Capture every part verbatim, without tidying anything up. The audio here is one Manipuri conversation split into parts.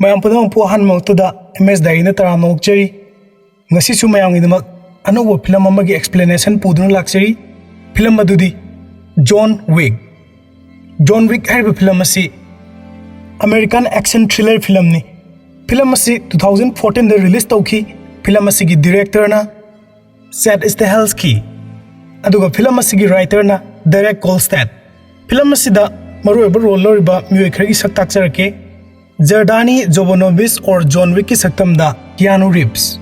ꯃꯌꯥꯝ ꯄꯨꯝꯅꯃꯛꯄꯨ ꯑꯍꯥꯟꯕ ꯃꯛꯇꯗ ꯑꯦꯝ ꯑꯦꯁ ꯗꯥꯏꯔꯤꯅ ꯇꯔꯥꯝꯅ ꯑꯣꯛꯆꯔꯤ꯫ ꯉꯁꯤꯁꯨ ꯃꯌꯥꯝꯒꯤꯗꯃꯛ ꯑꯅꯧꯕ ꯐꯤꯂꯝ ꯑꯃꯒꯤ explanation ꯄꯨꯗꯨꯅ ꯂꯥꯛꯆꯔꯤ꯫ ꯐꯤꯂꯝ ꯑꯗꯨꯗꯤ ꯖꯣꯟ ꯋꯤꯛ꯫ ꯖꯣꯟ ꯋꯤꯛ ꯍꯥꯏꯔꯤꯕ ꯐꯤꯂꯝ ꯑꯁꯤ American action thriller ꯐꯤꯂꯝꯅꯤ꯫ ꯐꯤꯂꯝ ꯑꯁꯤ two thousand fourteen ꯗ release ꯇꯧꯈꯤ꯫ ꯐꯤꯂꯝ ꯑꯁꯤꯒꯤ director ꯅ ꯆꯦꯠ ꯁ꯭ꯇꯦꯍꯦꯜꯁꯀꯤ, ꯑꯗꯨꯒ ꯐꯤꯂꯝ ꯑꯁꯤꯒꯤ writer ꯅ ꯗꯦꯔꯦꯛ ꯀꯣꯜꯁꯇꯦꯠ꯫ ꯐꯤꯂꯝ ꯑꯁꯤꯗ ꯃꯔꯨꯑꯣꯏꯕ role ꯂꯧꯔꯤꯕ ꯃꯤꯑꯣꯏ ꯈꯔꯒꯤ ꯁꯛ ꯇꯥꯛꯆꯔꯛꯀꯦ꯫ ꯖꯔꯗꯥꯅꯤ ꯖꯣꯕꯣꯅꯣꯚꯤꯁ or ꯖꯣꯟ ꯋꯤꯛꯀꯤ ꯁꯛꯇꯝꯗ ꯀꯤꯌꯥꯅꯨ ꯔꯤꯞꯁ,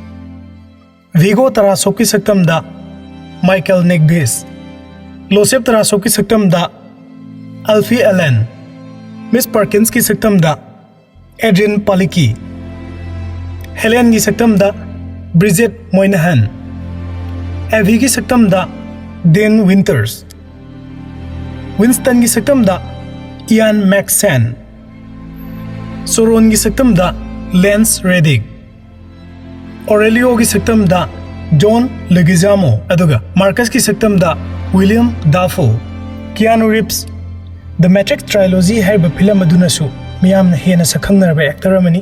ꯚꯤꯒꯣ ꯇꯔꯥꯁꯣꯞꯀꯤ ꯁꯛꯇꯝꯗ ꯃꯥꯏꯀꯦꯜ ꯅꯤꯛꯕꯤꯁ, ꯂꯣꯁꯦꯞ ꯇꯔꯥꯁꯣꯞꯀꯤ ꯁꯛꯇꯝꯗ ꯑꯜꯐꯤ ꯑꯦꯂꯦꯟ, ꯃꯤꯁ ꯄꯥꯔꯀꯤꯟꯁꯀꯤ ꯁꯛꯇꯝꯗ ꯑꯦꯗ꯭ꯔꯤꯌꯟ ꯄꯥꯂꯤꯀꯤ, ꯍꯦꯂꯦꯟꯒꯤ ꯁꯛꯇꯝꯗ ꯕ꯭ꯔꯤꯖꯦꯠ ꯃꯣꯏꯅꯍꯟ, ꯑꯦꯚꯤꯒꯤ ꯁꯛꯇꯝꯗ ꯗꯦꯟ ꯋꯤꯟꯇꯔꯁ, ꯋꯤꯟꯁꯇꯟꯒꯤ ꯁꯛꯇꯝꯗ ꯏꯌꯥꯟ ꯃꯦꯛꯁꯦꯟ, ꯁꯣꯔꯣꯟꯒꯤ ꯁꯛꯇꯝꯗ ꯂꯦꯟꯁ ꯔꯦꯗꯤꯛ, ꯑꯣꯔꯦꯂꯤꯌꯣꯒꯤ ꯁꯛꯇꯝꯗ ꯖꯣꯟ ꯂꯦꯒꯤꯖꯥꯃꯣ, ꯑꯗꯨꯒ ꯃꯥꯔꯀꯁꯀꯤ ꯁꯛꯇꯝꯗ William Dafoe. Keanu Reeves, The Matrix Trilogy ꯍꯥꯏꯔꯤꯕ ꯐꯤꯂꯝ ꯑꯗꯨꯅꯁꯨ ꯃꯤꯌꯥꯝꯅ ꯍꯦꯟꯅ ꯁꯛꯈꯪꯅꯔꯕ actor ꯑꯃꯅꯤ꯫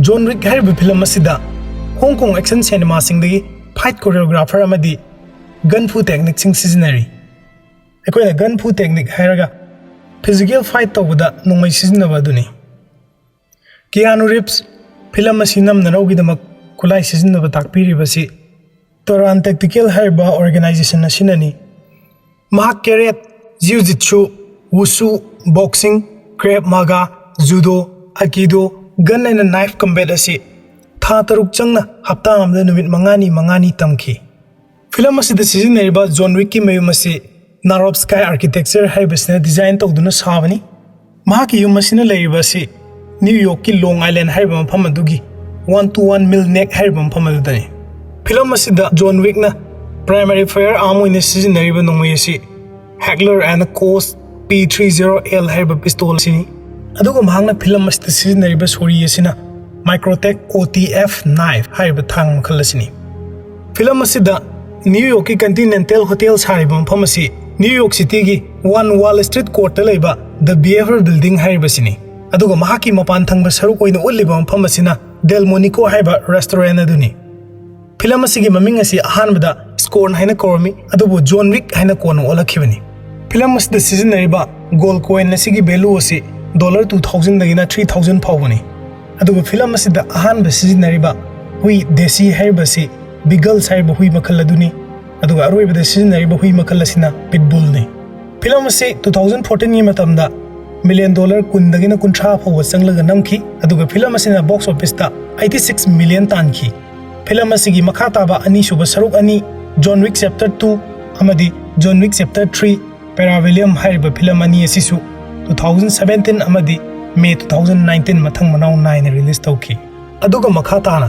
ꯖꯣꯟ ꯋꯤꯛ ꯍꯥꯏꯔꯤꯕ ꯐꯤꯂꯝ ꯑꯁꯤꯗ ꯍꯣꯡ ꯀꯣꯡ action ꯁꯤꯅꯦꯃꯥꯁꯤꯡꯗꯒꯤ fight choreographer ꯑꯃꯗꯤ gun fu techniqueꯁꯤꯡ ꯁꯤꯖꯤꯟꯅꯔꯤ꯫ ꯑꯩꯈꯣꯏꯅ gun fu technique ꯍꯥꯏꯔꯒ physical fight ꯇꯧꯕꯗ ꯅꯣꯡꯃꯩ ꯁꯤꯖꯤꯟꯅꯕ ꯑꯗꯨꯅꯤ꯫ ꯀꯤꯌꯥꯅꯨ ꯔꯤꯞꯁ ꯐꯤꯂꯝ ꯑꯁꯤ ꯅꯝꯅꯅꯕꯒꯤꯗꯃꯛ ꯈꯨꯠꯂꯥꯏ ꯁꯤꯖꯤꯟꯅꯕ ꯇꯥꯛꯄꯤꯔꯤꯕꯁꯤ ꯇꯣꯔꯥꯟ ꯇꯦꯛꯇꯤꯀꯦꯜ ꯍꯥꯏꯔꯤꯕ organization ꯑꯁꯤꯅꯅꯤ꯫ ꯃꯍꯥꯛ ꯀꯦꯔꯦꯠ, ꯖꯤꯎꯖꯤꯠꯁꯨ, wushu, boxing, krav maga, judo, aikido, gun and knife combat ꯑꯁꯤ ꯊꯥ ꯇꯔꯨꯛ ꯆꯪꯅ ꯍꯞꯇꯥ ꯑꯃꯗ ꯅꯨꯃꯤꯠ ꯃꯉꯥꯅꯤ ꯃꯉꯥꯅꯤ ꯇꯝꯈꯤ꯫ ꯐꯤꯂꯝ ꯑꯁꯤꯗ ꯁꯤꯖꯤꯟꯅꯔꯤꯕ ꯖꯣꯟ ꯋꯤꯛꯀꯤ ꯃꯌꯨꯝ ꯑꯁꯤ ꯅꯥꯔꯣꯞ ꯁ꯭ꯀꯥꯏ ꯑꯥꯔꯀꯤꯇꯦꯛꯆꯔ ꯍꯥꯏꯔꯤꯕꯁꯤꯅ ꯗꯤꯖꯥꯏꯟ ꯇꯧꯗꯨꯅ ꯁꯥꯕꯅꯤ꯫ ꯃꯍꯥꯛꯀꯤ ꯌꯨꯝ ꯑꯁꯤꯅ ꯂꯩꯔꯤꯕ ꯑꯁꯤ ꯅ꯭ꯌꯨ ꯌꯣꯔꯛꯀꯤ ꯂꯣꯡ ꯑꯥꯏꯂꯦꯟ ꯍꯥꯏꯔꯤꯕ ꯃꯐꯝ ꯑꯗꯨꯒꯤ one two one Mill Neck ꯍꯥꯏꯔꯤꯕ ꯃꯐꯝ ꯑꯗꯨꯗꯅꯤ꯫ ꯐꯤꯂꯝ ꯑꯁꯤꯗ ꯖꯣꯟ ꯋꯤꯛꯅ primary fire arm ꯑꯣꯏꯅ ꯁꯤꯖꯤꯟꯅꯔꯤꯕ ꯅꯣꯡꯃꯩ ꯑꯁꯤ Heckler and Koch P three zero L ꯍꯥꯏꯔꯤꯕ pistol ꯑꯁꯤꯅꯤ꯫ ꯑꯗꯨꯒ ꯃꯍꯥꯛꯅ ꯐꯤꯂꯝ ꯑꯁꯤꯗ ꯁꯤꯖꯤꯟꯅꯔꯤꯕ ꯁꯣꯔꯤ ꯑꯁꯤꯅ Microtech O T F knife ꯍꯥꯏꯔꯤꯕ ꯊꯥꯡ ꯃꯈꯜ ꯑꯁꯤꯅꯤ꯫ ꯐꯤꯂꯝ ꯑꯁꯤꯗ ꯅ꯭ꯌꯨ ꯌꯣꯔꯛꯀꯤ ꯀꯟꯇꯤꯅꯦꯟꯇꯦꯜ ꯍꯣꯇꯦꯜ ꯁꯥꯔꯤꯕ ꯃꯐꯝ ꯑꯁꯤ ꯅ꯭ꯌꯨ ꯌꯣꯔꯛ ꯁꯤꯇꯤꯒꯤ ꯋꯥꯟ ꯋꯥꯜ ꯁ꯭ꯇ꯭ꯔꯤꯠ ꯀꯣꯔꯠꯇ ꯂꯩꯕ The Beaver Building ꯍꯥꯏꯔꯤꯕꯁꯤꯅꯤ꯫ ꯑꯗꯨꯒ ꯃꯍꯥꯛꯀꯤ ꯃꯄꯥꯟ ꯊꯪꯕ ꯁꯔꯨꯛ ꯑꯣꯏꯅ ꯎꯠꯂꯤꯕ ꯃꯐꯝ ꯑꯁꯤꯅ ꯗꯦꯜ ꯃꯣꯅꯤꯀꯣ ꯍꯥꯏꯕ restaurant ꯑꯗꯨꯅꯤ꯫ ꯐꯤꯂꯝ ꯑꯁꯤꯒꯤ ꯃꯃꯤꯡ ꯑꯁꯤ ꯑꯍꯥꯟꯕꯗ ꯁ꯭ꯀꯣꯔꯟ ꯍꯥꯏꯅ ꯀꯧꯔꯝꯃꯤ, ꯑꯗꯨꯕꯨ ꯖꯣꯟ ꯋꯤꯛ ꯍꯥꯏꯅ ꯀꯣꯟꯅ ꯑꯣꯜꯂꯛꯈꯤꯕꯅꯤ꯫ ꯐꯤꯂꯝ ꯑꯁꯤꯗ ꯁꯤꯖꯤꯟꯅꯔꯤꯕ ꯒꯣꯜ ꯀꯣꯏꯟ ꯑꯁꯤꯒꯤ ꯚꯦꯂꯨ ꯑꯁꯤ ꯗꯣꯂꯔ ꯇꯨ ꯊꯥꯎꯖꯟꯗꯒꯤꯅ ꯊ꯭ꯔꯤ ꯊꯥꯎꯖꯟ ꯐꯥꯎꯕꯅꯤ꯫ ꯑꯗꯨꯒ ꯐꯤꯂꯝ ꯑꯁꯤꯗ ꯑꯍꯥꯟꯕ ꯁꯤꯖꯤꯟꯅꯔꯤꯕ ꯍꯨꯏ ꯗꯦꯁꯤ ꯍꯥꯏꯔꯤꯕ ꯑꯁꯤ ꯕꯤꯒꯜꯁ ꯍꯥꯏꯔꯤꯕ ꯍꯨꯏ ꯃꯈꯜ ꯑꯗꯨꯅꯤ꯫ ꯑꯗꯨꯒ ꯑꯔꯣꯏꯕꯗ ꯁꯤꯖꯤꯟꯅꯔꯤꯕ ꯍꯨꯏ ꯃꯈꯜ ꯑꯁꯤꯅ ꯄꯤꯠꯕꯨꯜꯅꯤ꯫ ꯐꯤꯂꯝ ꯑꯁꯤ ꯇꯨ ꯊꯥꯎꯖꯟ ꯐꯣꯔꯇꯤꯟꯒꯤ ꯃꯇꯝꯗ ꯃꯤꯂꯤꯌꯟ ꯗꯣꯂꯔ ꯀꯨꯟꯗꯒꯤꯅ ꯀꯨꯟꯊ꯭ꯔꯥ ꯐꯥꯎꯕ ꯆꯪꯂꯒ ꯅꯝꯈꯤ, ꯑꯗꯨꯒ ꯐꯤꯂꯝ ꯑꯁꯤꯅ ꯕꯣꯛꯁ ꯑꯣꯐꯤꯁꯇ ꯑꯩꯠꯇꯤ ꯁꯤꯛꯁ ꯃꯤꯂꯤꯌꯟ ꯇꯥꯟꯈꯤ꯫ ꯐꯤꯂꯝ ꯑꯁꯤꯒꯤ ꯃꯈꯥ ꯇꯥꯕ ꯑꯅꯤꯁꯨꯕ ꯁꯔꯨꯛ ꯑꯅꯤ, ꯖꯣꯟ ꯋꯤꯛ ꯆꯦꯞꯇꯔ ꯇꯨ ꯑꯃꯗꯤ ꯖꯣꯟ ꯋꯤꯛ ꯆꯦꯞꯇꯔ ꯊ꯭ꯔꯤ ꯄꯦꯔꯥꯚꯤꯂꯤꯌꯝ ꯍꯥꯏꯔꯤꯕ ꯐꯤꯂꯝ ꯑꯅꯤ ꯑꯁꯤꯁꯨ ꯇꯨ ꯊꯥꯎꯖꯟ ꯁꯕꯦꯟꯇꯤꯟ ꯑꯃꯗꯤ ꯃꯦ ꯇꯨ ꯊꯥꯎꯖꯟ ꯅꯥꯏꯟꯇꯤꯟ ꯃꯊꯪ ꯃꯅꯥꯎ ꯅꯥꯏꯅ ꯔꯤꯂꯤꯁ ꯇꯧꯈꯤ꯫ ꯑꯗꯨꯒ ꯃꯈꯥ ꯇꯥꯅ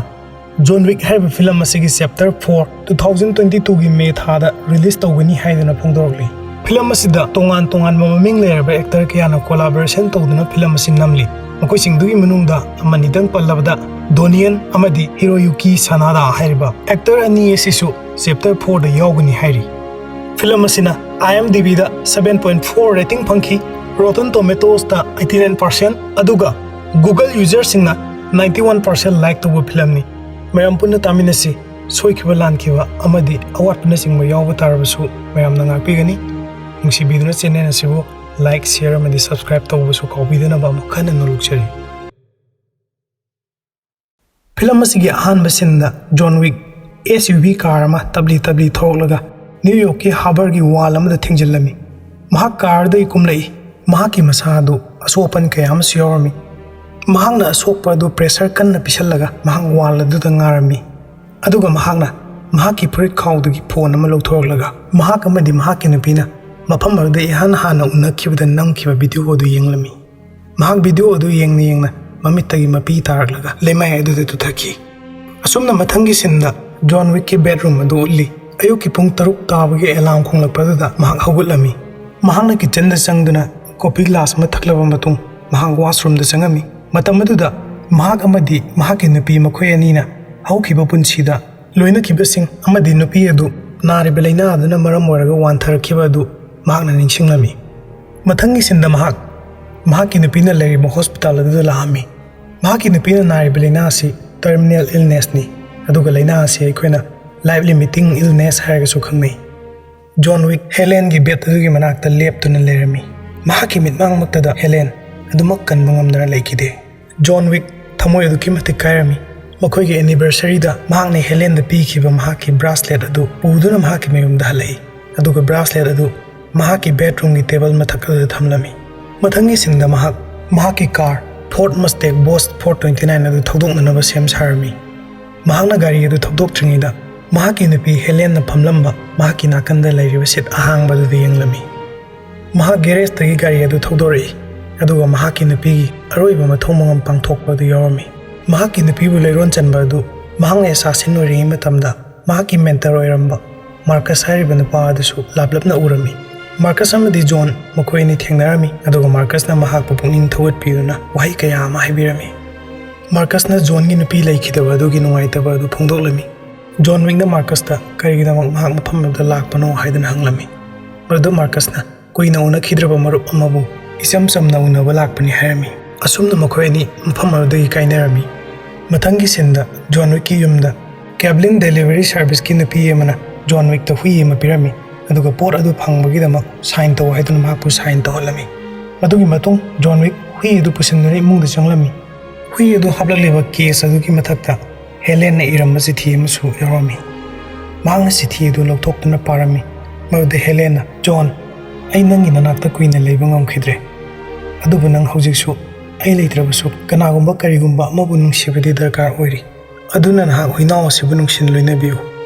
ꯖꯣꯟ ꯋꯤꯛ ꯍꯥꯏꯔꯤꯕ ꯐꯤꯂꯝ ꯑꯁꯤꯒꯤ chapter four two thousand twenty ꯇꯨꯒꯤ ꯃꯦ ꯊꯥꯗ ꯔꯤꯂꯤꯁ ꯇꯧꯒꯅꯤ ꯍꯥꯏꯗꯨꯅ ꯐꯣꯡꯗꯣꯔꯛꯂꯤ꯫ ꯐꯤꯂꯝ ꯑꯁꯤꯗ ꯇꯣꯉꯥꯟ ꯇꯣꯉꯥꯟꯕ ꯃꯃꯤꯡ ꯂꯩꯔꯕ ꯑꯦꯛꯇꯔ ꯀꯌꯥꯅ ꯀꯣꯂꯥꯕꯣꯔꯦꯁꯟ ꯇꯧꯗꯨꯅ ꯐꯤꯂꯝ ꯑꯁꯤ ꯅꯝꯂꯤ꯫ ꯃꯈꯣꯏꯁꯤꯡꯗꯨꯒꯤ ꯃꯅꯨꯡꯗ ꯑꯃꯅꯤꯗꯪ ꯄꯜꯂꯕꯗ ꯗꯣꯅꯤꯌꯟ ꯑꯃꯗꯤ ꯍꯤꯔꯣꯌꯨꯀꯤ ꯁꯥꯅꯥꯗꯥ ꯍꯥꯏꯔꯤꯕ ꯑꯦꯛꯇꯔ ꯑꯅꯤ ꯑꯁꯤꯁꯨ ꯆꯦꯞꯇꯔ ꯐꯣꯔꯗ ꯌꯥꯎꯒꯅꯤ ꯍꯥꯏꯔꯤ꯫ ꯐꯤꯂꯝ ꯑꯁꯤꯅ IMDbꯗ seven point four rating ꯐꯪꯈꯤ, Rotten Tomatoesꯇ eighty nine percent, ꯑꯗꯨꯒ Google userꯁꯤꯡꯅ ninety one percent like ꯇꯧꯕ ꯐꯤꯂꯝꯅꯤ꯫ ꯃꯌꯥꯝ ꯄꯨꯟꯅ ꯇꯥꯃꯤꯟꯅꯁꯤ꯫ ꯁꯣꯏꯈꯤꯕ ꯂꯥꯟꯈꯤꯕ ꯑꯃꯗꯤ ꯑꯋꯥꯠꯄꯅꯆꯤꯡꯕ ꯌꯥꯎꯕ ꯇꯥꯔꯕꯁꯨ ꯃꯌꯥꯝꯅ ꯉꯥꯛꯄꯤꯒꯅꯤ꯫ ꯅꯨꯡꯁꯤꯕꯤꯗꯨꯅ ꯆꯦꯅꯦꯜ ꯑꯁꯤꯕꯨ ꯂꯥꯏꯛ, ꯁꯤꯌꯔ ꯑꯃꯗꯤ ꯁꯕꯁꯀ꯭ꯔꯥꯏꯕ ꯇꯧꯕꯁꯨ ꯀꯥꯎꯕꯤꯗꯅꯕ ꯑꯃꯨꯛ ꯍꯟꯅ ꯅꯣꯜꯂꯨꯛꯆꯔꯤ꯫ ꯐꯤꯂꯝ ꯑꯁꯤꯒꯤ ꯑꯍꯥꯟꯕ ꯁꯤꯟꯗ ꯖꯣꯟ ꯋꯤꯛ SUV ꯀꯥꯔ ꯑꯃ ꯇꯞꯂꯤ ꯇꯞꯂꯤ ꯊꯧꯔꯛꯂꯒ ꯅ꯭ꯌꯨ ꯌꯣꯔꯛꯀꯤ ꯍꯥꯔꯕꯔꯒꯤ ꯋꯥꯜ ꯑꯃꯗ ꯊꯤꯡꯖꯤꯜꯂꯝꯃꯤ꯫ ꯃꯍꯥꯛ ꯀꯥꯔꯗꯒꯤ ꯀꯨꯝꯂꯛꯏ꯫ ꯃꯍꯥꯛꯀꯤ ꯃꯁꯥ ꯑꯗꯨ ꯑꯁꯣꯛ ꯑꯄꯟ ꯀꯌꯥ ꯑꯃꯁꯨ ꯌꯥꯎꯔꯝꯃꯤ꯫ ꯃꯍꯥꯛꯅ ꯑꯁꯣꯛꯄ ꯑꯗꯨ ꯄ꯭ꯔꯦꯁꯔ ꯀꯟꯅ ꯄꯤꯁꯜꯂꯒ ꯃꯍꯥꯛ ꯋꯥꯜ ꯑꯗꯨꯗ ꯉꯥꯔꯝꯃꯤ꯫ ꯑꯗꯨꯒ ꯃꯍꯥꯛꯅ ꯃꯍꯥꯛꯀꯤ ꯐꯨꯔꯤꯠ ꯈꯥꯎꯗꯒꯤ ꯐꯣꯟ ꯑꯃ ꯂꯧꯊꯣꯔꯛꯂꯒ ꯃꯍꯥꯛ ꯑꯃꯗꯤ ꯃꯍꯥꯛꯀꯤ ꯅꯨꯄꯤꯅ ꯃꯐꯝ ꯑꯗꯨꯗ ꯏꯍꯥꯟ ꯍꯥꯟꯅ ꯎꯅꯈꯤꯕꯗ ꯅꯝꯈꯤꯕ ꯚꯤꯗꯤꯑꯣ ꯑꯗꯨ ꯌꯦꯡꯂꯝꯃꯤ꯫ ꯃꯍꯥꯛ ꯚꯤꯗꯤꯑꯣ ꯑꯗꯨ ꯌꯦꯡꯅ ꯌꯦꯡꯅ ꯃꯃꯤꯠꯇꯒꯤ ꯃꯄꯤ ꯇꯥꯔꯛꯂꯒ ꯂꯩꯃꯥꯏ ꯑꯗꯨꯗ ꯇꯨꯊꯈꯤ꯫ ꯑꯁꯨꯝꯅ ꯃꯊꯪꯒꯤ ꯁꯤꯟꯗ ꯖꯣꯟ ꯋꯤꯛꯀꯤ ꯕꯦꯗꯔꯨꯝ ꯑꯗꯨ ꯎꯠꯂꯤ꯫ ꯑꯌꯨꯛꯀꯤ ꯄꯨꯡ ꯇꯔꯨꯛ ꯇꯥꯕꯒꯤ ꯑꯦꯂꯥꯔꯝ ꯈꯣꯡꯂꯛꯄꯗꯨꯗ ꯃꯍꯥꯛ ꯍꯧꯒꯠꯂꯝꯃꯤ꯫ ꯃꯍꯥꯛꯅ ꯀꯤꯠꯆꯟꯗ ꯆꯪꯗꯨꯅ ꯀꯣꯐꯤ ꯒ꯭ꯂꯥꯁ ꯑꯃ ꯊꯛꯂꯕ ꯃꯇꯨꯡ ꯃꯍꯥꯛ ꯋꯥꯁꯔꯨꯝꯗ ꯆꯪꯉꯝꯃꯤ꯫ ꯃꯇꯝ ꯑꯗꯨꯗ ꯃꯍꯥꯛ ꯑꯃꯗꯤ ꯃꯍꯥꯛꯀꯤ ꯅꯨꯄꯤ ꯃꯈꯣꯏ ꯑꯅꯤꯅ ꯍꯧꯈꯤꯕ ꯄꯨꯟꯁꯤꯗ ꯂꯣꯏꯅꯈꯤꯕꯁꯤꯡ ꯑꯃꯗꯤ ꯅꯨꯄꯤ ꯑꯗꯨ ꯅꯥꯔꯤꯕ ꯂꯥꯏꯅꯥ ꯑꯗꯨꯅ ꯃꯔꯝ ꯑꯣꯏꯔꯒ ꯋꯥꯟꯊꯔꯛꯈꯤꯕ ꯑꯗꯨ ꯃꯍꯥꯛꯅ ꯅꯤꯡꯁꯤꯡꯂꯝꯃꯤ꯫ ꯃꯊꯪꯒꯤ ꯁꯤꯟꯗ ꯃꯍꯥꯛ ꯃꯍꯥꯛꯀꯤ ꯅꯨꯄꯤꯅ ꯂꯩꯔꯤꯕ ꯍꯣꯁꯄꯤꯇꯥꯜ ꯑꯗꯨꯗ ꯂꯥꯛꯑꯝꯃꯤ꯫ ꯃꯍꯥꯛꯀꯤ ꯅꯨꯄꯤꯅ ꯅꯥꯔꯤꯕ ꯂꯥꯏꯅꯥ ꯑꯁꯤ ꯇꯔꯃꯤꯅꯦꯜ ꯏꯜꯅꯦꯁꯅꯤ, ꯑꯗꯨꯒ ꯂꯥꯏꯅꯥ ꯑꯁꯤ ꯑꯩꯈꯣꯏꯅ ꯂꯥꯏꯐ ꯂꯤꯃꯤꯇꯤꯡ ꯏꯜꯅꯦꯁ ꯍꯥꯏꯔꯒꯁꯨ ꯈꯪꯅꯩ꯫ ꯖꯣꯟ ꯋꯤꯛ ꯍꯦꯂꯦꯟꯒꯤ ꯕꯦꯗ ꯑꯗꯨꯒꯤ ꯃꯅꯥꯛꯇ ꯂꯦꯞꯇꯨꯅ ꯂꯩꯔꯝꯃꯤ꯫ ꯃꯍꯥꯛꯀꯤ ꯃꯤꯠꯃꯥꯡꯃꯛꯇꯗ ꯍꯦꯂꯦꯟ ꯑꯗꯨꯃꯛ ꯀꯟꯕ ꯉꯝꯗꯅ ꯂꯩꯈꯤꯗꯦ꯫ ꯖꯣꯟ ꯋꯤꯛ ꯊꯃꯣꯏ ꯑꯗꯨꯛꯀꯤ ꯃꯇꯤꯛ ꯀꯥꯏꯔꯝꯃꯤ꯫ ꯃꯈꯣꯏꯒꯤ ꯑꯦꯅꯤꯚꯔꯁꯔꯤꯗ ꯃꯍꯥꯛꯅ ꯍꯦꯂꯦꯟꯗ ꯄꯤꯈꯤꯕ ꯃꯍꯥꯛꯀꯤ ꯕ꯭ꯔꯥꯁꯂꯦꯠ ꯑꯗꯨ ꯄꯨꯗꯨꯅ ꯃꯍꯥꯛꯀꯤ ꯃꯌꯨꯝꯗ ꯍꯜꯂꯛꯏ, ꯑꯗꯨꯒ ꯕ꯭ꯔꯥꯁꯂꯦꯠ ꯑꯗꯨ ꯃꯍꯥꯛꯀꯤ ꯕꯦꯗꯔꯨꯝꯒꯤ ꯇꯦꯕꯜ ꯃꯊꯛ ꯑꯗꯨꯗ ꯊꯝꯂꯝꯃꯤ꯫ ꯃꯊꯪꯒꯤ ꯁꯤꯟꯗ ꯃꯍꯥꯛ ꯃꯍꯥꯛꯀꯤ ꯀꯥꯔ ꯐꯣꯔꯗ ꯃꯁꯇꯦꯛ ꯕꯣꯁ ꯐꯣꯔ ꯇ꯭ꯋꯦꯟꯇꯤ ꯅꯥꯏꯟ ꯑꯗꯨ ꯊꯧꯗꯣꯛꯅꯅꯕ ꯁꯦꯝ ꯁꯥꯔꯝꯃꯤ꯫ ꯃꯍꯥꯛꯅ ꯒꯥꯔꯤ ꯑꯗꯨ ꯊꯧꯗꯣꯛꯇ꯭ꯔꯤꯉꯩꯗ ꯃꯍꯥꯛꯀꯤ ꯅꯨꯄꯤ ꯍꯦꯂꯦꯟꯅ ꯐꯝꯂꯝꯕ ꯃꯍꯥꯛꯀꯤ ꯅꯥꯀꯟꯗ ꯂꯩꯔꯤꯕ ꯁꯤꯠ ꯑꯍꯥꯡꯕ ꯑꯗꯨꯗ ꯌꯦꯡꯂꯝꯃꯤ꯫ ꯃꯍꯥꯛ ꯒꯦꯔꯦꯖꯇꯒꯤ ꯒꯥꯔꯤ ꯑꯗꯨ ꯊꯧꯗꯣꯔꯛꯏ, ꯑꯗꯨꯒ ꯃꯍꯥꯛꯀꯤ ꯅꯨꯄꯤꯒꯤ ꯑꯔꯣꯏꯕ ꯃꯊꯧ ꯃꯉꯝ ꯄꯥꯡꯊꯣꯛꯄ ꯑꯗꯨ ꯌꯥꯎꯔꯝꯃꯤ꯫ ꯃꯍꯥꯛꯀꯤ ꯅꯨꯄꯤꯕꯨ ꯂꯩꯔꯣꯟ ꯆꯟꯕ ꯑꯗꯨ ꯃꯍꯥꯛꯅ ꯑꯦꯁꯥꯁꯤꯟ ꯑꯣꯏꯔꯤꯉꯩ ꯃꯇꯝꯗ ꯃꯍꯥꯛꯀꯤ ꯃꯦꯟꯇꯔ ꯑꯣꯏꯔꯝꯕ ꯃꯥꯔꯀꯁ ꯍꯥꯏꯔꯤꯕ ꯅꯨꯄꯥ ꯑꯗꯨꯁꯨ ꯂꯥꯞꯂꯞꯅ ꯎꯔꯝꯃꯤ꯫ ꯃꯥꯔꯀꯁ ꯑꯃꯗꯤ ꯖꯣꯟ ꯃꯈꯣꯏ ꯑꯅꯤ ꯊꯦꯡꯅꯔꯝꯃꯤ, ꯑꯗꯨꯒ ꯃꯥꯔꯀꯁꯅ ꯃꯍꯥꯛꯄꯨ ꯄꯨꯛꯅꯤꯡ ꯊꯧꯒꯠꯄꯤꯗꯨꯅ ꯋꯥꯍꯩ ꯀꯌꯥ ꯑꯃ ꯍꯥꯏꯕꯤꯔꯝꯃꯤ꯫ ꯃꯥꯔꯀꯁꯅ ꯖꯣꯟꯒꯤ ꯅꯨꯄꯤ ꯂꯩꯈꯤꯗꯕ ꯑꯗꯨꯒꯤ ꯅꯨꯡꯉꯥꯏꯇꯕ ꯑꯗꯨ ꯐꯣꯡꯗꯣꯛꯂꯝꯃꯤ꯫ ꯖꯣꯟ ꯋꯤꯛꯅ ꯃꯥꯔꯀꯁꯇ ꯀꯔꯤꯒꯤꯗꯃꯛ ꯃꯍꯥꯛ ꯃꯐꯝ ꯑꯗꯨꯗ ꯂꯥꯛꯄꯅꯣ ꯍꯥꯏꯗꯨꯅ ꯍꯪꯂꯝꯃꯤ꯫ ꯃꯗꯨꯗ ꯃꯥꯔꯀꯁꯅ ꯀꯨꯏꯅ ꯎꯅꯈꯤꯗ꯭ꯔꯕ ꯃꯔꯨꯞ ꯑꯃꯕꯨ ꯏꯆꯝ ꯆꯝꯅ ꯎꯅꯕ ꯂꯥꯛꯄꯅꯤ ꯍꯥꯏꯔꯝꯃꯤ꯫ ꯑꯁꯨꯝꯅ ꯃꯈꯣꯏ ꯑꯅꯤ ꯃꯐꯝ ꯑꯗꯨꯗꯒꯤ ꯀꯥꯏꯅꯔꯝꯃꯤ꯫ ꯃꯊꯪꯒꯤ ꯁꯤꯟꯗ ꯖꯣꯟ ꯋꯤꯛꯀꯤ ꯌꯨꯝꯗ ꯀꯦꯕꯂꯤꯟ ꯗꯦꯂꯤꯚꯔꯤ ꯁꯥꯔꯚꯤꯁꯀꯤ ꯅꯨꯄꯤ ꯑꯃꯅ ꯖꯣꯟ ꯋꯤꯛꯇ ꯍꯨꯏ ꯑꯃ ꯄꯤꯔꯝꯃꯤ, ꯑꯗꯨꯒ ꯄꯣꯠ ꯑꯗꯨ ꯐꯪꯕꯒꯤꯗꯃꯛ ꯁꯥꯏꯟ ꯇꯧ ꯍꯥꯏꯗꯨꯅ ꯃꯍꯥꯛꯄꯨ ꯁꯥꯏꯟ ꯇꯧꯍꯜꯂꯝꯃꯤ꯫ ꯃꯗꯨꯒꯤ ꯃꯇꯨꯡ ꯖꯣꯟ ꯋꯤꯛ ꯍꯨꯏ ꯑꯗꯨ ꯄꯨꯁꯤꯟꯗꯨꯅ ꯏꯃꯨꯡꯗ ꯆꯪꯂꯝꯃꯤ꯫ ꯍꯨꯏ ꯑꯗꯨ ꯍꯥꯞꯂꯛꯂꯤꯕ ꯀꯦꯁ ꯑꯗꯨꯒꯤ ꯃꯊꯛꯇ ꯍꯦꯂꯦꯟꯅ ꯏꯔꯝꯕ ꯆꯤꯊꯤ ꯑꯃꯁꯨ ꯌꯥꯎꯔꯝꯃꯤ꯫ ꯃꯍꯥꯛꯅ ꯆꯤꯊꯤ ꯑꯗꯨ ꯂꯧꯊꯣꯛꯇꯨꯅ ꯄꯥꯔꯝꯃꯤ꯫ ꯃꯗꯨꯗ ꯍꯦꯂꯦꯟꯅ, "ꯖꯣꯟ, ꯑꯩ ꯅꯪꯒꯤ ꯅꯅꯥꯛꯇ ꯀꯨꯏꯅ ꯂꯩꯕ ꯉꯝꯈꯤꯗ꯭ꯔꯦ꯫ ꯑꯗꯨꯕꯨ ꯅꯪ ꯍꯧꯖꯤꯛꯁꯨ ꯑꯩ ꯂꯩꯇ꯭ꯔꯕꯁꯨ ꯀꯅꯥꯒꯨꯝꯕ ꯀꯔꯤꯒꯨꯝꯕ ꯑꯃꯕꯨ ꯅꯨꯡꯁꯤꯕꯗꯤ ꯗꯔꯀꯥꯔ ꯑꯣꯏꯔꯤ꯫ ꯑꯗꯨꯅ ꯅꯍꯥꯛ ꯍꯨꯏꯅꯥꯎ ꯑꯁꯤꯕꯨ ꯅꯨꯡꯁꯤꯅ ꯂꯣꯏꯅꯕꯤꯌꯨ꯫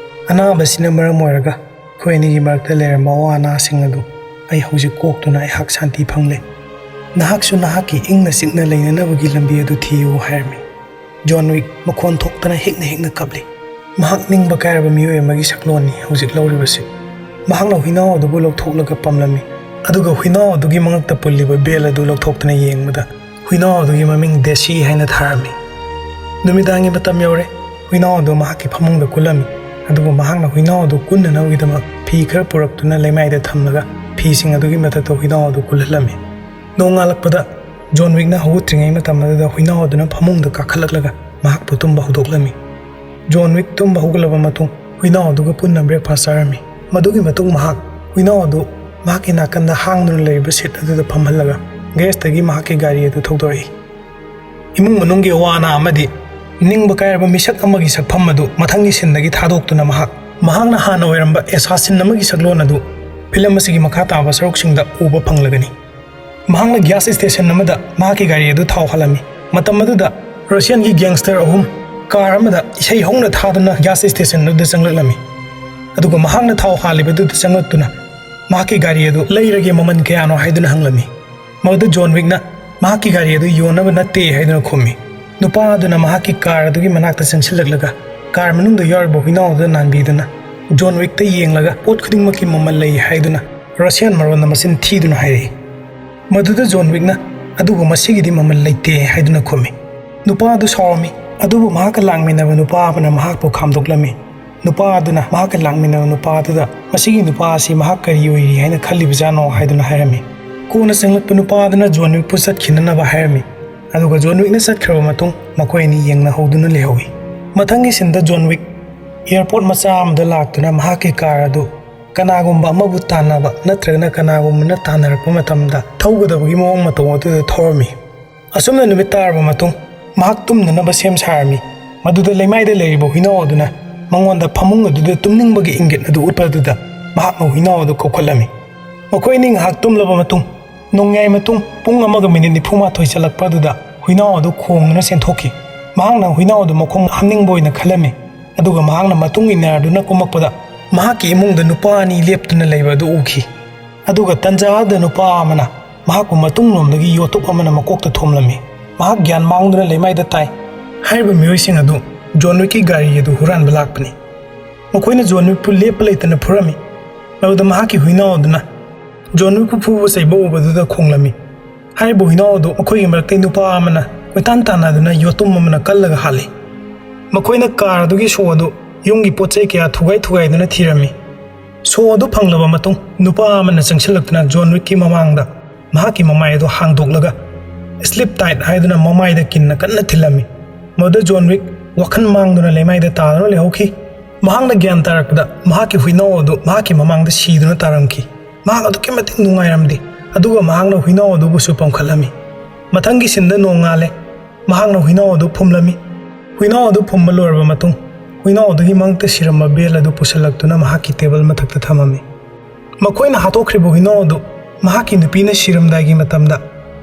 ꯑꯅꯥꯕꯁꯤꯅ ꯃꯔꯝ ꯑꯣꯏꯔꯒ ꯑꯩꯈꯣꯏ ꯑꯅꯤꯒꯤ ꯃꯔꯛꯇ ꯂꯩꯔꯝꯕ ꯑꯋꯥ ꯑꯅꯥꯁꯤꯡ ꯑꯗꯨ ꯑꯩ ꯍꯧꯖꯤꯛ ꯀꯣꯛꯇꯨꯅ ꯑꯩꯍꯥꯛ ꯁꯥꯟꯇꯤ ꯐꯪꯂꯦ꯫ ꯅꯍꯥꯛꯁꯨ ꯅꯍꯥꯛꯀꯤ ꯏꯪꯅ ꯆꯤꯛꯅ ꯂꯩꯅꯅꯕꯒꯤ ꯂꯝꯕꯤ ꯑꯗꯨ ꯊꯤꯌꯨ" ꯍꯥꯏꯔꯝꯃꯤ꯫ ꯖꯣꯟ ꯋꯤꯛ ꯃꯈꯣꯟ ꯊꯣꯛꯇꯅ ꯍꯤꯛꯅ ꯍꯤꯛꯅ ꯀꯞꯂꯤ꯫ ꯃꯍꯥꯛ ꯅꯤꯡꯕ ꯀꯥꯏꯔꯕ ꯃꯤꯑꯣꯏ ꯑꯃꯒꯤ ꯁꯛꯂꯣꯟꯅꯤ ꯍꯧꯖꯤꯛ ꯂꯧꯔꯤꯕꯁꯤ꯫ ꯃꯍꯥꯛꯅ ꯍꯨꯏꯅꯥꯎ ꯑꯗꯨꯕꯨ ꯂꯧꯊꯣꯛꯂꯒ ꯄꯝꯂꯝꯃꯤ, ꯑꯗꯨꯒ ꯍꯨꯏꯅꯥꯎ ꯑꯗꯨꯒꯤ ꯃꯉꯛꯇ ꯄꯨꯜꯂꯤꯕ ꯕꯦꯜ ꯑꯗꯨ ꯂꯧꯊꯣꯛꯇꯨꯅ ꯌꯦꯡꯕꯗ ꯍꯨꯏꯅꯥꯎ ꯑꯗꯨꯒꯤ ꯃꯃꯤꯡ ꯗꯦꯁꯤ ꯍꯥꯏꯅ ꯊꯥꯔꯝꯃꯤ꯫ ꯅꯨꯃꯤꯗꯥꯡꯒꯤ ꯃꯇꯝ ꯌꯧꯔꯦ꯫ ꯍꯨꯏꯅꯥꯎ ꯑꯗꯨ ꯃꯍꯥꯛꯀꯤ ꯐꯃꯨꯡꯗ ꯀꯨꯜꯂꯝꯃꯤ, ꯑꯗꯨꯕꯨ ꯃꯍꯥꯛꯅ ꯍꯨꯏꯅꯥꯎ ꯑꯗꯨ ꯀꯨꯟꯅꯅꯕꯒꯤꯗꯃꯛ ꯐꯤ ꯈꯔ ꯄꯨꯔꯛꯇꯨꯅ ꯂꯩꯃꯥꯏꯗ ꯊꯝꯂꯒ ꯐꯤꯁꯤꯡ ꯑꯗꯨꯒꯤ ꯃꯊꯛꯇ ꯍꯨꯏꯅꯥꯎ ꯑꯗꯨ ꯀꯨꯜꯍꯜꯂꯝꯃꯤ꯫ ꯅꯣꯡꯉꯥꯜꯂꯛꯄꯗ ꯖꯣꯟ ꯋꯤꯛꯅ ꯍꯧꯒꯠꯇ꯭ꯔꯤꯉꯩ ꯃꯇꯝ ꯑꯗꯨꯗ ꯍꯨꯏꯅꯥꯎ ꯑꯗꯨꯅ ꯐꯃꯨꯡꯗ ꯀꯥꯈꯠꯂꯛꯂꯒ ꯃꯍꯥꯛꯄꯨ ꯇꯨꯝꯕ ꯍꯧꯗꯣꯛꯂꯝꯃꯤ꯫ ꯖꯣꯟ ꯋꯤꯛ ꯇꯨꯝꯕ ꯍꯧꯒꯠꯂꯕ ꯃꯇꯨꯡ ꯍꯨꯏꯅꯥꯎ ꯑꯗꯨꯒ ꯄꯨꯟꯅ ꯕ꯭ꯔꯦꯛꯐꯥꯁ ꯆꯥꯔꯝꯃꯤ꯫ ꯃꯗꯨꯒꯤ ꯃꯇꯨꯡ ꯃꯍꯥꯛ ꯍꯨꯏꯅꯥꯎ ꯑꯗꯨ ꯃꯍꯥꯛꯀꯤ ꯅꯥꯀꯟꯗ ꯍꯥꯡꯗꯨꯅ ꯂꯩꯔꯤꯕ ꯁꯤꯠ ꯑꯗꯨꯗ ꯐꯝꯍꯜꯂꯒ ꯒꯦꯔꯦꯖꯇꯒꯤ ꯃꯍꯥꯛꯀꯤ ꯒꯥꯔꯤ ꯑꯗꯨ ꯊꯧꯗꯣꯔꯛꯏ꯫ ꯏꯃꯨꯡ ꯃꯅꯨꯡꯒꯤ ꯑꯋꯥ ꯑꯅꯥ ꯑꯃꯗꯤ ꯅꯤꯡꯕ ꯀꯥꯏꯔꯕ ꯃꯤꯁꯛ ꯑꯃꯒꯤ ꯁꯛꯐꯝ ꯑꯗꯨ ꯃꯊꯪꯒꯤ ꯁꯤꯟꯗꯒꯤ ꯊꯥꯗꯣꯛꯇꯨꯅ ꯃꯍꯥꯛ ꯃꯍꯥꯛꯅ ꯍꯥꯟꯅ ꯑꯣꯏꯔꯝꯕ ꯑꯦꯁꯥꯁꯤꯟ ꯑꯃꯒꯤ ꯁꯛꯂꯣꯟ ꯑꯗꯨ ꯐꯤꯂꯝ ꯑꯁꯤꯒꯤ ꯃꯈꯥ ꯇꯥꯕ ꯁꯔꯨꯛꯁꯤꯡꯗ ꯎꯕ ꯐꯪꯂꯒꯅꯤ꯫ ꯃꯍꯥꯛꯅ ꯒ꯭ꯌꯥꯁ ꯁ꯭ꯇꯦꯁꯟ ꯑꯃꯗ ꯃꯍꯥꯛꯀꯤ ꯒꯥꯔꯤ ꯑꯗꯨ ꯊꯥꯎ ꯍꯥꯜꯂꯝꯃꯤ꯫ ꯃꯇꯝ ꯑꯗꯨꯗ ꯔꯁꯤꯌꯥꯟꯒꯤ ꯒꯦꯡꯁꯇꯔ ꯑꯍꯨꯝ ꯀꯥꯔ ꯑꯃꯗ ꯏꯁꯩ ꯍꯧꯅ ꯊꯥꯗꯨꯅ ꯒ꯭ꯌꯥꯁ ꯁ꯭ꯇꯦꯁꯟ ꯑꯗꯨꯗ ꯆꯪꯂꯛꯂꯝꯃꯤ꯫ ꯑꯗꯨꯒ ꯃꯍꯥꯛꯅ ꯊꯥꯎ ꯍꯥꯜꯂꯤꯕꯗꯨꯗ ꯆꯪꯂꯛꯇꯨꯅ ꯃꯍꯥꯛꯀꯤ ꯒꯥꯔꯤ ꯑꯗꯨ ꯂꯩꯔꯒꯦ, ꯃꯃꯜ ꯀꯌꯥꯅꯣ ꯍꯥꯏꯗꯨꯅ ꯍꯪꯂꯝꯃꯤ꯫ ꯃꯗꯨꯗ ꯖꯣꯟ ꯋꯤꯛꯅ ꯃꯍꯥꯛꯀꯤ ꯒꯥꯔꯤ ꯑꯗꯨ ꯌꯣꯟꯅꯕ ꯅꯠꯇꯦ ꯍꯥꯏꯗꯨꯅ ꯈꯨꯝꯃꯤ꯫ ꯅꯨꯄꯥ ꯑꯗꯨꯅ ꯃꯍꯥꯛꯀꯤ ꯀꯥꯔ ꯑꯗꯨꯒꯤ ꯃꯅꯥꯛꯇ ꯆꯪꯁꯤꯜꯂꯛꯂꯒ ꯀꯥꯔ ꯃꯅꯨꯡꯗ ꯌꯥꯎꯔꯤꯕ ꯍꯨꯏꯅꯥꯎ ꯑꯗꯨꯗ ꯅꯥꯟꯕꯤꯗꯨꯅ ꯖꯣꯟ ꯋꯤꯛꯇ ꯌꯦꯡꯂꯒ ꯄꯣꯠ ꯈꯨꯗꯤꯡꯃꯛꯀꯤ ꯃꯃꯜ ꯂꯩ ꯍꯥꯏꯗꯨꯅ ꯔꯁꯤꯌꯥꯟ ꯃꯔꯣꯟꯗ ꯃꯆꯤꯟ ꯊꯤꯗꯨꯅ ꯍꯥꯏꯔꯛꯏ꯫ ꯃꯗꯨꯗ ꯖꯣꯟ ꯋꯤꯛꯅ "ꯑꯗꯨꯕꯨ ꯃꯁꯤꯒꯤꯗꯤ ꯃꯃꯜ ꯂꯩꯇꯦ" ꯍꯥꯏꯗꯨꯅ ꯈꯨꯝꯃꯤ꯫ ꯅꯨꯄꯥ ꯑꯗꯨ ꯁꯥꯎꯔꯝꯃꯤ, ꯑꯗꯨꯕꯨ ꯃꯍꯥꯛꯀ ꯂꯥꯛꯃꯤꯟꯅꯕ ꯅꯨꯄꯥ ꯑꯃꯅ ꯃꯍꯥꯛꯄꯨ ꯈꯥꯝꯗꯣꯛꯂꯝꯃꯤ꯫ ꯅꯨꯄꯥ ꯑꯗꯨꯅ ꯃꯍꯥꯛꯀ ꯂꯥꯛꯃꯤꯟꯅꯕ ꯅꯨꯄꯥ ꯑꯗꯨꯗ "ꯃꯁꯤꯒꯤ ꯅꯨꯄꯥ ꯑꯁꯤ ꯃꯍꯥꯛ ꯀꯔꯤ ꯑꯣꯏꯔꯤ ꯍꯥꯏꯅ ꯈꯜꯂꯤꯕꯖꯥꯠꯅꯣ?" ꯍꯥꯏꯗꯨꯅ ꯍꯥꯏꯔꯝꯃꯤ꯫ ꯀꯣꯟꯅ ꯆꯪꯂꯛꯄ ꯅꯨꯄꯥ ꯑꯗꯨꯅ ꯖꯣꯟ ꯋꯤꯛꯄꯨ ꯆꯠꯈꯤꯅꯅꯕ ꯍꯥꯏꯔꯝꯃꯤ꯫ ꯑꯗꯨꯒ ꯖꯣꯟ ꯋꯤꯛꯅ ꯆꯠꯈ꯭ꯔꯕ ꯃꯇꯨꯡ ꯃꯈꯣꯏ ꯑꯅꯤ ꯌꯦꯡꯅꯍꯧꯗꯨꯅ ꯂꯩꯍꯧꯏ꯫ ꯃꯊꯪꯒꯤ ꯁꯤꯟꯗ ꯖꯣꯟ ꯋꯤꯛ ꯑꯦꯌꯔꯄꯣꯔꯠ ꯃꯆꯥ ꯑꯃꯗ ꯂꯥꯛꯇꯨꯅ ꯃꯍꯥꯛꯀꯤ ꯀꯥꯔ ꯑꯗꯨ ꯀꯅꯥꯒꯨꯝꯕ ꯑꯃꯕꯨ ꯇꯥꯟꯅꯕ ꯅꯠꯇ꯭ꯔꯒꯅ ꯀꯅꯥꯒꯨꯝꯕꯅ ꯇꯥꯟꯅꯔꯛꯄ ꯃꯇꯝꯗ ꯊꯧꯒꯗꯕꯒꯤ ꯃꯑꯣꯡ ꯃꯇꯧ ꯑꯗꯨꯗ ꯊꯧꯔꯝꯃꯤ꯫ ꯑꯁꯨꯝꯅ ꯅꯨꯃꯤꯠ ꯇꯥꯔꯕ ꯃꯇꯨꯡ ꯃꯍꯥꯛ ꯇꯨꯝꯅꯅꯕ ꯁꯦꯝ ꯁꯥꯔꯝꯃꯤ꯫ ꯃꯗꯨꯗ ꯂꯩꯃꯥꯏꯗ ꯂꯩꯔꯤꯕ ꯍꯨꯏꯅꯥꯎ ꯑꯗꯨꯅ ꯃꯉꯣꯟꯗ ꯐꯃꯨꯡ ꯑꯗꯨꯗ ꯇꯨꯝꯅꯤꯡꯕꯒꯤ ꯏꯪꯒꯤꯠ ꯑꯗꯨ ꯎꯠꯄ ꯑꯗꯨꯗ ꯃꯍꯥꯛꯅ ꯍꯨꯏꯅꯥꯎ ꯑꯗꯨ ꯀꯧꯈꯠꯂꯝꯃꯤ꯫ ꯃꯈꯣꯏ ꯑꯅꯤ ꯉꯥꯏꯍꯥꯛ ꯇꯨꯝꯂꯕ ꯃꯇꯨꯡ ꯅꯣꯡꯌꯥꯏ ꯃꯇꯨꯡ ꯄꯨꯡ ꯑꯃꯒ ꯃꯤꯅꯤꯠ ꯅꯤꯐꯨ ꯃꯥꯊꯣꯏ ꯆꯠꯂꯛꯄ ꯑꯗꯨꯗ ꯍꯨꯏꯅꯥꯎ ꯑꯗꯨ ꯈꯣꯡꯗꯨꯅ ꯆꯦꯟꯊꯣꯛꯈꯤ꯫ ꯃꯍꯥꯛꯅ ꯍꯨꯏꯅꯥꯎ ꯑꯗꯨ ꯃꯈꯣꯡ ꯍꯥꯝꯅꯤꯡꯕ ꯑꯣꯏꯅ ꯈꯜꯂꯝꯃꯤ, ꯑꯗꯨꯒ ꯃꯍꯥꯛꯅ ꯃꯇꯨꯡ ꯏꯟꯅꯗꯨꯅ ꯀꯨꯝꯃꯛꯄꯗ ꯃꯍꯥꯛꯀꯤ ꯏꯃꯨꯡꯗ ꯅꯨꯄꯥ ꯑꯅꯤ ꯂꯦꯞꯇꯨꯅ ꯂꯩꯕ ꯑꯗꯨ ꯎꯈꯤ꯫ ꯑꯗꯨꯒ ꯇꯟꯖꯥ ꯑꯗꯨꯗ ꯅꯨꯄꯥ ꯑꯃꯅ ꯃꯍꯥꯛꯄꯨ ꯃꯇꯨꯡꯂꯣꯝꯗꯒꯤ ꯌꯣꯠꯇꯨꯞ ꯑꯃꯅ ꯃꯀꯣꯛꯇ ꯊꯣꯝꯂꯝꯃꯤ꯫ ꯃꯍꯥꯛ ꯒ꯭ꯌꯥꯟ ꯃꯥꯡꯗꯨꯅ ꯂꯩꯃꯥꯏꯗ ꯇꯥꯏ꯫ ꯍꯥꯏꯔꯤꯕ ꯃꯤꯑꯣꯏꯁꯤꯡ ꯑꯗꯨ ꯖꯣꯟ ꯋꯤꯛꯀꯤ ꯒꯥꯔꯤ ꯑꯗꯨ ꯍꯨꯔꯥꯟꯕ ꯂꯥꯛꯄꯅꯤ꯫ ꯃꯈꯣꯏꯅ ꯖꯣꯟ ꯋꯤꯛꯄꯨ ꯂꯦꯞꯄ ꯂꯩꯇꯅ ꯐꯨꯔꯝꯃꯤ꯫ ꯃꯗꯨꯗ ꯃꯍꯥꯛꯀꯤ ꯍꯨꯏꯅꯥꯎ ꯑꯗꯨꯅ ꯖꯣꯟ ꯋꯤꯛꯄꯨ ꯐꯨꯕ ꯆꯩꯕ ꯎꯕꯗꯨꯗ ꯈꯣꯡꯂꯝꯃꯤ꯫ ꯍꯥꯏꯔꯤꯕ ꯍꯨꯏꯅꯥꯎ ꯑꯗꯨ ꯃꯈꯣꯏꯒꯤ ꯃꯔꯛꯇꯒꯤ ꯅꯨꯄꯥ ꯑꯃꯅ ꯀꯣꯏꯇꯥꯟ ꯇꯥꯟꯅꯗꯨꯅ ꯌꯣꯠꯇꯨꯝ ꯑꯃꯅ ꯀꯜꯂꯒ ꯍꯥꯠꯂꯤ꯫ ꯃꯈꯣꯏꯅ ꯀꯥꯔ ꯑꯗꯨꯒꯤ ꯁꯣ ꯑꯗꯨ ꯌꯨꯝꯒꯤ ꯄꯣꯠ ꯆꯩ ꯀꯌꯥ ꯊꯨꯒꯥꯏ ꯊꯨꯒꯥꯏꯗꯨꯅ ꯊꯤꯔꯝꯃꯤ꯫ ꯁꯣ ꯑꯗꯨ ꯐꯪꯂꯕ ꯃꯇꯨꯡ ꯅꯨꯄꯥ ꯑꯃꯅ ꯆꯪꯁꯤꯜꯂꯛꯇꯨꯅ ꯖꯣꯟ ꯋꯤꯛꯀꯤ ꯃꯃꯥꯡꯗ ꯃꯍꯥꯛꯀꯤ ꯃꯃꯥꯏ ꯑꯗꯨ ꯍꯥꯡꯗꯣꯛꯂꯒ "Sleep tight" ꯍꯥꯏꯗꯨꯅ ꯃꯃꯥꯏꯗ ꯀꯤꯟꯅ ꯀꯟꯅ ꯊꯤꯜꯂꯝꯃꯤ꯫ ꯃꯗꯨꯗ ꯖꯣꯟ ꯋꯤꯛ ꯋꯥꯈꯜ ꯃꯥꯡꯗꯨꯅ ꯂꯩꯃꯥꯏꯗ ꯇꯥꯗꯨꯅ ꯂꯩꯍꯧꯈꯤ꯫ ꯃꯍꯥꯛꯅ ꯒ꯭ꯌꯥꯟ ꯇꯥꯔꯛꯄꯗ ꯃꯍꯥꯛꯀꯤ ꯍꯨꯏꯅꯥꯎ ꯑꯗꯨ ꯃꯍꯥꯛꯀꯤ ꯃꯃꯥꯡꯗ ꯁꯤꯗꯨꯅ ꯇꯥꯔꯝꯈꯤ꯫ ꯃꯍꯥꯛ ꯑꯗꯨꯛꯀꯤ ꯃꯇꯤꯛ ꯅꯨꯡꯉꯥꯏꯔꯝꯗꯦ꯫ ꯑꯗꯨꯒ ꯃꯍꯥꯛꯅ ꯍꯨꯏꯅꯥꯎ ꯑꯗꯨꯕꯨꯁꯨ ꯄꯝꯈꯠꯂꯝꯃꯤ꯫ ꯃꯊꯪꯒꯤ ꯁꯤꯟꯗ ꯅꯣꯡꯉꯥꯜꯂꯦ꯫ ꯃꯍꯥꯛꯅ ꯍꯨꯏꯅꯥꯎ ꯑꯗꯨ ꯐꯨꯝꯂꯝꯃꯤ꯫ ꯍꯨꯏꯅꯥꯎ ꯑꯗꯨ ꯐꯨꯝꯕ ꯂꯣꯏꯔꯕ ꯃꯇꯨꯡ, ꯍꯨꯏꯅꯥꯎ ꯑꯗꯨꯒꯤ ꯃꯪꯇ ꯁꯤꯔꯝꯕ ꯕꯦꯜ ꯑꯗꯨ ꯄꯨꯁꯤꯜꯂꯛꯇꯨꯅ ꯃꯍꯥꯛꯀꯤ ꯇꯦꯕꯜ ꯃꯊꯛꯇ ꯊꯝꯃꯝꯃꯤ꯫ ꯃꯈꯣꯏꯅ ꯍꯥꯠꯇꯣꯛꯈ꯭ꯔꯤꯕ ꯍꯨꯏꯅꯥꯎ ꯑꯗꯨ ꯃꯍꯥꯛꯀꯤ ꯅꯨꯄꯤꯅ ꯁꯤꯔꯝꯗꯥꯏꯒꯤ ꯃꯇꯝꯗ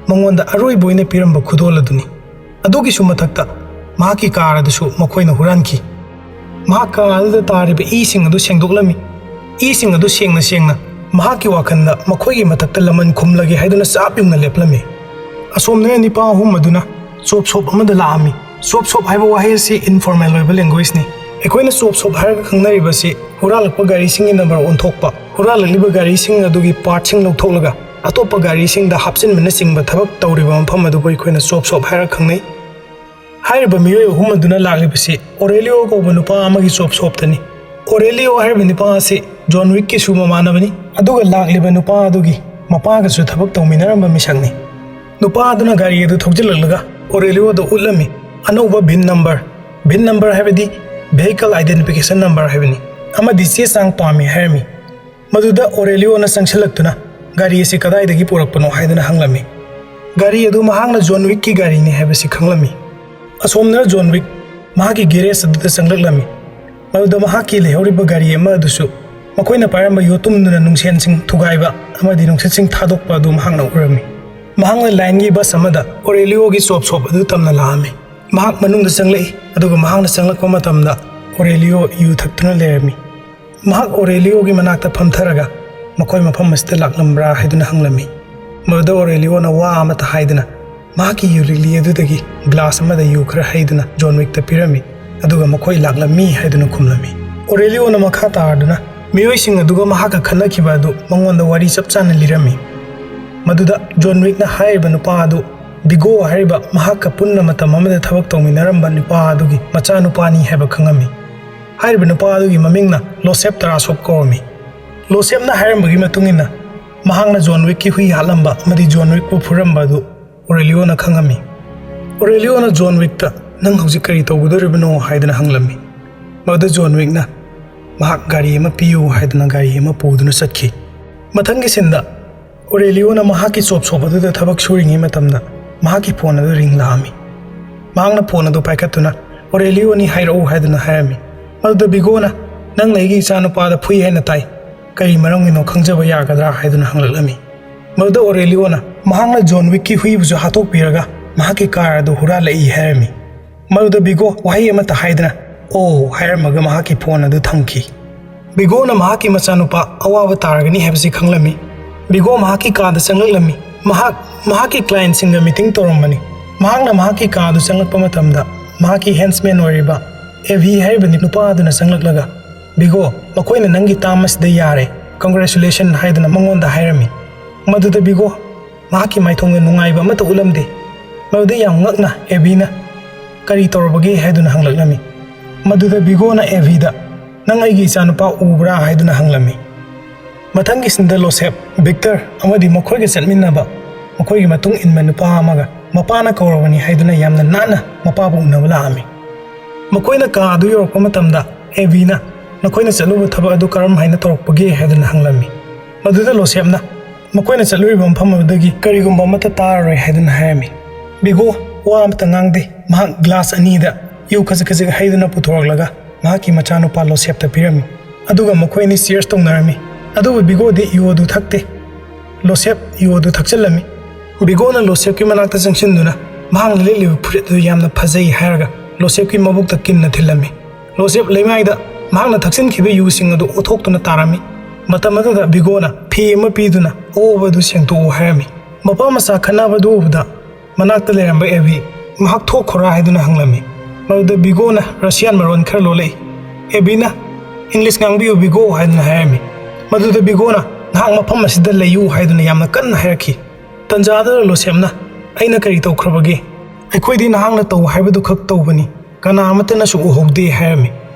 ꯃꯉꯣꯟꯗ ꯑꯔꯣꯏꯕ ꯑꯣꯏꯅ ꯄꯤꯔꯝꯕ ꯈꯨꯗꯣꯜ ꯑꯗꯨꯅꯤ꯫ ꯑꯗꯨꯒꯤꯁꯨ ꯃꯊꯛꯇ ꯃꯍꯥꯛꯀꯤ ꯀꯥꯔ ꯑꯗꯨꯁꯨ ꯃꯈꯣꯏꯅ ꯍꯨꯔꯥꯟꯈꯤ꯫ ꯃꯍꯥꯛ ꯀꯥꯔ ꯑꯗꯨꯗ ꯇꯥꯔꯤꯕ ꯏꯁꯤꯡ ꯑꯗꯨ ꯁꯦꯡꯗꯣꯛꯂꯝꯃꯤ꯫ ꯏꯁꯤꯡ ꯑꯗꯨ ꯁꯦꯡꯅ ꯁꯦꯡꯅ ꯃꯍꯥꯛꯀꯤ ꯋꯥꯈꯜꯗ ꯃꯈꯣꯏꯒꯤ ꯃꯊꯛꯇ ꯂꯃꯟ ꯈꯨꯝꯂꯒꯦ ꯍꯥꯏꯗꯨꯅ ꯆꯞ ꯌꯨꯡꯅ ꯂꯦꯞꯂꯝꯃꯤ꯫ ꯑꯁꯣꯝꯗꯅ ꯅꯤꯄꯥ ꯑꯍꯨꯝ ꯑꯗꯨꯅ ꯆꯣꯞ ꯁꯣꯞ ꯑꯃꯗ ꯂꯥꯛꯑꯝꯃꯤ꯫ ꯆꯣꯞ ꯁꯣꯞ ꯍꯥꯏꯕ ꯋꯥꯍꯩ ꯑꯁꯤ ꯏꯟꯐꯣꯔꯃꯦꯜ ꯑꯣꯏꯕ ꯂꯦꯡꯒ꯭ꯋꯦꯖꯅꯤ꯫ ꯑꯩꯈꯣꯏꯅ ꯆꯣꯞ ꯁꯣꯞ ꯍꯥꯏꯔꯒ ꯈꯪꯅꯔꯤꯕꯁꯤ ꯍꯨꯔꯥꯜꯂꯛꯄ ꯒꯥꯔꯤꯁꯤꯡꯒꯤ ꯅꯝꯕꯔ ꯑꯣꯟꯊꯣꯛꯄ, ꯍꯨꯔꯥꯜꯂꯛꯂꯤꯕ ꯒꯥꯔꯤꯁꯤꯡ ꯑꯗꯨꯒꯤ ꯄꯥꯔꯠꯁꯤꯡ ꯂꯧꯊꯣꯛꯂꯒ ꯑꯇꯣꯞꯄ ꯒꯥꯔꯤꯁꯤꯡꯗ ꯍꯥꯞꯆꯤꯟꯕꯅꯆꯤꯡꯕ ꯊꯕꯛ ꯇꯧꯔꯤꯕ ꯃꯐꯝ ꯑꯗꯨꯕꯨ ꯑꯩꯈꯣꯏꯅ ꯆꯣꯞ ꯁꯣꯞ ꯍꯥꯏꯔꯒ ꯈꯪꯅꯩ꯫ ꯍꯥꯏꯔꯤꯕ ꯃꯤꯑꯣꯏ ꯑꯍꯨꯝ ꯑꯗꯨꯅ ꯂꯥꯛꯂꯤꯕꯁꯤ ꯑꯣꯔꯦꯂꯤꯑꯣ ꯀꯧꯕ ꯅꯨꯄꯥ ꯑꯃꯒꯤ ꯆꯣꯞ ꯁꯣꯞꯇꯅꯤ꯫ ꯑꯣꯔꯦꯂꯤꯑꯣ ꯍꯥꯏꯔꯤꯕ ꯅꯨꯄꯥ ꯑꯁꯤ ꯖꯣꯟ ꯋꯤꯛꯀꯤꯁꯨ ꯃꯃꯥꯟꯅꯕꯅꯤ, ꯑꯗꯨꯒ ꯂꯥꯛꯂꯤꯕ ꯅꯨꯄꯥ ꯑꯗꯨꯒꯤ ꯃꯄꯥꯒꯁꯨ ꯊꯕꯛ ꯇꯧꯃꯤꯟꯅꯔꯝꯕ ꯃꯤꯁꯛꯅꯤ꯫ ꯅꯨꯄꯥ ꯑꯗꯨꯅ ꯒꯥꯔꯤ ꯑꯗꯨ ꯊꯧꯖꯤꯜꯂꯛꯂꯒ ꯑꯣꯔꯦꯂꯤꯑꯣꯗ ꯎꯠꯂꯝꯃꯤ꯫ ꯑꯅꯧꯕ ꯚꯤꯟ ꯅꯝꯕꯔ, ꯚꯤꯟ ꯅꯝꯕꯔ ꯍꯥꯏꯕꯗꯤ vehicle identification number ꯍꯥꯏꯕꯅꯤ, ꯑꯃꯗꯤ ꯆꯦ ꯆꯥꯡ ꯄꯥꯝꯃꯤ ꯍꯥꯏꯔꯝꯃꯤ꯫ ꯃꯗꯨꯗ ꯑꯣꯔꯦꯂꯤꯑꯣꯅ ꯆꯪꯁꯤꯜꯂꯛꯇꯨꯅ ꯒꯥꯔꯤ ꯑꯁꯤ ꯀꯗꯥꯏꯗꯒꯤ ꯄꯨꯔꯛꯄꯅꯣ ꯍꯥꯏꯗꯨꯅ ꯍꯪꯂꯝꯃꯤ꯫ ꯒꯥꯔꯤ ꯑꯗꯨ ꯃꯍꯥꯛꯅ ꯖꯣꯟ ꯋꯤꯛꯀꯤ ꯒꯥꯔꯤꯅꯤ ꯍꯥꯏꯕꯁꯤ ꯈꯪꯂꯝꯃꯤ꯫ ꯑꯁꯣꯝꯗꯅ ꯖꯣꯟ ꯋꯤꯛ ꯃꯍꯥꯛꯀꯤ ꯒꯦꯔꯦꯖ ꯑꯗꯨꯗ ꯆꯪꯂꯛꯂꯝꯃꯤ꯫ ꯃꯗꯨꯗ ꯃꯍꯥꯛꯀꯤ ꯂꯩꯍꯧꯔꯤꯕ ꯒꯥꯔꯤ ꯑꯃ ꯑꯗꯨꯁꯨ ꯃꯈꯣꯏꯅ ꯄꯥꯏꯔꯝꯕ ꯌꯣꯠꯇꯨꯝꯗꯨꯅ ꯅꯨꯡꯁꯦꯟꯁꯤꯡ ꯊꯨꯒꯥꯏꯕ ꯑꯃꯗꯤ ꯅꯨꯡꯁꯤꯠꯁꯤꯡ ꯊꯥꯗꯣꯛꯄ ꯑꯗꯨ ꯃꯍꯥꯛꯅ ꯎꯔꯝꯃꯤ꯫ ꯃꯍꯥꯛꯅ ꯂꯥꯏꯟꯒꯤ ꯕꯁ ꯑꯃꯗ ꯑꯣꯔꯦꯂꯤꯑꯣꯒꯤ ꯆꯣꯞ ꯁꯣꯞ ꯑꯗꯨ ꯇꯝꯅ ꯂꯥꯛꯑꯝꯃꯤ꯫ ꯃꯍꯥꯛ ꯃꯅꯨꯡꯗ ꯆꯪꯂꯛꯏ, ꯑꯗꯨꯒ ꯃꯍꯥꯛꯅ ꯆꯪꯂꯛꯄ ꯃꯇꯝꯗ ꯑꯣꯔꯦꯂꯤꯑꯣ ꯌꯨ ꯊꯛꯇꯨꯅ ꯂꯩꯔꯝꯃꯤ꯫ ꯃꯍꯥꯛ ꯑꯣꯔꯦꯂꯤꯑꯣꯒꯤ ꯃꯅꯥꯛꯇ ꯐꯝꯊꯔꯒ ꯃꯈꯣꯏ ꯃꯐꯝ ꯑꯁꯤꯗ ꯂꯥꯛꯂꯝꯕ꯭ꯔꯥ ꯍꯥꯏꯗꯨꯅ ꯍꯪꯂꯝꯃꯤ꯫ ꯃꯗꯨꯗ ꯑꯣꯔꯦꯂꯤꯑꯣꯅ ꯋꯥ ꯑꯃꯠꯇ ꯍꯥꯏꯗꯅ ꯃꯍꯥꯛꯀꯤ ꯌꯨ ꯂꯤꯛꯂꯤ ꯑꯗꯨꯗꯒꯤ ꯒ꯭ꯂꯥꯁ ꯑꯃꯗ ꯌꯨ ꯈꯔ ꯍꯩꯗꯨꯅ ꯖꯣꯟ ꯋꯤꯛꯇ ꯄꯤꯔꯝꯃꯤ, ꯑꯗꯨꯒ ꯃꯈꯣꯏ ꯂꯥꯛꯂꯝꯃꯤ ꯍꯥꯏꯗꯨꯅ ꯈꯨꯝꯂꯝꯃꯤ꯫ ꯑꯣꯔꯦꯂꯤꯑꯣꯅ ꯃꯈꯥ ꯇꯥꯔꯗꯨꯅ ꯃꯤꯑꯣꯏꯁꯤꯡ ꯑꯗꯨꯒ ꯃꯍꯥꯛꯀ ꯈꯠꯅꯈꯤꯕ ꯑꯗꯨ ꯃꯉꯣꯟꯗ ꯋꯥꯔꯤ ꯆꯞ ꯆꯥꯅ ꯂꯤꯔꯝꯃꯤ꯫ ꯃꯗꯨꯗ ꯖꯣꯟ ꯋꯤꯛꯅ ꯍꯥꯏꯔꯤꯕ ꯅꯨꯄꯥ ꯑꯗꯨ ꯕꯤꯒꯣ ꯍꯥꯏꯔꯤꯕ ꯃꯍꯥꯛꯀ ꯄꯨꯟꯅ ꯃꯇꯝ ꯑꯃꯗ ꯊꯕꯛ ꯇꯧꯃꯤꯟꯅꯔꯝꯕ ꯅꯨꯄꯥ ꯑꯗꯨꯒꯤ ꯃꯆꯥꯅꯨꯄꯥꯅꯤ ꯍꯥꯏꯕ ꯈꯪꯉꯝꯃꯤ꯫ ꯍꯥꯏꯔꯤꯕ ꯅꯨꯄꯥ ꯑꯗꯨꯒꯤ ꯃꯃꯤꯡꯅ ꯂꯣꯁꯦꯞ ꯇꯔꯥꯁꯣꯞ ꯀꯧꯔꯝꯃꯤ꯫ ꯂꯣꯁꯦꯞꯅ ꯍꯥꯏꯔꯝꯕꯒꯤ ꯃꯇꯨꯡ ꯏꯟꯅ, ꯃꯍꯥꯛꯅ ꯖꯣꯟ ꯋꯤꯛꯀꯤ ꯍꯨꯏ ꯍꯥꯠꯂꯝꯕ ꯑꯃꯗꯤ ꯖꯣꯟ ꯋꯤꯛꯄꯨ ꯐꯨꯔꯝꯕ ꯑꯗꯨ ꯑꯣꯔꯦꯂꯤꯑꯣꯅ ꯈꯪꯉꯝꯃꯤ꯫ ꯑꯣꯔꯦꯂꯤꯑꯣꯅ ꯖꯣꯟ ꯋꯤꯛꯇ, "ꯅꯪ ꯍꯧꯖꯤꯛ ꯀꯔꯤ ꯇꯧꯒꯗꯧꯔꯤꯕꯅꯣ?" ꯍꯥꯏꯗꯨꯅ ꯍꯪꯂꯝꯃꯤ꯫ ꯃꯗꯨꯗ ꯖꯣꯟ ꯋꯤꯛꯅ, "ꯃꯍꯥꯛ ꯒꯥꯔꯤ ꯑꯃ ꯄꯤꯌꯨ" ꯍꯥꯏꯗꯨꯅ ꯒꯥꯔꯤ ꯑꯃ ꯄꯨꯗꯨꯅ ꯆꯠꯈꯤ꯫ ꯃꯊꯪꯒꯤ ꯁꯤꯟꯗ ꯑꯣꯔꯦꯂꯤꯑꯣꯅ ꯃꯍꯥꯛꯀꯤ ꯆꯣꯞ ꯁꯣꯞ ꯑꯗꯨꯗ ꯊꯕꯛ ꯁꯨꯔꯤꯉꯩ ꯃꯇꯝꯗ ꯃꯍꯥꯛꯀꯤ ꯐꯣꯟ ꯑꯗꯨ ꯔꯤꯡ ꯂꯥꯛꯑꯝꯃꯤ꯫ ꯃꯍꯥꯛꯅ ꯐꯣꯟ ꯑꯗꯨ ꯄꯥꯏꯈꯠꯇꯨꯅ, "ꯑꯣꯔꯦꯂꯤꯑꯣꯅꯤ, ꯍꯥꯏꯔꯛꯎ" ꯍꯥꯏꯗꯨꯅ ꯍꯥꯏꯔꯝꯃꯤ꯫ ꯃꯗꯨꯗ ꯕꯤꯒꯣꯅ, "ꯅꯪꯅ ꯑꯩꯒꯤ ꯏꯆꯥꯅꯨꯄꯥꯗ ꯐꯨꯏ ꯍꯥꯏꯅ ꯇꯥꯏ, ꯀꯔꯤ ꯃꯔꯝꯒꯤꯅꯣ ꯈꯪꯖꯕ ꯌꯥꯒꯗ꯭ꯔꯥ?" ꯍꯥꯏꯗꯨꯅ ꯍꯪꯂꯛꯂꯝꯃꯤ꯫ ꯃꯗꯨꯗ ꯑꯣꯔꯦꯂꯤꯑꯣꯅ ꯃꯍꯥꯛꯅ ꯖꯣꯟ ꯋꯤꯛꯀꯤ ꯍꯨꯏꯕꯨꯁꯨ ꯍꯥꯠꯇꯣꯛꯄꯤꯔꯒ ꯃꯍꯥꯛꯀꯤ ꯀꯥꯔ ꯑꯗꯨ ꯍꯨꯔꯥꯜꯂꯛꯏ ꯍꯥꯏꯔꯝꯃꯤ꯫ ꯃꯗꯨꯗ ꯕꯤꯒꯣ ꯋꯥꯍꯩ ꯑꯃꯠꯇ ꯍꯥꯏꯗꯅ "ꯑꯣ" ꯍꯥꯏꯔꯝꯃꯒ ꯃꯍꯥꯛꯀꯤ ꯐꯣꯟ ꯑꯗꯨ ꯊꯝꯈꯤ꯫ ꯕꯤꯒꯣꯅ ꯃꯍꯥꯛꯀꯤ ꯃꯆꯥꯅꯨꯄꯥ ꯑꯋꯥꯕ ꯇꯥꯔꯒꯅꯤ ꯍꯥꯏꯕꯁꯤ ꯈꯪꯂꯝꯃꯤ꯫ ꯕꯤꯒꯣ ꯃꯍꯥꯛꯀꯤ ꯀꯥꯗ ꯆꯪꯂꯛꯂꯝꯃꯤ꯫ ꯃꯍꯥꯛ ꯃꯍꯥꯛꯀꯤ ꯀ꯭ꯂꯥꯏꯟꯁꯤꯡꯒ ꯃꯤꯇꯤꯡ ꯇꯧꯔꯝꯕꯅꯤ꯫ ꯃꯍꯥꯛꯅ ꯃꯍꯥꯛꯀꯤ ꯀꯥꯗꯨ ꯆꯪꯂꯛꯄ ꯃꯇꯝꯗ ꯃꯍꯥꯛꯀꯤ ꯍꯦꯟꯁꯃꯦꯟ ꯑꯣꯏꯔꯤꯕ ꯑꯦꯚꯤ ꯍꯥꯏꯔꯤꯕ ꯅꯨꯄꯥ ꯑꯗꯨꯅ ꯆꯪꯂꯛꯂꯒ, "ꯕꯤꯒꯣ, ꯃꯈꯣꯏꯅ ꯅꯪꯒꯤ ꯇꯥꯝ ꯑꯁꯤꯗ ꯌꯥꯔꯦ, ꯀꯪꯒ꯭ꯔꯦꯆꯨꯂꯦꯁꯟ" ꯍꯥꯏꯗꯨꯅ ꯃꯉꯣꯟꯗ ꯍꯥꯏꯔꯝꯃꯤ꯫ ꯃꯗꯨꯗ ꯕꯤꯒꯣ ꯃꯍꯥꯛꯀꯤ ꯃꯥꯏꯊꯣꯡꯗ ꯅꯨꯡꯉꯥꯏꯕ ꯑꯃꯠꯇ ꯎꯠꯂꯝꯗꯦ꯫ ꯃꯗꯨꯗ ꯌꯥꯝ ꯉꯛꯅ ꯑꯦꯚꯤꯅ, "ꯀꯔꯤ ꯇꯧꯔꯕꯒꯦ?" ꯍꯥꯏꯗꯨꯅ ꯍꯪꯂꯛꯂꯝꯃꯤ꯫ ꯃꯗꯨꯗ ꯕꯤꯒꯣꯅ ꯑꯦꯚꯤꯗ, "ꯅꯪ ꯑꯩꯒꯤ ꯏꯆꯥꯅꯨꯄꯥ ꯎꯕ꯭ꯔꯥ?" ꯍꯥꯏꯗꯨꯅ ꯍꯪꯂꯝꯃꯤ꯫ ꯃꯊꯪꯒꯤ ꯁꯤꯟꯗ ꯂꯣꯁꯦꯞ, ꯚꯤꯛꯇꯔ ꯑꯃꯗꯤ ꯃꯈꯣꯏꯒ ꯆꯠꯃꯤꯟꯅꯕ, ꯃꯈꯣꯏꯒꯤ ꯃꯇꯨꯡ ꯏꯟꯕ ꯅꯨꯄꯥ ꯑꯃꯒ ꯃꯄꯥꯅ ꯀꯧꯔꯕꯅꯤ ꯍꯥꯏꯗꯨꯅ ꯌꯥꯝꯅ ꯅꯥꯟꯅ ꯃꯄꯥꯕꯨ ꯎꯅꯕ ꯂꯥꯛꯑꯝꯃꯤ꯫ ꯃꯈꯣꯏꯅ ꯀꯥ ꯑꯗꯨ ꯌꯧꯔꯛꯄ ꯃꯇꯝꯗ ꯑꯦꯚꯤꯅ, "ꯅꯈꯣꯏꯅ ꯆꯠꯂꯨꯕ ꯊꯕꯛ ꯑꯗꯨ ꯀꯔꯝ ꯍꯥꯏꯅ ꯇꯧꯔꯛꯄꯒꯦ?" ꯍꯥꯏꯗꯨꯅ ꯍꯪꯂꯝꯃꯤ꯫ ꯃꯗꯨꯗ ꯂꯣꯁꯦꯞꯅ, "ꯃꯈꯣꯏꯅ ꯆꯠꯂꯨꯔꯤꯕ ꯃꯐꯝ ꯑꯗꯨꯗꯒꯤ ꯀꯔꯤꯒꯨꯝꯕ ꯑꯃꯠꯇ ꯇꯥꯔꯔꯣꯏ" ꯍꯥꯏꯗꯨꯅ ꯍꯥꯏꯔꯝꯃꯤ꯫ ꯕꯤꯒꯣ ꯋꯥ ꯑꯃꯠꯇ ꯉꯥꯡꯗꯦ꯫ ꯃꯍꯥꯛ ꯒ꯭ꯂꯥꯁ ꯑꯅꯤꯗ ꯌꯨ ꯈꯖꯤꯛ ꯈꯖꯤꯛ ꯍꯩꯗꯨꯅ ꯄꯨꯊꯣꯔꯛꯂꯒ ꯃꯍꯥꯛꯀꯤ ꯃꯆꯥꯅꯨꯄꯥ ꯂꯣꯁꯦꯞꯇ ꯄꯤꯔꯝꯃꯤ꯫ ꯑꯗꯨꯒ ꯃꯈꯣꯏ ꯑꯅꯤ ꯆꯤꯌꯔꯁ ꯇꯧꯅꯔꯝꯃꯤ꯫ ꯑꯗꯨꯕꯨ ꯕꯤꯒꯣꯗꯤ ꯌꯨ ꯑꯗꯨ ꯊꯛꯇꯦ꯫ ꯂꯣꯁꯦꯞ ꯌꯨ ꯑꯗꯨ ꯊꯛꯆꯤꯜꯂꯝꯃꯤ꯫ ꯕꯤꯒꯣꯅ ꯂꯣꯁꯦꯞꯀꯤ ꯃꯅꯥꯛꯇ ꯆꯪꯁꯤꯟꯗꯨꯅ ꯃꯍꯥꯛꯅ ꯂꯤꯠꯂꯤꯕ ꯐꯨꯔꯤꯠ ꯑꯗꯨ ꯌꯥꯝꯅ ꯐꯖꯩ ꯍꯥꯏꯔꯒ ꯂꯣꯁꯦꯞꯀꯤ ꯃꯕꯨꯛꯇ ꯀꯤꯟꯅ ꯊꯤꯜꯂꯝꯃꯤ꯫ ꯂꯣꯁꯦꯞ ꯂꯩꯃꯥꯏꯗ ꯃꯍꯥꯛꯅ ꯊꯛꯆꯤꯟꯈꯤꯕ ꯌꯨꯁꯤꯡ ꯑꯗꯨ ꯑꯣꯊꯣꯛꯇꯨꯅ ꯇꯥꯔꯝꯃꯤ꯫ ꯃꯇꯝ ꯑꯗꯨꯗ ꯕꯤꯒꯣꯅ ꯐꯤ ꯑꯃ ꯄꯤꯗꯨꯅ ꯑꯑꯣꯕ ꯑꯗꯨ ꯁꯦꯡꯗꯣꯛꯎ ꯍꯥꯏꯔꯝꯃꯤ꯫ ꯃꯄꯥ ꯃꯆꯥ ꯈꯠꯅꯕꯗꯨ ꯎꯕꯗ ꯃꯅꯥꯛꯇ ꯂꯩꯔꯝꯕ ꯑꯦꯚꯤ, "ꯃꯍꯥꯛ ꯊꯣꯛꯈꯣꯔꯥ?" ꯍꯥꯏꯗꯨꯅ ꯍꯪꯂꯝꯃꯤ꯫ ꯃꯗꯨꯗ ꯕꯤꯒꯣꯅ ꯔꯁꯤꯌꯥꯟ ꯃꯔꯣꯟ ꯈꯔ ꯂꯣꯜꯂꯛꯏ꯫ ꯑꯦꯚꯤꯅ, "ꯏꯪꯂꯤꯁ ꯉꯥꯡꯕꯤꯌꯨ ꯕꯤꯒꯣ" ꯍꯥꯏꯗꯨꯅ ꯍꯥꯏꯔꯝꯃꯤ꯫ ꯃꯗꯨꯗ ꯕꯤꯒꯣꯅ, "ꯅꯍꯥꯛ ꯃꯐꯝ ꯑꯁꯤꯗ ꯂꯩꯌꯨ" ꯍꯥꯏꯗꯨꯅ ꯌꯥꯝꯅ ꯀꯟꯅ ꯍꯥꯏꯔꯛꯈꯤ꯫ ꯇꯟꯖꯥ ꯑꯗꯨꯗ ꯂꯣꯁꯦꯞꯅ, "ꯑꯩꯅ ꯀꯔꯤ ꯇꯧꯈ꯭ꯔꯕꯒꯦ? ꯑꯩꯈꯣꯏꯗꯤ ꯅꯍꯥꯛꯅ ꯇꯧ ꯍꯥꯏꯕꯗꯨ ꯈꯛ ꯇꯧꯕꯅꯤ, ꯀꯅꯥ ꯑꯃꯠꯇꯅꯁꯨ ꯎꯍꯧꯗꯦ" ꯍꯥꯏꯔꯝꯃꯤ꯫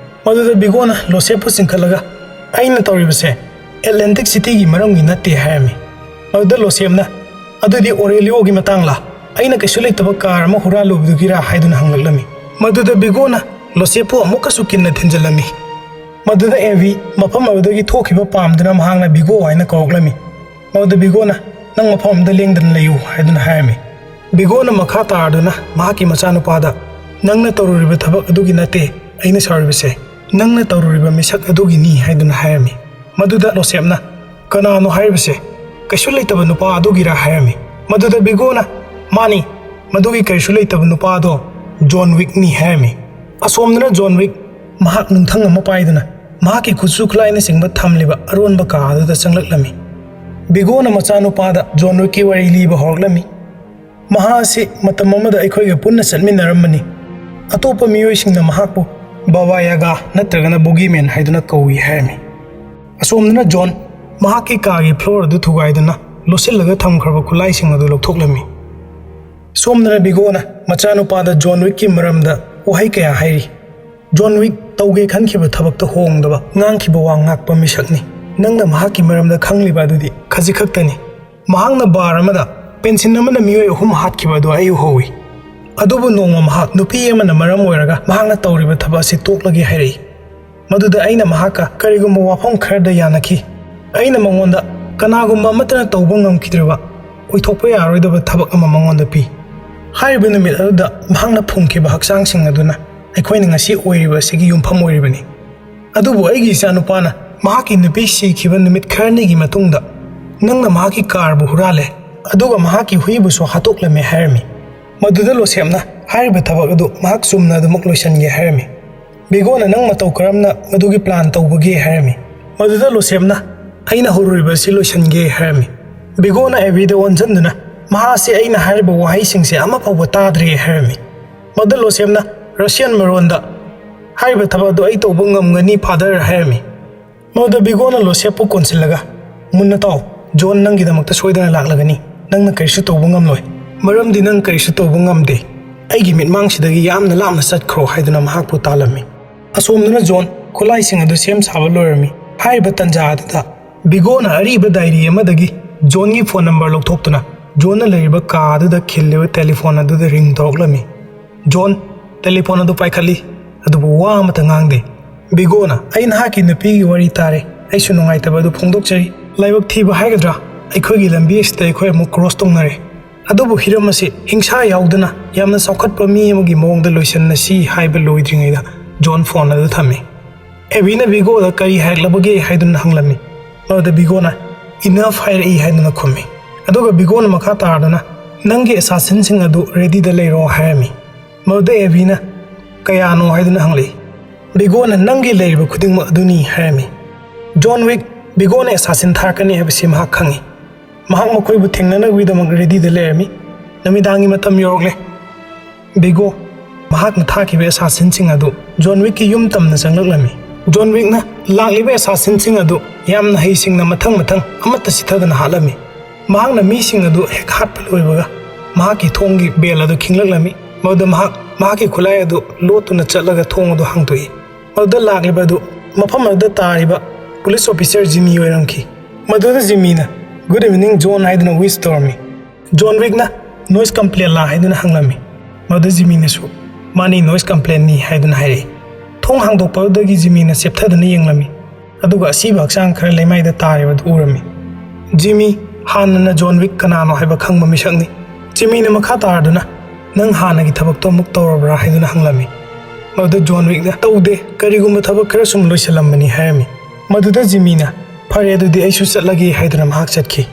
ꯃꯗꯨꯗ ꯕꯤꯒꯣꯅ ꯂꯣꯁꯦꯞꯄꯨ ꯆꯤꯡꯈꯠꯂꯒ, "ꯑꯩꯅ ꯇꯧꯔꯤꯕꯁꯦ ꯑꯦꯠꯂꯦꯟꯇꯤꯛ ꯁꯤꯇꯤꯒꯤ ꯃꯔꯝꯒꯤ ꯅꯠꯇꯦ" ꯍꯥꯏꯔꯝꯃꯤ꯫ ꯃꯗꯨꯗ ꯂꯣꯁꯦꯞꯅ, "ꯑꯗꯨꯗꯤ ꯑꯣꯔꯦꯂꯤꯑꯣꯒꯤ ꯃꯇꯥꯡꯂꯥ? ꯑꯩꯅ ꯀꯩꯁꯨ ꯂꯩꯇꯕ ꯀꯥꯔ ꯑꯃ ꯍꯨꯔꯥꯜꯂꯨꯕꯗꯨꯒꯤꯔꯥ?" ꯍꯥꯏꯗꯨꯅ ꯍꯪꯂꯛꯂꯝꯃꯤ꯫ ꯃꯗꯨꯗ ꯕꯤꯒꯣꯅ ꯂꯣꯁꯦꯞꯄꯨ ꯑꯃꯨꯛꯀꯁꯨ ꯀꯤꯟꯅ ꯊꯤꯟꯖꯤꯜꯂꯝꯃꯤ꯫ ꯃꯗꯨꯗ ꯑꯦꯚꯤ ꯃꯐꯝ ꯑꯗꯨꯗꯒꯤ ꯊꯣꯛꯈꯤꯕ ꯄꯥꯝꯗꯨꯅ ꯃꯍꯥꯛꯅ ꯕꯤꯒꯣ ꯍꯥꯏꯅ ꯀꯧꯔꯛꯂꯝꯃꯤ꯫ ꯃꯗꯨꯗ ꯕꯤꯒꯣꯅ, "ꯅꯪ ꯃꯐꯝ ꯑꯃꯗ ꯂꯦꯡꯗꯅ ꯂꯩꯌꯨ" ꯍꯥꯏꯗꯨꯅ ꯍꯥꯏꯔꯝꯃꯤ꯫ ꯕꯤꯒꯣꯅ ꯃꯈꯥ ꯇꯥꯔꯗꯨꯅ ꯃꯍꯥꯛꯀꯤ ꯃꯆꯥꯅꯨꯄꯥꯗ, "ꯅꯪꯅ ꯇꯧꯔꯨꯔꯤꯕ ꯊꯕꯛ ꯑꯗꯨꯒꯤ ꯅꯠꯇꯦ ꯑꯩꯅ ꯁꯥꯎꯔꯤꯕꯁꯦ, ꯅꯪꯅ ꯇꯧꯔꯨꯔꯤꯕ ꯃꯤꯁꯛ ꯑꯗꯨꯒꯤꯅꯤ" ꯍꯥꯏꯗꯨꯅ ꯍꯥꯏꯔꯝꯃꯤ꯫ ꯃꯗꯨꯗ ꯂꯣꯁꯦꯞꯅ, "ꯀꯅꯥꯅꯣ ꯍꯥꯏꯔꯤꯕꯁꯦ? ꯀꯩꯁꯨ ꯂꯩꯇꯕ ꯅꯨꯄꯥ ꯑꯗꯨꯒꯤꯔꯥ?" ꯍꯥꯏꯔꯝꯃꯤ꯫ ꯃꯗꯨꯗ ꯕꯤꯒꯣꯅ, "ꯃꯥꯅꯤ, ꯃꯗꯨꯒꯤ ꯀꯔꯤꯁꯨ ꯂꯩꯇꯕ ꯅꯨꯄꯥ ꯑꯗꯣ ꯖꯣꯟ ꯋꯤꯛꯅꯤ" ꯍꯥꯏꯔꯝꯃꯤ꯫ ꯑꯁꯣꯝꯗꯅ ꯖꯣꯟ ꯋꯤꯛ ꯃꯍꯥꯛ ꯅꯨꯡꯊꯪ ꯑꯃ ꯄꯥꯏꯗꯨꯅ ꯃꯍꯥꯛꯀꯤ ꯈꯨꯠꯁꯨ ꯈꯨꯠꯂꯥꯏꯅꯆꯤꯡꯕ ꯊꯝꯂꯤꯕ ꯑꯔꯣꯟꯕ ꯀꯥ ꯑꯗꯨꯗ ꯆꯪꯂꯛꯂꯝꯃꯤ꯫ ꯕꯤꯒꯣꯅ ꯃꯆꯥꯅꯨꯄꯥꯗ ꯖꯣꯟ ꯋꯤꯛꯀꯤ ꯋꯥꯔꯤ ꯂꯤꯕ ꯍꯧꯔꯛꯂꯝꯃꯤ꯫ "ꯃꯍꯥꯛ ꯑꯁꯤ ꯃꯇꯝ ꯑꯃꯗ ꯑꯩꯈꯣꯏꯒ ꯄꯨꯟꯅ ꯆꯠꯃꯤꯟꯅꯔꯝꯕꯅꯤ꯫ ꯑꯇꯣꯞꯄ ꯃꯤꯑꯣꯏꯁꯤꯡꯅ ꯃꯍꯥꯛꯄꯨ ꯕꯥꯕꯥ ꯌꯥꯒꯥ ꯅꯠꯇ꯭ꯔꯒꯅ ꯕꯨꯒꯤꯃꯦꯟ ꯍꯥꯏꯗꯨꯅ ꯀꯧꯏ" ꯍꯥꯏꯔꯝꯃꯤ꯫ ꯑꯁꯣꯝꯗꯅ ꯖꯣꯟ ꯃꯍꯥꯛꯀꯤ ꯀꯥꯒꯤ ꯐ꯭ꯂꯣꯔ ꯑꯗꯨ ꯊꯨꯒꯥꯏꯗꯨꯅ ꯂꯣꯠꯁꯤꯜꯂꯒ ꯊꯝꯈ꯭ꯔꯕ ꯈꯨꯠꯂꯥꯏꯁꯤꯡ ꯑꯗꯨ ꯂꯧꯊꯣꯛꯂꯝꯃꯤ꯫ ꯁꯣꯝꯗꯅ ꯕꯤꯒꯣꯅ ꯃꯆꯥꯅꯨꯄꯥꯗ ꯖꯣꯟ ꯋꯤꯛꯀꯤ ꯃꯔꯝꯗ ꯋꯥꯍꯩ ꯀꯌꯥ ꯍꯥꯏꯔꯤ꯫ ꯖꯣꯟ ꯋꯤꯛ ꯇꯧꯒꯦ ꯈꯟꯈꯤꯕ ꯊꯕꯛꯇ ꯍꯣꯡꯗꯕ, ꯉꯥꯡꯈꯤꯕ ꯋꯥ ꯉꯥꯛꯄ ꯃꯤꯁꯛꯅꯤ꯫ ꯅꯪꯅ ꯃꯍꯥꯛꯀꯤ ꯃꯔꯝꯗ ꯈꯪꯂꯤꯕ ꯑꯗꯨꯗꯤ ꯈꯖꯤꯛ ꯈꯛꯇꯅꯤ꯫ ꯃꯍꯥꯛꯅ ꯕꯥꯔ ꯑꯃꯗ ꯄꯦꯟꯁꯤꯟ ꯑꯃꯅ ꯃꯤꯑꯣꯏ ꯑꯍꯨꯝ ꯍꯥꯠꯈꯤꯕ ꯑꯗꯨ ꯑꯩ ꯎꯍꯧꯏ꯫ ꯑꯗꯨꯕꯨ ꯅꯣꯡꯃ ꯃꯍꯥꯛ ꯅꯨꯄꯤ ꯑꯃꯅ ꯃꯔꯝ ꯑꯣꯏꯔꯒ ꯃꯍꯥꯛꯅ ꯇꯧꯔꯤꯕ ꯊꯕꯛ ꯑꯁꯤ ꯇꯣꯛꯂꯒꯦ ꯍꯥꯏꯔꯛꯏ꯫ ꯃꯗꯨꯗ ꯑꯩꯅ ꯃꯍꯥꯛꯀ ꯀꯔꯤꯒꯨꯝꯕ ꯋꯥꯐꯝ ꯈꯔꯗ ꯌꯥꯅꯈꯤ꯫ ꯑꯩꯅ ꯃꯉꯣꯟꯗ ꯀꯅꯥꯒꯨꯝꯕ ꯑꯃꯠꯇꯅ ꯇꯧꯕ ꯉꯝꯈꯤꯗ꯭ꯔꯕ ꯑꯣꯏꯊꯣꯛꯄ ꯌꯥꯔꯣꯏꯗꯕ ꯊꯕꯛ ꯑꯃ ꯃꯉꯣꯟꯗ ꯄꯤ꯫ ꯍꯥꯏꯔꯤꯕ ꯅꯨꯃꯤꯠ ꯑꯗꯨꯗ ꯃꯍꯥꯛꯅ ꯐꯨꯝꯈꯤꯕ ꯍꯛꯆꯥꯡꯁꯤꯡ ꯑꯗꯨꯅ ꯑꯩꯈꯣꯏꯅ ꯉꯁꯤ ꯑꯣꯏꯔꯤꯕ ꯑꯁꯤꯒꯤ ꯌꯨꯝꯐꯝ ꯑꯣꯏꯔꯤꯕꯅꯤ꯫ ꯑꯗꯨꯕꯨ ꯑꯩꯒꯤ ꯏꯆꯥꯅꯨꯄꯥꯅ ꯃꯍꯥꯛꯀꯤ ꯅꯨꯄꯤ ꯁꯤꯈꯤꯕ ꯅꯨꯃꯤꯠ ꯈꯔꯅꯤꯒꯤ ꯃꯇꯨꯡꯗ ꯅꯪꯅ ꯃꯍꯥꯛꯀꯤ ꯀꯥꯔꯕꯨ ꯍꯨꯔꯥꯜꯂꯦ, ꯑꯗꯨꯒ ꯃꯍꯥꯛꯀꯤ ꯍꯨꯏꯕꯨꯁꯨ ꯍꯥꯠꯇꯣꯛꯂꯝꯃꯦ" ꯍꯥꯏꯔꯝꯃꯤ꯫ ꯃꯗꯨꯗ ꯂꯣꯁꯦꯞꯅ ꯍꯥꯏꯔꯤꯕ ꯊꯕꯛ ꯑꯗꯨ ꯃꯍꯥꯛ ꯆꯨꯝꯅ ꯑꯗꯨꯃꯛ ꯂꯣꯏꯁꯤꯟꯒꯦ ꯍꯥꯏꯔꯝꯃꯤ꯫ ꯕꯤꯒꯣꯅ, "ꯅꯪ ꯃꯇꯧ ꯀꯔꯝꯅ ꯃꯗꯨꯒꯤ ꯄ꯭ꯂꯥꯟ ꯇꯧꯕꯒꯦ?" ꯍꯥꯏꯔꯝꯃꯤ꯫ ꯃꯗꯨꯗ ꯂꯣꯁꯦꯞꯅ, "ꯑꯩꯅ ꯍꯧꯔꯨꯔꯤꯕ ꯑꯁꯤ ꯂꯣꯏꯁꯤꯟꯒꯦ" ꯍꯥꯏꯔꯝꯃꯤ꯫ ꯕꯤꯒꯣꯅ ꯑꯦꯕꯤꯗ ꯑꯣꯟꯁꯤꯟꯗꯨꯅ, "ꯃꯍꯥꯛ ꯑꯁꯤ ꯑꯩꯅ ꯍꯥꯏꯔꯤꯕ ꯋꯥꯍꯩꯁꯤꯡꯁꯦ ꯑꯃ ꯐꯥꯎꯕ ꯇꯥꯗ꯭ꯔꯦ" ꯍꯥꯏꯔꯝꯃꯤ꯫ ꯃꯗꯨ ꯂꯣꯁꯦꯞꯅ ꯔꯁꯤꯌꯥꯟ ꯃꯔꯣꯟꯗ, "ꯍꯥꯏꯔꯤꯕ ꯊꯕꯛ ꯑꯗꯨ ꯑꯩ ꯇꯧꯕ ꯉꯝꯒꯅꯤ, ꯐꯥꯗꯔ" ꯍꯥꯏꯔꯝꯃꯤ꯫ ꯃꯗꯨꯗ ꯕꯤꯒꯣꯅ ꯂꯣꯁꯦꯞꯄꯨ ꯀꯣꯟꯁꯤꯜꯂꯒ, "ꯃꯨꯟꯅ ꯇꯥꯎ, ꯖꯣꯟ ꯅꯪꯒꯤꯗꯃꯛꯇ ꯁꯣꯏꯗꯅ ꯂꯥꯛꯂꯒꯅꯤ꯫ ꯅꯪꯅ ꯀꯔꯤꯁꯨ ꯇꯧꯕ ꯉꯝꯂꯣꯏ, ꯃꯔꯝꯗꯤ ꯅꯪ ꯀꯔꯤꯁꯨ ꯇꯧꯕ ꯉꯝꯗꯦ꯫ ꯑꯩꯒꯤ ꯃꯤꯠꯃꯥꯡꯁꯤꯗꯒꯤ ꯌꯥꯝꯅ ꯂꯥꯞꯅ ꯆꯠꯈ꯭ꯔꯣ" ꯍꯥꯏꯗꯨꯅ ꯃꯍꯥꯛꯄꯨ ꯇꯥꯜꯂꯝꯃꯤ꯫ ꯑꯁꯣꯝꯗꯅ ꯖꯣꯟ ꯈꯨꯠꯂꯥꯏꯁꯤꯡ ꯑꯗꯨ ꯁꯦꯝ ꯁꯥꯕ ꯂꯣꯏꯔꯝꯃꯤ꯫ ꯍꯥꯏꯔꯤꯕ ꯇꯟꯖꯥ ꯑꯗꯨꯗ ꯕꯤꯒꯣꯅ ꯑꯔꯤꯕ ꯗꯥꯏꯔꯤ ꯑꯃꯗꯒꯤ ꯖꯣꯟꯒꯤ ꯐꯣꯟ ꯅꯝꯕꯔ ꯂꯧꯊꯣꯛꯇꯨꯅ ꯖꯣꯟꯅ ꯂꯩꯔꯤꯕ ꯀꯥ ꯑꯗꯨꯗ ꯈꯤꯜꯂꯤꯕ ꯇꯦꯂꯤꯐꯣꯟ ꯑꯗꯨꯗ ꯔꯤꯡ ꯇꯧꯔꯛꯂꯝꯃꯤ꯫ ꯖꯣꯟ ꯇꯦꯂꯤꯐꯣꯟ ꯑꯗꯨ ꯄꯥꯏꯈꯠꯂꯤ, ꯑꯗꯨꯕꯨ ꯋꯥ ꯑꯃꯠꯇ ꯉꯥꯡꯗꯦ꯫ ꯕꯤꯒꯣꯅ, "ꯑꯩ ꯅꯍꯥꯛꯀꯤ ꯅꯨꯄꯤꯒꯤ ꯋꯥꯔꯤ ꯇꯥꯔꯦ, ꯑꯩꯁꯨ ꯅꯨꯡꯉꯥꯏꯇꯕ ꯑꯗꯨ ꯐꯣꯡꯗꯣꯛꯆꯔꯤ꯫ ꯂꯥꯏꯕꯛ ꯊꯤꯕ ꯍꯥꯏꯒꯗ꯭ꯔꯥ, ꯑꯩꯈꯣꯏꯒꯤ ꯂꯝꯕꯤ ꯑꯁꯤꯗ ꯑꯩꯈꯣꯏ ꯑꯃꯨꯛ ꯀ꯭ꯔꯣꯁ ꯇꯧꯅꯔꯦ꯫ ꯑꯗꯨꯕꯨ ꯍꯤꯔꯝ ꯑꯁꯤ ꯍꯤꯡꯁꯥ ꯌꯥꯎꯗꯅ ꯌꯥꯝꯅ ꯆꯥꯎꯈꯠꯄ ꯃꯤ ꯑꯃꯒꯤ ꯃꯑꯣꯡꯗ ꯂꯣꯏꯁꯤꯟꯅꯁꯤ" ꯍꯥꯏꯕ ꯂꯣꯏꯗ꯭ꯔꯤꯉꯩꯗ ꯖꯣꯟ ꯐꯣꯟ ꯑꯗꯨ ꯊꯝꯃꯤ꯫ ꯑꯦꯕꯤꯅ ꯕꯤꯒꯣꯗ ꯀꯔꯤ ꯍꯥꯏꯔꯛꯂꯕꯒꯦ ꯍꯥꯏꯗꯨꯅ ꯍꯪꯂꯝꯃꯤ꯫ ꯃꯗꯨꯗ ꯕꯤꯒꯣꯅ "Enough" ꯍꯥꯏꯔꯛꯏ ꯍꯥꯏꯗꯨꯅ ꯈꯨꯝꯃꯤ꯫ ꯑꯗꯨꯒ ꯕꯤꯒꯣꯅ ꯃꯈꯥ ꯇꯥꯔꯗꯨꯅ "ꯅꯪꯒꯤ ꯑꯦꯁꯥꯁꯤꯟꯁꯤꯡ ꯑꯗꯨ ꯔꯦꯗꯤꯗ ꯂꯩꯔꯣ" ꯍꯥꯏꯔꯝꯃꯤ꯫ ꯃꯗꯨꯗ ꯑꯦꯕꯤꯅ "ꯀꯌꯥꯅꯣ?" ꯍꯥꯏꯗꯨꯅ ꯍꯪꯂꯛꯏ꯫ ꯕꯤꯒꯣꯅ "ꯅꯪꯒꯤ ꯂꯩꯔꯤꯕ ꯈꯨꯗꯤꯡꯃꯛ ꯑꯗꯨꯅꯤ" ꯍꯥꯏꯔꯝꯃꯤ꯫ ꯖꯣꯟ ꯋꯤꯛ ꯕꯤꯒꯣꯅ ꯑꯦꯁꯥꯁꯤꯟ ꯊꯥꯔꯛꯀꯅꯤ ꯍꯥꯏꯕꯁꯤ ꯃꯍꯥꯛ ꯈꯪꯏ꯫ ꯃꯍꯥꯛ ꯃꯈꯣꯏꯕꯨ ꯊꯦꯡꯅꯅꯕꯒꯤꯗꯃꯛ ꯔꯦꯗꯤꯗ ꯂꯩꯔꯝꯃꯤ꯫ ꯅꯨꯃꯤꯗꯥꯡꯒꯤ ꯃꯇꯝ ꯌꯧꯔꯛꯂꯦ꯫ ꯕꯤꯒꯣ ꯃꯍꯥꯛꯅ ꯊꯥꯈꯤꯕ ꯑꯦꯁꯥꯁꯤꯟꯁꯤꯡ ꯑꯗꯨ ꯖꯣꯟ ꯋꯤꯛꯀꯤ ꯌꯨꯝ ꯇꯝꯅ ꯆꯪꯂꯛꯂꯝꯃꯤ꯫ ꯖꯣꯟ ꯋꯤꯛꯅ ꯂꯥꯛꯂꯤꯕ ꯑꯦꯁꯥꯁꯤꯟꯁꯤꯡ ꯑꯗꯨ ꯌꯥꯝꯅ ꯍꯩꯁꯤꯡꯅ ꯃꯊꯪ ꯃꯊꯪ ꯑꯃꯠꯇ ꯁꯤꯊꯗꯅ ꯍꯥꯠꯂꯝꯃꯤ꯫ ꯃꯍꯥꯛꯅ ꯃꯤꯁꯤꯡ ꯑꯗꯨ ꯍꯦꯛ ꯍꯥꯠꯄ ꯂꯣꯏꯕꯒ ꯃꯍꯥꯛꯀꯤ ꯊꯣꯡꯒꯤ ꯕꯦꯜ ꯑꯗꯨ ꯈꯤꯡꯂꯛꯂꯝꯃꯤ꯫ ꯃꯗꯨꯗ ꯃꯍꯥꯛ ꯃꯍꯥꯛꯀꯤ ꯈꯨꯠꯂꯥꯏ ꯑꯗꯨ ꯂꯣꯠꯇꯨꯅ ꯆꯠꯂꯒ ꯊꯣꯡ ꯑꯗꯨ ꯍꯥꯡꯗꯣꯛꯏ꯫ ꯃꯗꯨꯗ ꯂꯥꯛꯂꯤꯕ ꯑꯗꯨ ꯃꯐꯝ ꯑꯗꯨꯗ ꯇꯥꯔꯤꯕ ꯄꯨꯂꯤꯁ ꯑꯣꯐꯤꯁꯥꯔ ꯖꯤꯃꯤ ꯑꯣꯏꯔꯝꯈꯤ꯫ ꯃꯗꯨꯗ ꯖꯤꯃꯤꯅ "Good evening, ꯖꯣꯟ" ꯍꯥꯏꯗꯨꯅ ꯋꯤꯁ ꯇꯧꯔꯝꯃꯤ꯫ ꯖꯣꯟ ꯋꯤꯛꯅ "Noise complaint ꯂꯥ?" ꯍꯥꯏꯗꯨꯅ ꯍꯪꯂꯝꯃꯤ꯫ ꯃꯗꯨꯗ ꯖꯤꯃꯤꯅꯁꯨ "ꯃꯥꯅꯤ, noise complaintꯅꯤ" ꯍꯥꯏꯗꯨꯅ ꯍꯥꯏꯔꯛꯏ꯫ ꯊꯣꯡ ꯍꯥꯡꯗꯣꯛꯄꯗꯨꯗꯒꯤ ꯖꯤꯃꯤꯅ ꯆꯦꯞꯊꯗꯨꯅ ꯌꯦꯡꯂꯝꯃꯤ, ꯑꯗꯨꯒ ꯑꯁꯤꯕ ꯍꯛꯆꯥꯡ ꯈꯔ ꯂꯩꯃꯥꯏꯗ ꯇꯥꯔꯤꯕꯗꯨ ꯎꯔꯝꯃꯤ꯫ ꯖꯤꯃꯤ ꯍꯥꯟꯅꯅ ꯖꯣꯟ ꯋꯤꯛ ꯀꯅꯥꯅꯣ ꯍꯥꯏꯕ ꯈꯪꯕ ꯃꯤꯁꯛꯅꯤ꯫ ꯖꯤꯃꯤꯅ ꯃꯈꯥ ꯇꯥꯔꯗꯨꯅ "ꯅꯪ ꯍꯥꯟꯅꯒꯤ ꯊꯕꯛꯇꯣ ꯑꯃꯨꯛ ꯇꯧꯔꯕ꯭ꯔꯥ?" ꯍꯥꯏꯗꯨꯅ ꯍꯪꯂꯝꯃꯤ꯫ ꯃꯗꯨꯗ ꯖꯣꯟ ꯋꯤꯛꯅ "ꯇꯧꯗꯦ, ꯀꯔꯤꯒꯨꯝꯕ ꯊꯕꯛ ꯈꯔ ꯁꯨꯝ ꯂꯣꯏꯁꯤꯜꯂꯝꯕꯅꯤ" ꯍꯥꯏꯔꯝꯃꯤ꯫ ꯃꯗꯨꯗ ꯖꯤꯃꯤꯅ "ꯐꯔꯦ, ꯑꯗꯨꯗꯤ ꯑꯩꯁꯨ ꯆꯠꯂꯒꯦ" ꯍꯥꯏꯗꯨꯅ ꯃꯍꯥꯛ ꯆꯠꯈꯤ꯫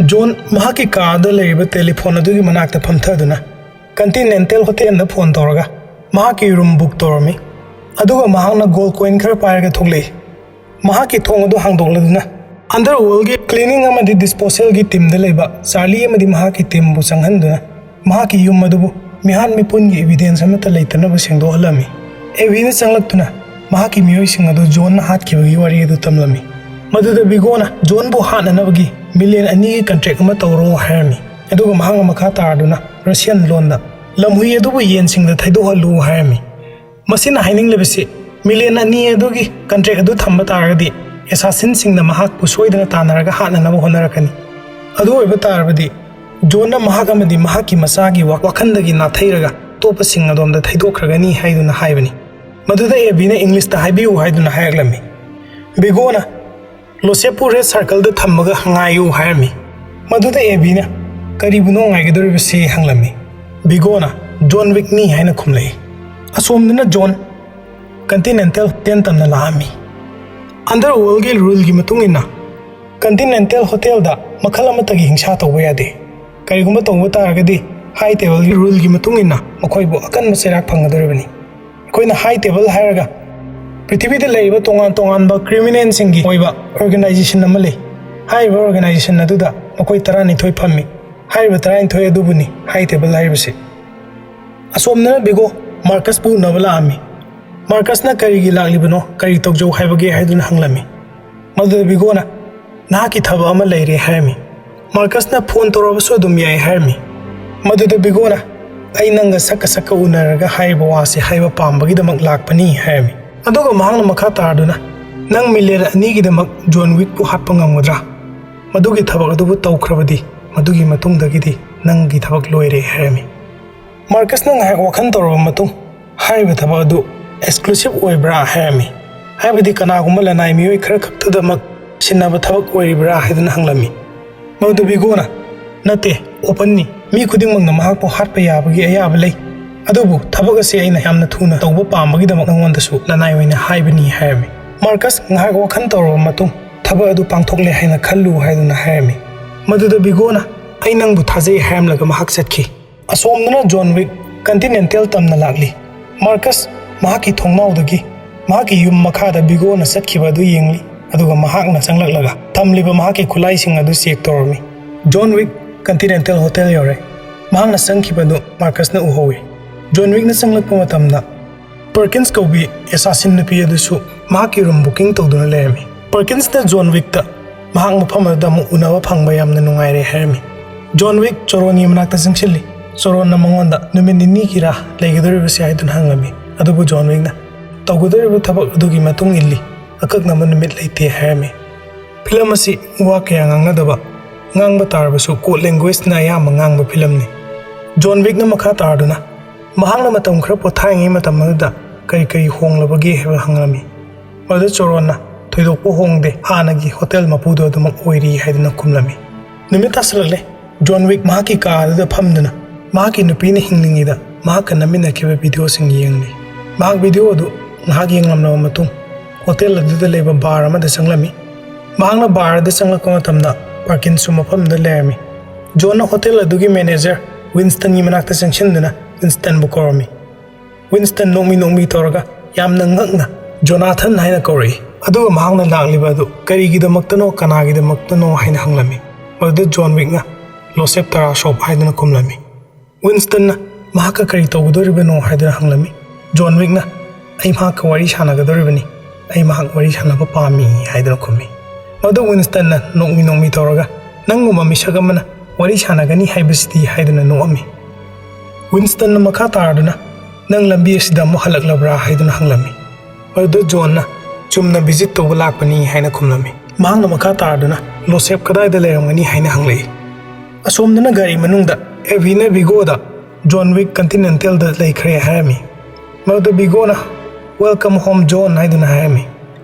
ꯖꯣꯟ ꯃꯍꯥꯛꯀꯤ ꯀꯥꯗ ꯂꯩꯔꯤꯕ ꯇꯦꯂꯤꯐꯣꯟ ꯑꯗꯨꯒꯤ ꯃꯅꯥꯛꯇ ꯐꯝꯊꯗꯨꯅ ꯀꯟꯇꯤꯅꯦꯟꯇꯦꯜ ꯍꯣꯇꯦꯜꯗ ꯐꯣꯟ ꯇꯧꯔꯒ ꯃꯍꯥꯛꯀꯤ ꯔꯨꯝ ꯕꯨꯛ ꯇꯧꯔꯝꯃꯤ꯫ ꯑꯗꯨꯒ ꯃꯍꯥꯛꯅ ꯒꯣꯜ ꯀꯣꯏꯟ ꯈꯔ ꯄꯥꯏꯔꯒ ꯊꯣꯛꯂꯛꯏ꯫ ꯃꯍꯥꯛꯀꯤ ꯊꯣꯡ ꯑꯗꯨ ꯍꯥꯡꯗꯣꯛꯂꯗꯨꯅ ꯑꯟꯗꯔꯋꯥꯔꯜꯒꯤ ꯀ꯭ꯂꯤꯅꯤꯡ ꯑꯃꯗꯤ ꯗꯤꯁꯄꯣꯖꯦꯜꯒꯤ ꯇꯤꯝꯗ ꯂꯩꯕ ꯆꯥꯔꯂꯤ ꯑꯃꯗꯤ ꯃꯍꯥꯛꯀꯤ ꯇꯤꯝꯕꯨ ꯆꯪꯍꯟꯗꯨꯅ ꯃꯍꯥꯛꯀꯤ ꯌꯨꯝ ꯑꯗꯨꯕꯨ ꯃꯤꯍꯥꯠ ꯃꯤꯄꯨꯟꯒꯤ ꯏꯕꯤꯗꯦꯟꯁ ꯑꯃꯠꯇ ꯂꯩꯇꯅꯕ ꯁꯦꯡꯗꯣꯛꯍꯜꯂꯝꯃꯤ꯫ ꯑꯦꯕꯤꯅ ꯆꯪꯂꯛꯇꯨꯅ ꯃꯍꯥꯛꯀꯤ ꯃꯤꯑꯣꯏꯁꯤꯡ ꯑꯗꯨ ꯖꯣꯟꯅ ꯍꯥꯠꯈꯤꯕꯒꯤ ꯋꯥꯔꯤ ꯑꯗꯨ ꯇꯝꯂꯝꯃꯤ꯫ ꯃꯗꯨꯗ ꯕꯤꯒꯣꯅ ꯖꯣꯟꯕꯨ ꯍꯥꯠꯅꯅꯕꯒꯤ ꯃꯤꯂꯤꯌꯟ ꯑꯅꯤꯒꯤ ꯀꯟꯇ꯭ꯔꯦꯛ ꯑꯃ ꯇꯧꯔꯣ ꯍꯥꯏꯔꯝꯃꯤ꯫ ꯑꯗꯨꯒ ꯃꯍꯥꯛꯅ ꯃꯈꯥ ꯇꯥꯔꯗꯨꯅ ꯔꯁꯤꯌꯟ ꯂꯣꯟꯗ "ꯂꯝꯍꯨꯏ ꯑꯗꯨꯕꯨ ꯌꯦꯟꯁꯤꯡꯗ ꯊꯩꯗꯣꯛꯍꯜꯂꯨ" ꯍꯥꯏꯔꯝꯃꯤ꯫ ꯃꯁꯤꯅ ꯍꯥꯏꯅꯤꯡꯂꯤꯕꯁꯤ ꯃꯤꯂꯤꯌꯟ ꯑꯅꯤ ꯑꯗꯨꯒꯤ ꯀꯟꯇ꯭ꯔꯦꯛ ꯑꯗꯨ ꯊꯝꯕ ꯇꯥꯔꯒꯗꯤ ꯑꯦꯁꯥꯁꯤꯟꯁꯤꯡꯅ ꯃꯍꯥꯛꯄꯨ ꯁꯣꯏꯗꯅ ꯇꯥꯟꯅꯔꯒ ꯍꯥꯠꯅꯅꯕ ꯍꯣꯠꯅꯔꯛꯀꯅꯤ꯫ ꯑꯗꯨ ꯑꯣꯏꯕ ꯇꯥꯔꯕꯗꯤ ꯖꯣꯟꯅ ꯃꯍꯥꯛ ꯑꯃꯗꯤ ꯃꯍꯥꯛꯀꯤ ꯃꯆꯥꯒꯤ ꯋꯥ-, ꯋꯥꯈꯜꯗꯒꯤ ꯅꯥꯊꯩꯔꯒ ꯑꯇꯣꯞꯄꯁꯤꯡ ꯑꯗꯣꯝꯗ ꯊꯩꯗꯣꯛꯈ꯭ꯔꯒꯅꯤ ꯍꯥꯏꯗꯨꯅ ꯍꯥꯏꯕꯅꯤ꯫ ꯃꯗꯨꯗ ꯑꯦꯕꯤꯅ ꯏꯪꯂꯤꯁꯇ ꯍꯥꯏꯕꯤꯌꯨ ꯍꯥꯏꯗꯨꯅ ꯍꯥꯏꯔꯛꯂꯝꯃꯤ꯫ ꯕꯤꯒꯣꯅ ꯂꯣꯁꯦꯞꯄꯨ ꯔꯦꯗ ꯁꯥꯔꯀꯜꯗ ꯊꯝꯃꯒ ꯉꯥꯏꯌꯨ ꯍꯥꯏꯔꯝꯃꯤ꯫ ꯃꯗꯨꯗ ꯑꯦꯕꯤꯅ ꯀꯔꯤꯕꯨꯅꯣ ꯉꯥꯏꯒꯗꯧꯔꯤꯕꯁꯤ ꯍꯪꯂꯝꯃꯤ꯫ ꯕꯤꯒꯣꯅ ꯖꯣꯟ ꯋꯤꯛꯅꯤ ꯍꯥꯏꯅ ꯈꯨꯝꯂꯛꯏ꯫ ꯑꯁꯣꯝꯗꯅ ꯖꯣꯟ ꯀꯟꯇꯤꯅꯦꯟꯇꯦꯜ ꯍꯣꯇꯦꯜ ꯇꯝꯅ ꯂꯥꯛꯑꯝꯃꯤ꯫ ꯑꯟꯗꯔꯋꯔꯜꯒꯤ ꯔꯨꯜꯒꯤ ꯃꯇꯨꯡ ꯏꯟꯅ ꯀꯟꯇꯤꯅꯦꯟꯇꯦꯜ ꯍꯣꯇꯦꯜꯗ ꯃꯈꯜ ꯑꯃꯠꯇꯒꯤ ꯍꯤꯡꯁꯥ ꯇꯧꯕ ꯌꯥꯗꯦ꯫ ꯀꯔꯤꯒꯨꯝꯕ ꯇꯧꯕ ꯇꯥꯔꯒꯗꯤ ꯍꯥꯏ ꯇꯦꯕꯜꯒꯤ ꯔꯨꯜꯒꯤ ꯃꯇꯨꯡ ꯏꯟꯅ ꯃꯈꯣꯏꯕꯨ ꯑꯀꯟꯕ ꯆꯩꯔꯥꯛ ꯐꯪꯒꯗꯧꯔꯤꯕꯅꯤ꯫ ꯑꯩꯈꯣꯏꯅ ꯍꯥꯏ ꯇꯦꯕꯜ ꯍꯥꯏꯔꯒ ꯄ꯭ꯔꯤꯊꯤꯕꯤꯗ ꯂꯩꯔꯤꯕ ꯇꯣꯉꯥꯟ ꯇꯣꯉꯥꯟꯕ ꯀ꯭ꯔꯤꯃꯤꯅꯦꯜꯁꯤꯡꯒꯤ ꯑꯣꯏꯕ ꯑꯣꯔꯒꯅꯥꯏꯖꯦꯁꯟ ꯑꯃ ꯂꯩ꯫ ꯍꯥꯏꯔꯤꯕ ꯑꯣꯔꯒꯅꯥꯏꯖꯦꯁꯟ ꯑꯗꯨꯗ ꯃꯈꯣꯏ ꯇꯔꯥꯅꯤꯊꯣꯏ ꯐꯝꯃꯤ꯫ ꯍꯥꯏꯔꯤꯕ ꯇꯔꯥꯅꯤꯊꯣꯏ ꯑꯗꯨꯕꯨꯅꯤ ꯍꯥꯏ ꯇꯦꯕꯜ ꯍꯥꯏꯔꯤꯕꯁꯤ꯫ ꯑꯁꯣꯝꯗꯅ ꯕꯤꯒꯣ ꯃꯥꯔꯀꯁꯄꯨ ꯎꯅꯕ ꯂꯥꯛꯑꯝꯃꯤ꯫ ꯃꯥꯔꯀꯁꯅ ꯀꯔꯤꯒꯤ ꯂꯥꯛꯂꯤꯕꯅꯣ, ꯀꯔꯤ ꯇꯧꯖꯧ ꯍꯥꯏꯕꯒꯦ ꯍꯥꯏꯗꯨꯅ ꯍꯪꯂꯝꯃꯤ꯫ ꯃꯗꯨꯗ ꯕꯤꯒꯣꯅ ꯅꯍꯥꯛꯀꯤ ꯊꯕꯛ ꯑꯃ ꯂꯩꯔꯦ ꯍꯥꯏꯔꯝꯃꯤ꯫ ꯃꯥꯔꯀꯁꯅ ꯐꯣꯟ ꯇꯧꯔꯕꯁꯨ ꯑꯗꯨꯝ ꯌꯥꯏ ꯍꯥꯏꯔꯝꯃꯤ꯫ ꯃꯗꯨꯗ ꯕꯤꯒꯣꯅ ꯑꯩ ꯅꯪꯒ ꯁꯛꯀ ꯁꯛꯀ ꯎꯅꯔꯒ ꯍꯥꯏꯔꯤꯕ ꯋꯥꯁꯤ ꯍꯥꯏꯕ ꯄꯥꯝꯕꯒꯤꯗꯃꯛ ꯂꯥꯛꯄꯅꯤ ꯍꯥꯏꯔꯝꯃꯤ꯫ ꯑꯗꯨꯒ ꯃꯍꯥꯛꯅ ꯃꯈꯥ ꯇꯥꯔꯗꯨꯅ ꯅꯪ ꯃꯤꯂꯤꯌꯟ ꯑꯅꯤꯒꯤꯗꯃꯛ ꯖꯣꯟ ꯋꯤꯛꯄꯨ ꯍꯥꯠꯄ ꯉꯝꯒꯗ꯭ꯔꯥ? ꯃꯗꯨꯒꯤ ꯊꯕꯛ ꯑꯗꯨꯕꯨ ꯇꯧꯈ꯭ꯔꯕꯗꯤ ꯃꯗꯨꯒꯤ ꯃꯇꯨꯡꯗꯒꯤꯗꯤ ꯅꯪꯒꯤ ꯊꯕꯛ ꯂꯣꯏꯔꯦ ꯍꯥꯏꯔꯝꯃꯤ꯫ ꯃꯥꯔꯀꯁꯅ ꯉꯥꯏꯍꯥꯛ ꯋꯥꯈꯜ ꯇꯧꯔꯕ ꯃꯇꯨꯡ ꯍꯥꯏꯔꯤꯕ ꯊꯕꯛ ꯑꯗꯨ ꯑꯦꯛꯁꯀ꯭ꯂꯨꯁꯤꯞ ꯑꯣꯏꯕ꯭ꯔꯥ ꯍꯥꯏꯔꯝꯃꯤ꯫ ꯍꯥꯏꯕꯗꯤ ꯀꯅꯥꯒꯨꯝꯕ ꯂꯅꯥꯏ ꯃꯤꯑꯣꯏ ꯈꯔ ꯈꯛꯇꯗꯃꯛ ꯁꯤꯟꯅꯕ ꯊꯕꯛ ꯑꯣꯏꯔꯤꯕ꯭ꯔꯥ ꯍꯥꯏꯗꯨꯅ ꯍꯪꯂꯝꯃꯤ꯫ ꯃꯗꯨꯗ ꯕꯤꯒꯣꯅ ꯅꯠꯇꯦ, ꯑꯣꯄꯟꯅꯤ꯫ ꯃꯤ ꯈꯨꯗꯤꯡꯃꯛꯅ ꯃꯍꯥꯛꯄꯨ ꯍꯥꯠꯄ ꯌꯥꯕꯒꯤ ꯑꯌꯥꯕ ꯂꯩ꯫ ꯑꯗꯨꯕꯨ ꯊꯕꯛ ꯑꯁꯤ ꯑꯩꯅ ꯌꯥꯝꯅ ꯊꯨꯅ ꯇꯧꯕ ꯄꯥꯝꯕꯒꯤꯗꯃꯛ ꯅꯉꯣꯟꯗꯁꯨ ꯂꯅꯥꯏ ꯑꯣꯏꯅ ꯍꯥꯏꯕꯅꯤ ꯍꯥꯏꯔꯝꯃꯤ꯫ ꯃꯥꯔꯀꯁ ꯉꯥꯏꯍꯥꯛ ꯋꯥꯈꯜ ꯇꯧꯔꯕ ꯃꯇꯨꯡ ꯊꯕꯛ ꯑꯗꯨ ꯄꯥꯡꯊꯣꯛꯂꯦ ꯍꯥꯏꯅ ꯈꯜꯂꯨ ꯍꯥꯏꯗꯨꯅ ꯍꯥꯏꯔꯝꯃꯤ꯫ ꯃꯗꯨꯗ ꯕꯤꯒꯣꯅ ꯑꯩ ꯅꯪꯕꯨ ꯊꯥꯖꯩ ꯍꯥꯏꯔꯝꯂꯒ ꯃꯍꯥꯛ ꯆꯠꯈꯤ꯫ ꯑꯁꯣꯝꯗꯅ ꯖꯣꯟ ꯋꯤꯛ ꯀꯟꯇꯤꯅꯦꯟꯇꯦꯜ ꯇꯝꯅ ꯂꯥꯛꯂꯤ꯫ ꯃꯥꯔꯀꯁ ꯃꯍꯥꯛꯀꯤ ꯊꯣꯡꯅꯥꯎꯗꯒꯤ ꯃꯍꯥꯛꯀꯤ ꯌꯨꯝ ꯃꯈꯥꯗ ꯕꯤꯒꯣꯅ ꯆꯠꯈꯤꯕ ꯑꯗꯨ ꯌꯦꯡꯂꯤ, ꯑꯗꯨꯒ ꯃꯍꯥꯛꯅ ꯆꯪꯂꯛꯂꯒ ꯊꯝꯂꯤꯕ ꯃꯍꯥꯛꯀꯤ ꯈꯨꯠꯂꯥꯏꯁꯤꯡ ꯑꯗꯨ ꯆꯦꯛ ꯇꯧꯔꯝꯃꯤ꯫ ꯖꯣꯟ ꯋꯤꯛ ꯀꯟꯇꯤꯅꯦꯟꯇꯦꯜ ꯍꯣꯇꯦꯜ ꯌꯧꯔꯦ꯫ ꯃꯍꯥꯛꯅ ꯆꯪꯈꯤꯕꯗꯨ ꯃꯥꯔꯀꯁꯅ ꯎꯍꯧꯏ꯫ ꯖꯣꯟ ꯋꯤꯛꯅ ꯆꯪꯂꯛꯄ ꯃꯇꯝꯗ ꯄꯔꯀꯤꯟꯁ ꯀꯧꯕꯤ ꯑꯦꯁꯥꯁꯤꯟ ꯅꯨꯄꯤ ꯑꯗꯨꯁꯨ ꯃꯍꯥꯛꯀꯤ ꯔꯨꯝ ꯕꯨꯀꯤꯡ ꯇꯧꯗꯨꯅ ꯂꯩꯔꯝꯃꯤ꯫ ꯄꯔꯀꯤꯟꯁꯅ ꯖꯣꯟ ꯋꯤꯛꯇ ꯃꯍꯥꯛ ꯃꯐꯝ ꯑꯗꯨꯗ ꯑꯃꯨꯛ ꯎꯅꯕ ꯐꯪꯕ ꯌꯥꯝꯅ ꯅꯨꯡꯉꯥꯏꯔꯦ ꯍꯥꯏꯔꯝꯃꯤ꯫ ꯖꯣꯟ ꯋꯤꯛ ꯆꯣꯔꯣꯟꯒꯤ ꯃꯅꯥꯛꯇ ꯆꯪꯁꯤꯜꯂꯤ꯫ ꯆꯣꯔꯣꯟꯅ ꯃꯉꯣꯟꯗ ꯅꯨꯃꯤꯠ ꯅꯤꯅꯤꯒꯤꯔꯥ ꯂꯩꯒꯗꯧꯔꯤꯕꯁꯤ ꯍꯥꯏꯗꯨꯅ ꯍꯪꯂꯝꯃꯤ꯫ ꯑꯗꯨꯕꯨ ꯖꯣꯟ ꯋꯤꯛꯅ ꯇꯧꯒꯗꯧꯔꯤꯕ ꯊꯕꯛ ꯑꯗꯨꯒꯤ ꯃꯇꯨꯡ ꯏꯜꯂꯤ, ꯑꯀꯛꯅꯕ ꯅꯨꯃꯤꯠ ꯂꯩꯇꯦ ꯍꯥꯏꯔꯝꯃꯤ꯫ ꯐꯤꯂꯝ ꯑꯁꯤ ꯋꯥ ꯀꯌꯥ ꯉꯥꯡꯅꯗꯕ ꯉꯥꯡꯕ ꯇꯥꯔꯕꯁꯨ code languageꯅ ꯑꯌꯥꯝꯕ ꯉꯥꯡꯕ ꯐꯤꯂꯝꯅꯤ꯫ ꯖꯣꯟ ꯋꯤꯛꯅ ꯃꯈꯥ ꯇꯥꯔꯗꯨꯅ ꯃꯍꯥꯛꯅ ꯃꯇꯝ ꯈꯔ ꯄꯣꯊꯥꯔꯤꯉꯩ ꯃꯇꯝ ꯑꯗꯨꯗ ꯀꯔꯤ ꯀꯔꯤ ꯍꯣꯡꯂꯕꯒꯦ ꯍꯥꯏꯕ ꯍꯪꯂꯝꯃꯤ꯫ ꯃꯗꯨꯗ ꯆꯣꯔꯣꯟꯅ "ꯊꯣꯏꯗꯣꯛꯄ ꯍꯣꯡꯗꯦ, ꯍꯥꯟꯅꯒꯤ ꯍꯣꯇꯦꯜ ꯃꯄꯨꯗꯣ ꯑꯗꯨꯃꯛ ꯑꯣꯏꯔꯤ" ꯍꯥꯏꯗꯨꯅ ꯈꯨꯝꯂꯝꯃꯤ꯫ ꯅꯨꯃꯤꯠ ꯇꯥꯁꯤꯜꯂꯛꯂꯦ꯫ ꯖꯣꯟ ꯋꯤꯛ ꯃꯍꯥꯛꯀꯤ ꯀꯥ ꯑꯗꯨꯗ ꯐꯝꯗꯨꯅ ꯃꯍꯥꯛꯀꯤ ꯅꯨꯄꯤꯅ ꯍꯤꯡꯂꯤꯉꯩꯗ ꯃꯍꯥꯛꯀ ꯅꯝꯃꯤꯟꯅꯈꯤꯕ ꯚꯤꯗꯤꯑꯣꯁꯤꯡ ꯌꯦꯡꯂꯤ꯫ ꯃꯍꯥꯛ ꯚꯤꯗꯤꯑꯣ ꯑꯗꯨ ꯉꯥꯏꯍꯥꯛ ꯌꯦꯡꯂꯝꯂꯕ ꯃꯇꯨꯡ ꯍꯣꯇꯦꯜ ꯑꯗꯨꯗ ꯂꯩꯕ ꯕꯥꯔ ꯑꯃꯗ ꯆꯪꯂꯝꯃꯤ꯫ ꯃꯍꯥꯛꯅ ꯕꯥꯔ ꯑꯗꯨ ꯆꯪꯂꯛꯄ ꯃꯇꯝꯗ ꯄꯥꯔꯀꯤꯟꯁꯨ ꯃꯐꯝꯗꯨꯗ ꯂꯩꯔꯝꯃꯤ꯫ ꯖꯣꯟꯅ ꯍꯣꯇꯦꯜ ꯑꯗꯨꯒꯤ ꯃꯦꯅꯦꯖꯔ ꯋꯤꯟꯁꯇꯟꯒꯤ ꯃꯅꯥꯛꯇ ꯆꯪꯁꯤꯟꯗꯨꯅ ꯋꯤꯟꯁꯇꯟꯕꯨ ꯀꯧꯔꯝꯃꯤ꯫ ꯋꯤꯟꯁꯇꯟ ꯅꯣꯛꯃꯤ ꯅꯣꯛꯃꯤ ꯇꯧꯔꯒ ꯌꯥꯝꯅ ꯉꯛꯅ "ꯖꯣꯅꯥꯊꯟ" ꯍꯥꯏꯅ ꯀꯧꯔꯛꯏ꯫ ꯑꯗꯨꯒ ꯃꯍꯥꯛꯅ ꯂꯥꯛꯂꯤꯕ ꯑꯗꯨ ꯀꯔꯤꯒꯤꯗꯃꯛꯇꯅꯣ, ꯀꯅꯥꯒꯤꯗꯃꯛꯇꯅꯣ ꯍꯥꯏꯅ ꯍꯪꯂꯝꯃꯤ꯫ ꯃꯗꯨꯗ ꯖꯣꯟ ꯋꯤꯛꯅ "ꯂꯣꯁꯦꯞ ꯇꯔꯥ ꯁꯣꯞ" ꯍꯥꯏꯗꯨꯅ ꯈꯨꯝꯂꯝꯃꯤ꯫ ꯋꯤꯟꯁꯇꯟꯅ "ꯃꯍꯥꯛꯀ ꯀꯔꯤ ꯇꯧꯒꯗꯧꯔꯤꯕꯅꯣ?" ꯍꯥꯏꯗꯨꯅ ꯍꯪꯂꯝꯃꯤ꯫ ꯖꯣꯟ ꯋꯤꯛꯅ "ꯑꯩ ꯃꯍꯥꯛꯀ ꯋꯥꯔꯤ ꯁꯥꯟꯅꯒꯗꯧꯔꯤꯕꯅꯤ, ꯑꯩ ꯃꯍꯥꯛ ꯋꯥꯔꯤ ꯁꯥꯟꯅꯕ ꯄꯥꯝꯃꯤ" ꯍꯥꯏꯗꯨꯅ ꯈꯨꯝꯃꯤ꯫ ꯃꯗꯨ ꯋꯤꯟꯁꯇꯟꯅ ꯅꯣꯛꯃꯤ ꯅꯣꯛꯃꯤ ꯇꯧꯔꯒ "ꯅꯪꯒꯨꯝꯕ ꯃꯤꯁꯛ ꯑꯃꯅ ꯋꯥꯔꯤ ꯁꯥꯟꯅꯒꯅꯤ ꯍꯥꯏꯕꯁꯤꯗꯤ" ꯍꯥꯏꯗꯨꯅ ꯅꯣꯛꯑꯝꯃꯤ꯫ ꯋꯤꯟꯁꯇꯟꯅ ꯃꯈꯥ ꯇꯥꯔꯗꯨꯅ "ꯅꯪ ꯂꯝꯕꯤ ꯑꯁꯤꯗ ꯑꯃꯨꯛ ꯍꯜꯂꯛꯂꯕ꯭ꯔꯥ?" ꯍꯥꯏꯗꯨꯅ ꯍꯪꯂꯝꯃꯤ꯫ ꯃꯗꯨꯗ ꯖꯣꯟꯅ "ꯆꯨꯝꯅ ꯚꯤꯖꯤꯠ ꯇꯧꯕ ꯂꯥꯛꯄꯅꯤ" ꯍꯥꯏꯅ ꯈꯨꯝꯂꯝꯃꯤ꯫ ꯃꯍꯥꯛꯅ ꯃꯈꯥ ꯇꯥꯔꯗꯨꯅ "ꯂꯣꯁꯦꯞ ꯀꯗꯥꯏꯗ ꯂꯩꯔꯝꯒꯅꯤ?" ꯍꯥꯏꯅ ꯍꯪꯂꯛꯏ꯫ ꯑꯁꯣꯝꯗꯅ ꯒꯥꯔꯤ ꯃꯅꯨꯡꯗ ꯑꯦꯚꯤꯅ ꯚꯤꯒꯣꯗ "ꯖꯣꯟ ꯋꯤꯛ ꯀꯟꯇꯤꯅꯦꯟꯇꯦꯜꯗ ꯂꯩꯈ꯭ꯔꯦ" ꯍꯥꯏꯔꯝꯃꯤ꯫ ꯃꯗꯨꯗ ꯚꯤꯒꯣꯅ "Welcome home, John" ꯍꯥꯏꯗꯨꯅ ꯍꯥꯏꯔꯝꯃꯤ꯫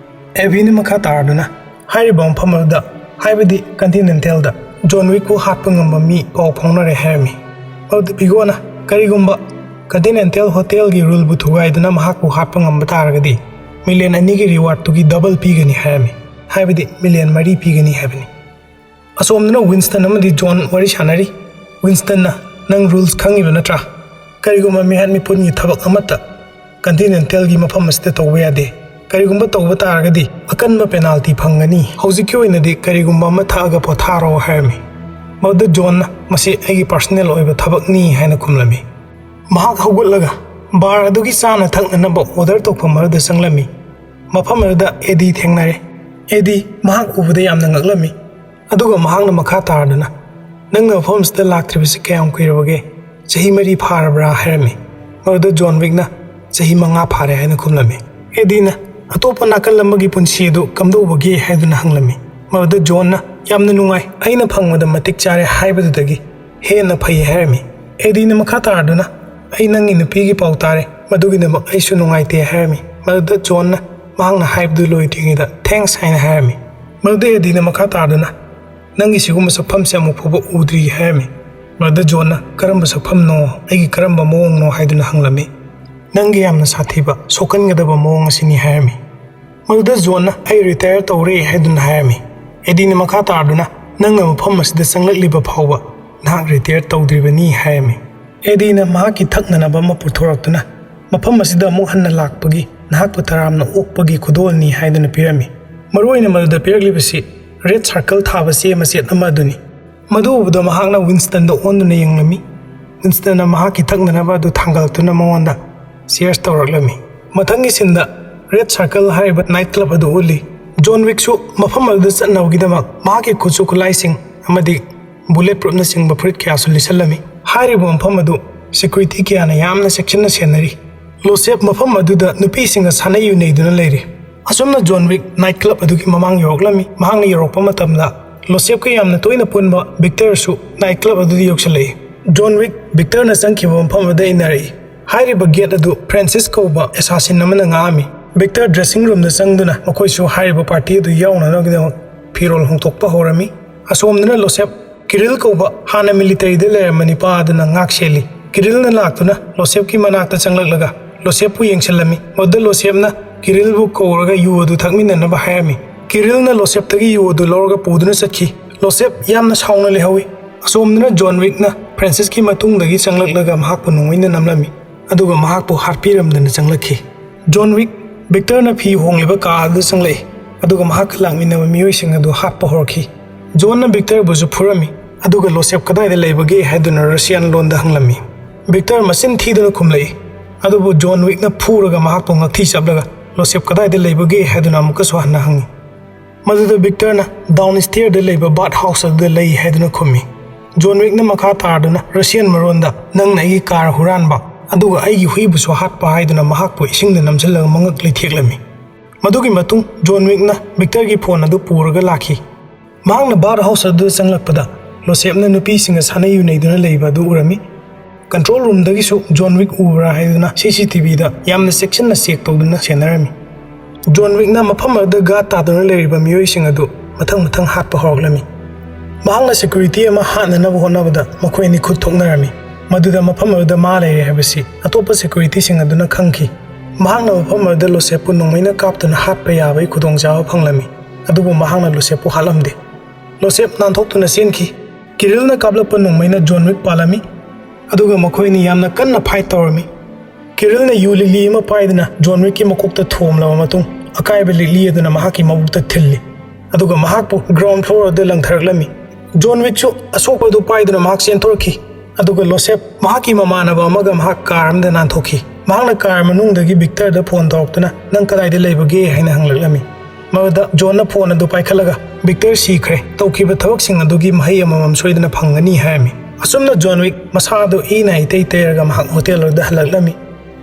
ꯑꯦꯚꯤꯅ ꯃꯈꯥ ꯇꯥꯔꯗꯨꯅ "ꯍꯥꯏꯔꯤꯕ ꯃꯐꯝ ꯑꯗꯨꯗ, ꯍꯥꯏꯕꯗꯤ ꯀꯟꯇꯤꯅꯦꯟꯇꯦꯜꯗ, ꯖꯣꯟ ꯋꯤꯛꯄꯨ ꯍꯥꯠꯄ ꯉꯝꯕ ꯃꯤ ꯄꯥꯎ ꯐꯥꯎꯅꯔꯦ" ꯍꯥꯏꯔꯝꯃꯤ꯫ ꯃꯗꯨꯗ ꯚꯤꯒꯣꯅ "ꯀꯔꯤꯒꯨꯝꯕ ꯀꯟꯇꯤꯅꯦꯟꯇꯦꯜ ꯍꯣꯇꯦꯜꯒꯤ ꯔꯨꯜꯕꯨ ꯊꯨꯒꯥꯏꯗꯨꯅ ꯃꯍꯥꯛꯄꯨ ꯍꯥꯠꯄ ꯉꯝꯕ ꯇꯥꯔꯒꯗꯤ ꯃꯤꯂꯤꯌꯟ ꯑꯅꯤꯒꯤ ꯔꯤꯋꯥꯔꯗꯇꯨꯒꯤ ꯗꯕꯜ ꯄꯤꯒꯅꯤ" ꯍꯥꯏꯔꯝꯃꯤ꯫ ꯍꯥꯏꯕꯗꯤ ꯃꯤꯂꯤꯌꯟ ꯃꯔꯤ ꯄꯤꯒꯅꯤ ꯍꯥꯏꯕꯅꯤ꯫ ꯑꯁꯣꯝꯗꯅ ꯋꯤꯟꯁꯇꯟ ꯑꯃꯗꯤ ꯖꯣꯟ ꯋꯥꯔꯤ ꯁꯥꯟꯅꯔꯤ꯫ ꯋꯤꯟꯁꯇꯟꯅ "ꯅꯪ ꯔꯨꯜꯁ ꯈꯪꯉꯤꯕ ꯅꯠꯇ꯭ꯔꯥ? ꯀꯔꯤꯒꯨꯝꯕ ꯃꯤꯍꯥꯠ ꯃꯤꯄꯨꯟꯒꯤ ꯊꯕꯛ ꯑꯃꯠꯇ ꯀꯟꯇꯤꯅꯦꯟꯇꯦꯜꯒꯤ ꯃꯐꯝ ꯑꯁꯤꯗ ꯇꯧꯕ ꯌꯥꯗꯦ꯫ ꯀꯔꯤꯒꯨꯝꯕ ꯇꯧꯕ ꯇꯥꯔꯒꯗꯤ ꯑꯀꯟꯕ ꯄꯦꯅꯥꯜꯇꯤ ꯐꯪꯒꯅꯤ꯫ ꯍꯧꯖꯤꯛꯀꯤ ꯑꯣꯏꯅꯗꯤ ꯀꯔꯤꯒꯨꯝꯕ ꯑꯃ ꯊꯛꯑꯒ ꯄꯣꯊꯥꯔꯣ" ꯍꯥꯏꯔꯝꯃꯤ꯫ ꯃꯗꯨꯗ ꯖꯣꯟꯅ "ꯃꯁꯤ ꯑꯩꯒꯤ ꯄꯔꯁꯣꯅꯦꯜ ꯑꯣꯏꯕ ꯊꯕꯛꯅꯤ" ꯍꯥꯏꯅ ꯈꯨꯝꯂꯝꯃꯤ꯫ ꯃꯍꯥꯛ ꯍꯧꯒꯠꯂꯒ ꯕꯥꯔ ꯑꯗꯨꯒꯤ ꯆꯥꯅ ꯊꯛꯅꯅꯕ ꯑꯣꯔꯗꯔ ꯇꯧꯐꯝ ꯑꯗꯨꯗ ꯆꯪꯂꯝꯃꯤ꯫ ꯃꯐꯝ ꯑꯗꯨꯗ ꯑꯦꯗꯤ ꯊꯦꯡꯅꯔꯦ꯫ ꯑꯦꯗꯤ ꯃꯍꯥꯛ ꯎꯕꯗ ꯌꯥꯝꯅ ꯉꯛꯂꯝꯃꯤ꯫ ꯑꯗꯨꯒ ꯃꯍꯥꯛꯅ ꯃꯈꯥ ꯇꯥꯔꯗꯨꯅ "ꯅꯪꯅ ꯃꯐꯝ ꯑꯁꯤꯗ ꯂꯥꯛꯇ꯭ꯔꯤꯕꯁꯤ ꯀꯌꯥꯝ ꯀꯨꯏꯔꯕꯒꯦ? ꯆꯍꯤ ꯃꯔꯤ ꯐꯥꯔꯕ꯭ꯔꯥ?" ꯍꯥꯏꯔꯝꯃꯤ꯫ ꯃꯗꯨꯗ ꯖꯣꯟ ꯋꯤꯛꯅ "ꯆꯍꯤ ꯃꯉꯥ ꯐꯥꯔꯦ" ꯍꯥꯏꯅ ꯈꯨꯝꯂꯝꯃꯤ꯫ ꯑꯦꯗꯤꯅ "ꯑꯇꯣꯞꯄ ꯅꯥꯀꯜ ꯑꯃꯒꯤ ꯄꯨꯟꯁꯤ ꯑꯗꯨ ꯀꯝꯗꯧꯕꯒꯦ?" ꯍꯥꯏꯗꯨꯅ ꯍꯪꯂꯝꯃꯤ꯫ ꯃꯗꯨꯗ ꯖꯣꯟꯅ "ꯌꯥꯝꯅ ꯅꯨꯡꯉꯥꯏ, ꯑꯩꯅ ꯐꯪꯕꯗ ꯃꯇꯤꯛ ꯆꯥꯔꯦ" ꯍꯥꯏꯕꯗꯨꯗꯒꯤ ꯍꯦꯟꯅ ꯐꯩ ꯍꯥꯏꯔꯝꯃꯤ꯫ ꯑꯦꯗꯤꯅ ꯃꯈꯥ ꯇꯥꯔꯗꯨꯅ, "ꯑꯩ ꯅꯪꯒꯤ ꯅꯨꯄꯤꯒꯤ ꯄꯥꯎ ꯇꯥꯔꯦ, ꯃꯗꯨꯒꯤꯗꯃꯛ ꯑꯩꯁꯨ ꯅꯨꯡꯉꯥꯏꯇꯦ" ꯍꯥꯏꯔꯝꯃꯤ꯫ ꯃꯗꯨꯗ ꯖꯣꯟꯅ ꯃꯍꯥꯛꯅ ꯍꯥꯏꯕꯗꯨ ꯂꯣꯏꯗ꯭ꯔꯤꯉꯩꯗ "Thanks" ꯍꯥꯏꯅ ꯍꯥꯏꯔꯝꯃꯤ꯫ ꯃꯗꯨꯗ ꯑꯦꯗꯤꯅ ꯃꯈꯥ ꯇꯥꯔꯗꯨꯅ, "ꯅꯪꯒꯤ ꯁꯤꯒꯨꯝꯕ ꯁꯛꯐꯝꯁꯦ ꯑꯃꯨꯛ ꯐꯥꯎꯕ ꯎꯗ꯭ꯔꯤ" ꯍꯥꯏꯔꯝꯃꯤ꯫ ꯃꯗꯨꯗ ꯖꯣꯟꯅ, "ꯀꯔꯝꯕ ꯁꯛꯐꯝꯅꯣ? ꯑꯩꯒꯤ ꯀꯔꯝꯕ ꯃꯑꯣꯡꯅꯣ?" ꯍꯥꯏꯗꯨꯅ ꯍꯪꯂꯝꯃꯤ꯫ "ꯅꯪꯒꯤ ꯌꯥꯝꯅ ꯁꯥꯊꯤꯕ, ꯁꯣꯛꯍꯟꯒꯗꯕ ꯃꯑꯣꯡ ꯑꯁꯤꯅꯤ" ꯍꯥꯏꯔꯝꯃꯤ꯫ ꯃꯗꯨꯗ ꯖꯣꯟꯅ, "ꯑꯩ ꯔꯤꯇꯥꯌꯔ ꯇꯧꯔꯦ" ꯍꯥꯏꯗꯨꯅ ꯍꯥꯏꯔꯝꯃꯤ꯫ ꯑꯦꯗꯤꯅ ꯃꯈꯥ ꯇꯥꯔꯗꯨꯅ, "ꯅꯪꯅ ꯃꯐꯝ ꯑꯁꯤꯗ ꯆꯪꯂꯛꯂꯤꯕ ꯐꯥꯎꯕ ꯅꯍꯥꯛ ꯔꯤꯇꯥꯌꯔ ꯇꯧꯗ꯭ꯔꯤꯕꯅꯤ" ꯍꯥꯏꯔꯝꯃꯤ꯫ ꯑꯦꯗꯤꯅ ꯃꯍꯥꯛꯀꯤ ꯊꯛꯅꯅꯕ ꯑꯃ ꯄꯨꯊꯣꯔꯛꯇꯨꯅ, "ꯃꯐꯝ ꯑꯁꯤꯗ ꯑꯃꯨꯛ ꯍꯟꯅ ꯂꯥꯛꯄꯒꯤ ꯅꯍꯥꯛꯄꯨ ꯇꯔꯥꯝꯅ ꯑꯣꯛꯄꯒꯤ ꯈꯨꯗꯣꯜꯅꯤ" ꯍꯥꯏꯗꯨꯅ ꯄꯤꯔꯝꯃꯤ꯫ ꯃꯔꯨꯑꯣꯏꯅ ꯃꯗꯨꯗ ꯄꯤꯔꯛꯂꯤꯕꯁꯤ ꯔꯦꯗ ꯁꯥꯔꯀꯜ ꯊꯥꯕ ꯆꯦ ꯃꯆꯦꯠ ꯑꯃ ꯑꯗꯨꯅꯤ꯫ ꯃꯗꯨ ꯎꯕꯗ ꯃꯍꯥꯛꯅ ꯋꯤꯟꯁꯇꯟꯗ ꯑꯣꯟꯗꯨꯅ ꯌꯦꯡꯂꯝꯃꯤ꯫ ꯋꯤꯟꯁꯇꯟꯅ ꯃꯍꯥꯛꯀꯤ ꯊꯛꯅꯅꯕ ꯑꯗꯨ ꯊꯥꯡꯒꯠꯂꯛꯇꯨꯅ ꯃꯉꯣꯟꯗ ꯆꯤꯌꯔꯁ ꯇꯧꯔꯛꯂꯝꯃꯤ꯫ ꯃꯊꯪꯒꯤ ꯁꯤꯟꯗ ꯔꯦꯗ ꯁꯥꯔꯀꯜ ꯍꯥꯏꯔꯤꯕ ꯅꯥꯏꯠ ꯀ꯭ꯂꯕ ꯑꯗꯨ ꯎꯠꯂꯤ꯫ ꯖꯣꯟ ꯋꯤꯛꯁꯨ ꯃꯐꯝ ꯑꯗꯨꯗ ꯆꯠꯅꯕꯒꯤꯗꯃꯛ ꯃꯍꯥꯛꯀꯤ ꯈꯨꯠꯁꯨ ꯈꯨꯠꯂꯥꯏꯁꯤꯡ ꯑꯃꯗꯤ ꯕꯨꯂꯦꯠ ꯄ꯭ꯔꯨꯐꯅꯆꯤꯡꯕ ꯐꯨꯔꯤꯠ ꯀꯌꯥꯁꯨ ꯂꯤꯠꯁꯜꯂꯝꯃꯤ꯫ ꯍꯥꯏꯔꯤꯕ ꯃꯐꯝ ꯑꯗꯨ ꯁꯦꯀ꯭ꯌꯨꯔꯤꯇꯤ ꯀꯌꯥꯅ ꯌꯥꯝꯅ ꯆꯦꯛꯁꯤꯟꯅ ꯁꯦꯟꯅꯔꯤ꯫ ꯂꯣꯁꯦꯞ ꯃꯐꯝ ꯑꯗꯨꯗ ꯅꯨꯄꯤꯁꯤꯡꯒ ꯁꯥꯟꯅ ꯌꯨꯅꯩꯗꯨꯅ ꯂꯩꯔꯤ꯫ ꯑꯁꯨꯝꯅ ꯖꯣꯟ ꯋꯤꯛ ꯅꯥꯏꯠ ꯀ꯭ꯂꯕ ꯑꯗꯨꯒꯤ ꯃꯃꯥꯡ ꯌꯧꯔꯛꯂꯝꯃꯤ꯫ ꯃꯍꯥꯛꯅ ꯌꯧꯔꯛꯄ ꯃꯇꯝꯗ ꯂꯣꯁꯦꯞꯀ ꯌꯥꯝꯅ ꯇꯣꯏꯅ ꯄꯨꯟꯕ ꯕꯤꯛꯇꯔꯁꯨ ꯅꯥꯏꯠ ꯀ꯭ꯂꯕ ꯑꯗꯨꯗ ꯌꯧꯁꯤꯜꯂꯛꯏ꯫ ꯖꯣꯟ ꯋꯤꯛ ꯕꯤꯛꯇꯔꯅ ꯆꯪꯈꯤꯕ ꯃꯐꯝ ꯑꯗꯨꯗ ꯏꯟꯅꯔꯛꯏ꯫ ꯍꯥꯏꯔꯤꯕ ꯒꯦꯠ ꯑꯗꯨ ꯐ꯭ꯔꯦꯟꯁꯤꯁ ꯀꯧꯕ ꯑꯦꯁꯥꯁꯤꯟ ꯑꯃꯅ ꯉꯥꯛꯑꯝꯃꯤ꯫ ꯕꯤꯛꯇꯔ ꯗ꯭ꯔꯦꯁꯤꯡ ꯔꯨꯝꯗ ꯆꯪꯗꯨꯅ ꯃꯈꯣꯏꯁꯨ ꯍꯥꯏꯔꯤꯕ ꯄꯥꯔꯇꯤ ꯑꯗꯨ ꯌꯥꯎꯅꯅꯕꯒꯤꯗꯃꯛ ꯐꯤꯔꯣꯜ ꯍꯣꯡꯗꯣꯛꯄ ꯍꯧꯔꯝꯃꯤ꯫ ꯑꯁꯣꯝꯗꯅ ꯂꯣꯁꯦꯞ ꯀꯤꯔꯤꯜ ꯀꯧꯕ ꯍꯥꯟꯅ ꯃꯤꯂꯤꯇꯔꯤꯗ ꯂꯩꯔꯝꯕ ꯅꯤꯄꯥ ꯑꯗꯨꯅ ꯉꯥꯛ ꯁꯦꯜꯂꯤ꯫ ꯀꯤꯔꯤꯜꯅ ꯂꯥꯛꯇꯨꯅ ꯂꯣꯁꯦꯞꯀꯤ ꯃꯅꯥꯛꯇ ꯆꯪꯂꯛꯂꯒ ꯂꯣꯁꯦꯞꯄꯨ ꯌꯦꯡꯁꯤꯜꯂꯝꯃꯤ꯫ ꯃꯗꯨꯗ ꯂꯣꯁꯦꯞꯅ ꯀꯤꯔꯤꯜꯕꯨ ꯀꯧꯔꯒ ꯌꯨ ꯑꯗꯨ ꯊꯛꯃꯤꯟꯅꯅꯕ ꯍꯥꯏꯔꯝꯃꯤ꯫ ꯀꯤꯔꯤꯜꯅ ꯂꯣꯁꯦꯞꯇꯒꯤ ꯌꯨ ꯑꯗꯨ ꯂꯧꯔꯒ ꯄꯨꯗꯨꯅ ꯆꯠꯈꯤ꯫ ꯂꯣꯁꯦꯞ ꯌꯥꯝꯅ ꯁꯥꯎꯅ ꯂꯩꯍꯧꯏ꯫ ꯑꯁꯣꯝꯗꯅ ꯖꯣꯟ ꯋꯤꯛꯅ ꯐ꯭ꯔꯦꯟꯁꯤꯁꯀꯤ ꯃꯇꯨꯡꯗꯒꯤ ꯆꯪꯂꯛꯂꯒ ꯃꯍꯥꯛꯄꯨ ꯅꯣꯡꯃꯩꯅ ꯅꯝꯂꯝꯃꯤ, ꯑꯗꯨꯒ ꯃꯍꯥꯛꯄꯨ ꯍꯥꯠꯄꯤꯔꯝꯗꯅ ꯆꯪꯂꯛꯈꯤ꯫ ꯖꯣꯟ ꯋꯤꯛ ꯕꯤꯛꯇꯔꯅ ꯐꯤ ꯍꯣꯡꯂꯤꯕ ꯀꯥ ꯑꯗꯨꯗ ꯆꯪꯂꯛꯏ, ꯑꯗꯨꯒ ꯃꯍꯥꯛꯀ ꯂꯥꯛꯃꯤꯟꯅꯕ ꯃꯤꯑꯣꯏꯁꯤꯡ ꯑꯗꯨ ꯍꯥꯠꯄ ꯍꯧꯔꯛꯈꯤ꯫ ꯖꯣꯟꯅ ꯕꯤꯛꯇꯔꯕꯨꯁꯨ ꯐꯨꯔꯝꯃꯤ, ꯑꯗꯨꯒ ꯂꯣꯁꯦꯞ ꯀꯗꯥꯏꯗ ꯂꯩꯕꯒꯦ ꯍꯥꯏꯗꯨꯅ ꯔꯁꯤꯌꯥꯟ ꯂꯣꯟꯗ ꯍꯪꯂꯝꯃꯤ꯫ ꯕꯤꯛꯇꯔ ꯃꯆꯤꯟ ꯊꯤꯗꯨꯅ ꯈꯨꯝꯂꯛꯏ, ꯑꯗꯨꯕꯨ ꯖꯣꯟ ꯋꯤꯛꯅ ꯐꯨꯔꯒ ꯃꯍꯥꯛꯄꯨ ꯉꯛꯊꯤ ꯆꯞꯂꯒ ꯂꯣꯁꯦꯞ ꯀꯗꯥꯏꯗ ꯂꯩꯕꯒꯦ ꯍꯥꯏꯗꯨꯅ ꯑꯃꯨꯛꯀꯁꯨ ꯍꯟꯅ ꯍꯪꯉꯤ꯫ ꯃꯗꯨꯗ ꯕꯤꯛꯇꯔꯅ ꯗꯥꯎꯟ ꯁ꯭ꯇꯤꯌꯔꯗ ꯂꯩꯕ ꯕꯥꯊ ꯍꯥꯎꯁ ꯑꯗꯨꯗ ꯂꯩ ꯍꯥꯏꯗꯨꯅ ꯈꯨꯝꯃꯤ꯫ ꯖꯣꯟ ꯋꯤꯛꯅ ꯃꯈꯥ ꯇꯥꯔꯗꯨꯅ ꯔꯁꯤꯌꯟ ꯃꯔꯣꯟꯗ, "ꯅꯪꯅ ꯑꯩꯒꯤ ꯀꯥꯔ ꯍꯨꯔꯥꯟꯕ, ꯑꯗꯨꯒ ꯑꯩꯒꯤ ꯍꯨꯏꯕꯨꯁꯨ ꯍꯥꯠꯄ" ꯍꯥꯏꯗꯨꯅ ꯃꯍꯥꯛꯄꯨ ꯏꯁꯤꯡꯗ ꯅꯝꯁꯤꯜꯂꯒ ꯃꯉꯛ ꯂꯩꯊꯦꯛꯂꯝꯃꯤ꯫ ꯃꯗꯨꯒꯤ ꯃꯇꯨꯡ ꯖꯣꯟ ꯋꯤꯛꯅ ꯕꯤꯛꯇꯔꯒꯤ ꯐꯣꯟ ꯑꯗꯨ ꯄꯨꯔꯒ ꯂꯥꯛꯈꯤ꯫ ꯃꯍꯥꯛꯅ ꯕꯥꯔ ꯍꯥꯎꯁ ꯑꯗꯨꯗ ꯆꯪꯂꯛꯄꯗ ꯂꯣꯁꯦꯞꯅ ꯅꯨꯄꯤꯁꯤꯡꯒ ꯁꯥꯟꯅ ꯌꯨꯅꯩꯗꯨꯅ ꯂꯩꯕ ꯑꯗꯨ ꯎꯔꯝꯃꯤ꯫ ꯀꯟꯇ꯭ꯔꯣꯜ ꯔꯨꯝꯗꯒꯤꯁꯨ ꯖꯣꯟ ꯋꯤꯛ ꯎꯕ꯭ꯔꯥ ꯍꯥꯏꯗꯨꯅ ꯁꯤ ꯁꯤ ꯇꯤ ꯚꯤꯗ ꯌꯥꯝꯅ ꯆꯦꯛꯁꯤꯟꯅ ꯆꯦꯛ ꯇꯧꯗꯨꯅ ꯁꯦꯟꯅꯔꯝꯃꯤ꯫ ꯖꯣꯟ ꯋꯤꯛꯅ ꯃꯐꯝ ꯑꯗꯨꯗ ꯒꯥꯔꯗ ꯇꯥꯗꯨꯅ ꯂꯩꯔꯤꯕ ꯃꯤꯑꯣꯏꯁꯤꯡ ꯑꯗꯨ ꯃꯊꯪ ꯃꯊꯪ ꯍꯥꯠꯄ ꯍꯧꯔꯛꯂꯝꯃꯤ꯫ ꯃꯍꯥꯛꯅ ꯁꯦꯀ꯭ꯌꯨꯔꯤꯇꯤ ꯑꯃ ꯍꯥꯠꯅꯅꯕ ꯍꯣꯠꯅꯕꯗ ꯃꯈꯣꯏ ꯑꯅꯤ ꯈꯨꯠ ꯊꯣꯛꯅꯔꯝꯃꯤ꯫ ꯃꯗꯨꯗ ꯃꯐꯝ ꯑꯗꯨꯗ ꯃꯥ ꯂꯩꯔꯦ ꯍꯥꯏꯕꯁꯤ ꯑꯇꯣꯞꯄ ꯁꯦꯀ꯭ꯌꯨꯔꯤꯇꯤꯁꯤꯡ ꯑꯗꯨꯅ ꯈꯪꯈꯤ꯫ ꯃꯍꯥꯛꯅ ꯃꯐꯝ ꯑꯗꯨꯗ ꯂꯣꯁꯦꯞꯄꯨ ꯅꯣꯡꯃꯩꯅ ꯀꯥꯞꯇꯨꯅ ꯍꯥꯠꯄ ꯌꯥꯕꯒꯤ ꯈꯨꯗꯣꯡꯆꯥꯕ ꯐꯪꯂꯝꯃꯤ, ꯑꯗꯨꯕꯨ ꯃꯍꯥꯛꯅ ꯂꯣꯁꯦꯞꯄꯨ ꯍꯥꯠꯂꯝꯗꯦ꯫ ꯂꯣꯁꯦꯞ ꯅꯥꯟꯊꯣꯛꯇꯨꯅ ꯆꯦꯟꯈꯤ꯫ ꯀꯤꯔꯤꯜꯅ ꯀꯥꯞꯂꯛꯄ ꯅꯣꯡꯃꯩꯅ ꯖꯣꯟ ꯋꯤꯛ ꯄꯥꯜꯂꯝꯃꯤ, ꯑꯗꯨꯒ ꯃꯈꯣꯏ ꯑꯅꯤ ꯌꯥꯝꯅ ꯀꯟꯅ ꯐꯥꯏꯠ ꯇꯧꯔꯝꯃꯤ꯫ ꯀꯤꯔꯤꯜꯅ ꯌꯨ ꯂꯤꯛꯂꯤ ꯑꯃ ꯄꯥꯏꯗꯨꯅ ꯖꯣꯟ ꯋꯤꯛꯀꯤ ꯃꯀꯣꯛꯇ ꯊꯣꯝꯂꯕ ꯃꯇꯨꯡ, ꯑꯀꯥꯏꯕ ꯂꯤꯛꯂꯤ ꯑꯗꯨꯅ ꯃꯍꯥꯛꯀꯤ ꯃꯕꯨꯛꯇ ꯊꯤꯜꯂꯤ, ꯑꯗꯨꯒ ꯃꯍꯥꯛꯄꯨ ꯒ꯭ꯔꯥꯎꯟ ꯐ꯭ꯂꯣꯔ ꯑꯗꯨꯗ ꯂꯪꯊꯔꯛꯂꯝꯃꯤ꯫ ꯖꯣꯟ ꯋꯤꯛꯁꯨ ꯑꯁꯣꯛꯄ ꯑꯗꯨ ꯄꯥꯏꯗꯨꯅ ꯃꯍꯥꯛ ꯆꯦꯟꯊꯣꯔꯛꯈꯤ, ꯑꯗꯨꯒ ꯂꯣꯁꯦꯞ ꯃꯍꯥꯛꯀꯤ ꯃꯃꯥꯟꯅꯕ ꯑꯃꯒ ꯃꯍꯥꯛ ꯀꯥꯔ ꯑꯃꯗ ꯅꯥꯟꯊꯣꯛꯈꯤ꯫ ꯃꯍꯥꯛꯅ ꯀꯥꯔ ꯃꯅꯨꯡꯗꯒꯤ ꯚꯤꯛꯇꯔꯗ ꯐꯣꯟ ꯇꯧꯔꯛꯇꯨꯅ, "ꯅꯪ ꯀꯗꯥꯏꯗ ꯂꯩꯕꯒꯦ?" ꯍꯥꯏꯅ ꯍꯪꯂꯛꯂꯝꯃꯤ꯫ ꯃꯗꯨꯗ ꯖꯣꯟꯅ ꯐꯣꯟ ꯑꯗꯨ ꯄꯥꯏꯈꯠꯂꯒ, "ꯚꯤꯛꯇꯔ ꯁꯤꯈ꯭ꯔꯦ꯫ ꯇꯧꯈꯤꯕ ꯊꯕꯛꯁꯤꯡ ꯑꯗꯨꯒꯤ ꯃꯍꯩ ꯑꯃꯃꯝ ꯁꯣꯏꯗꯅ ꯐꯪꯒꯅꯤ," ꯍꯥꯏꯔꯝꯃꯤ꯫ ꯑꯁꯨꯝꯅ ꯖꯣꯟ ꯋꯤꯛ ꯃꯁꯥ ꯑꯗꯨ ꯏꯅ ꯏꯇꯩ ꯇꯩꯔꯒ ꯃꯍꯥꯛ ꯍꯣꯇꯦꯜ ꯑꯗꯨꯗ ꯍꯜꯂꯛꯂꯝꯃꯤ꯫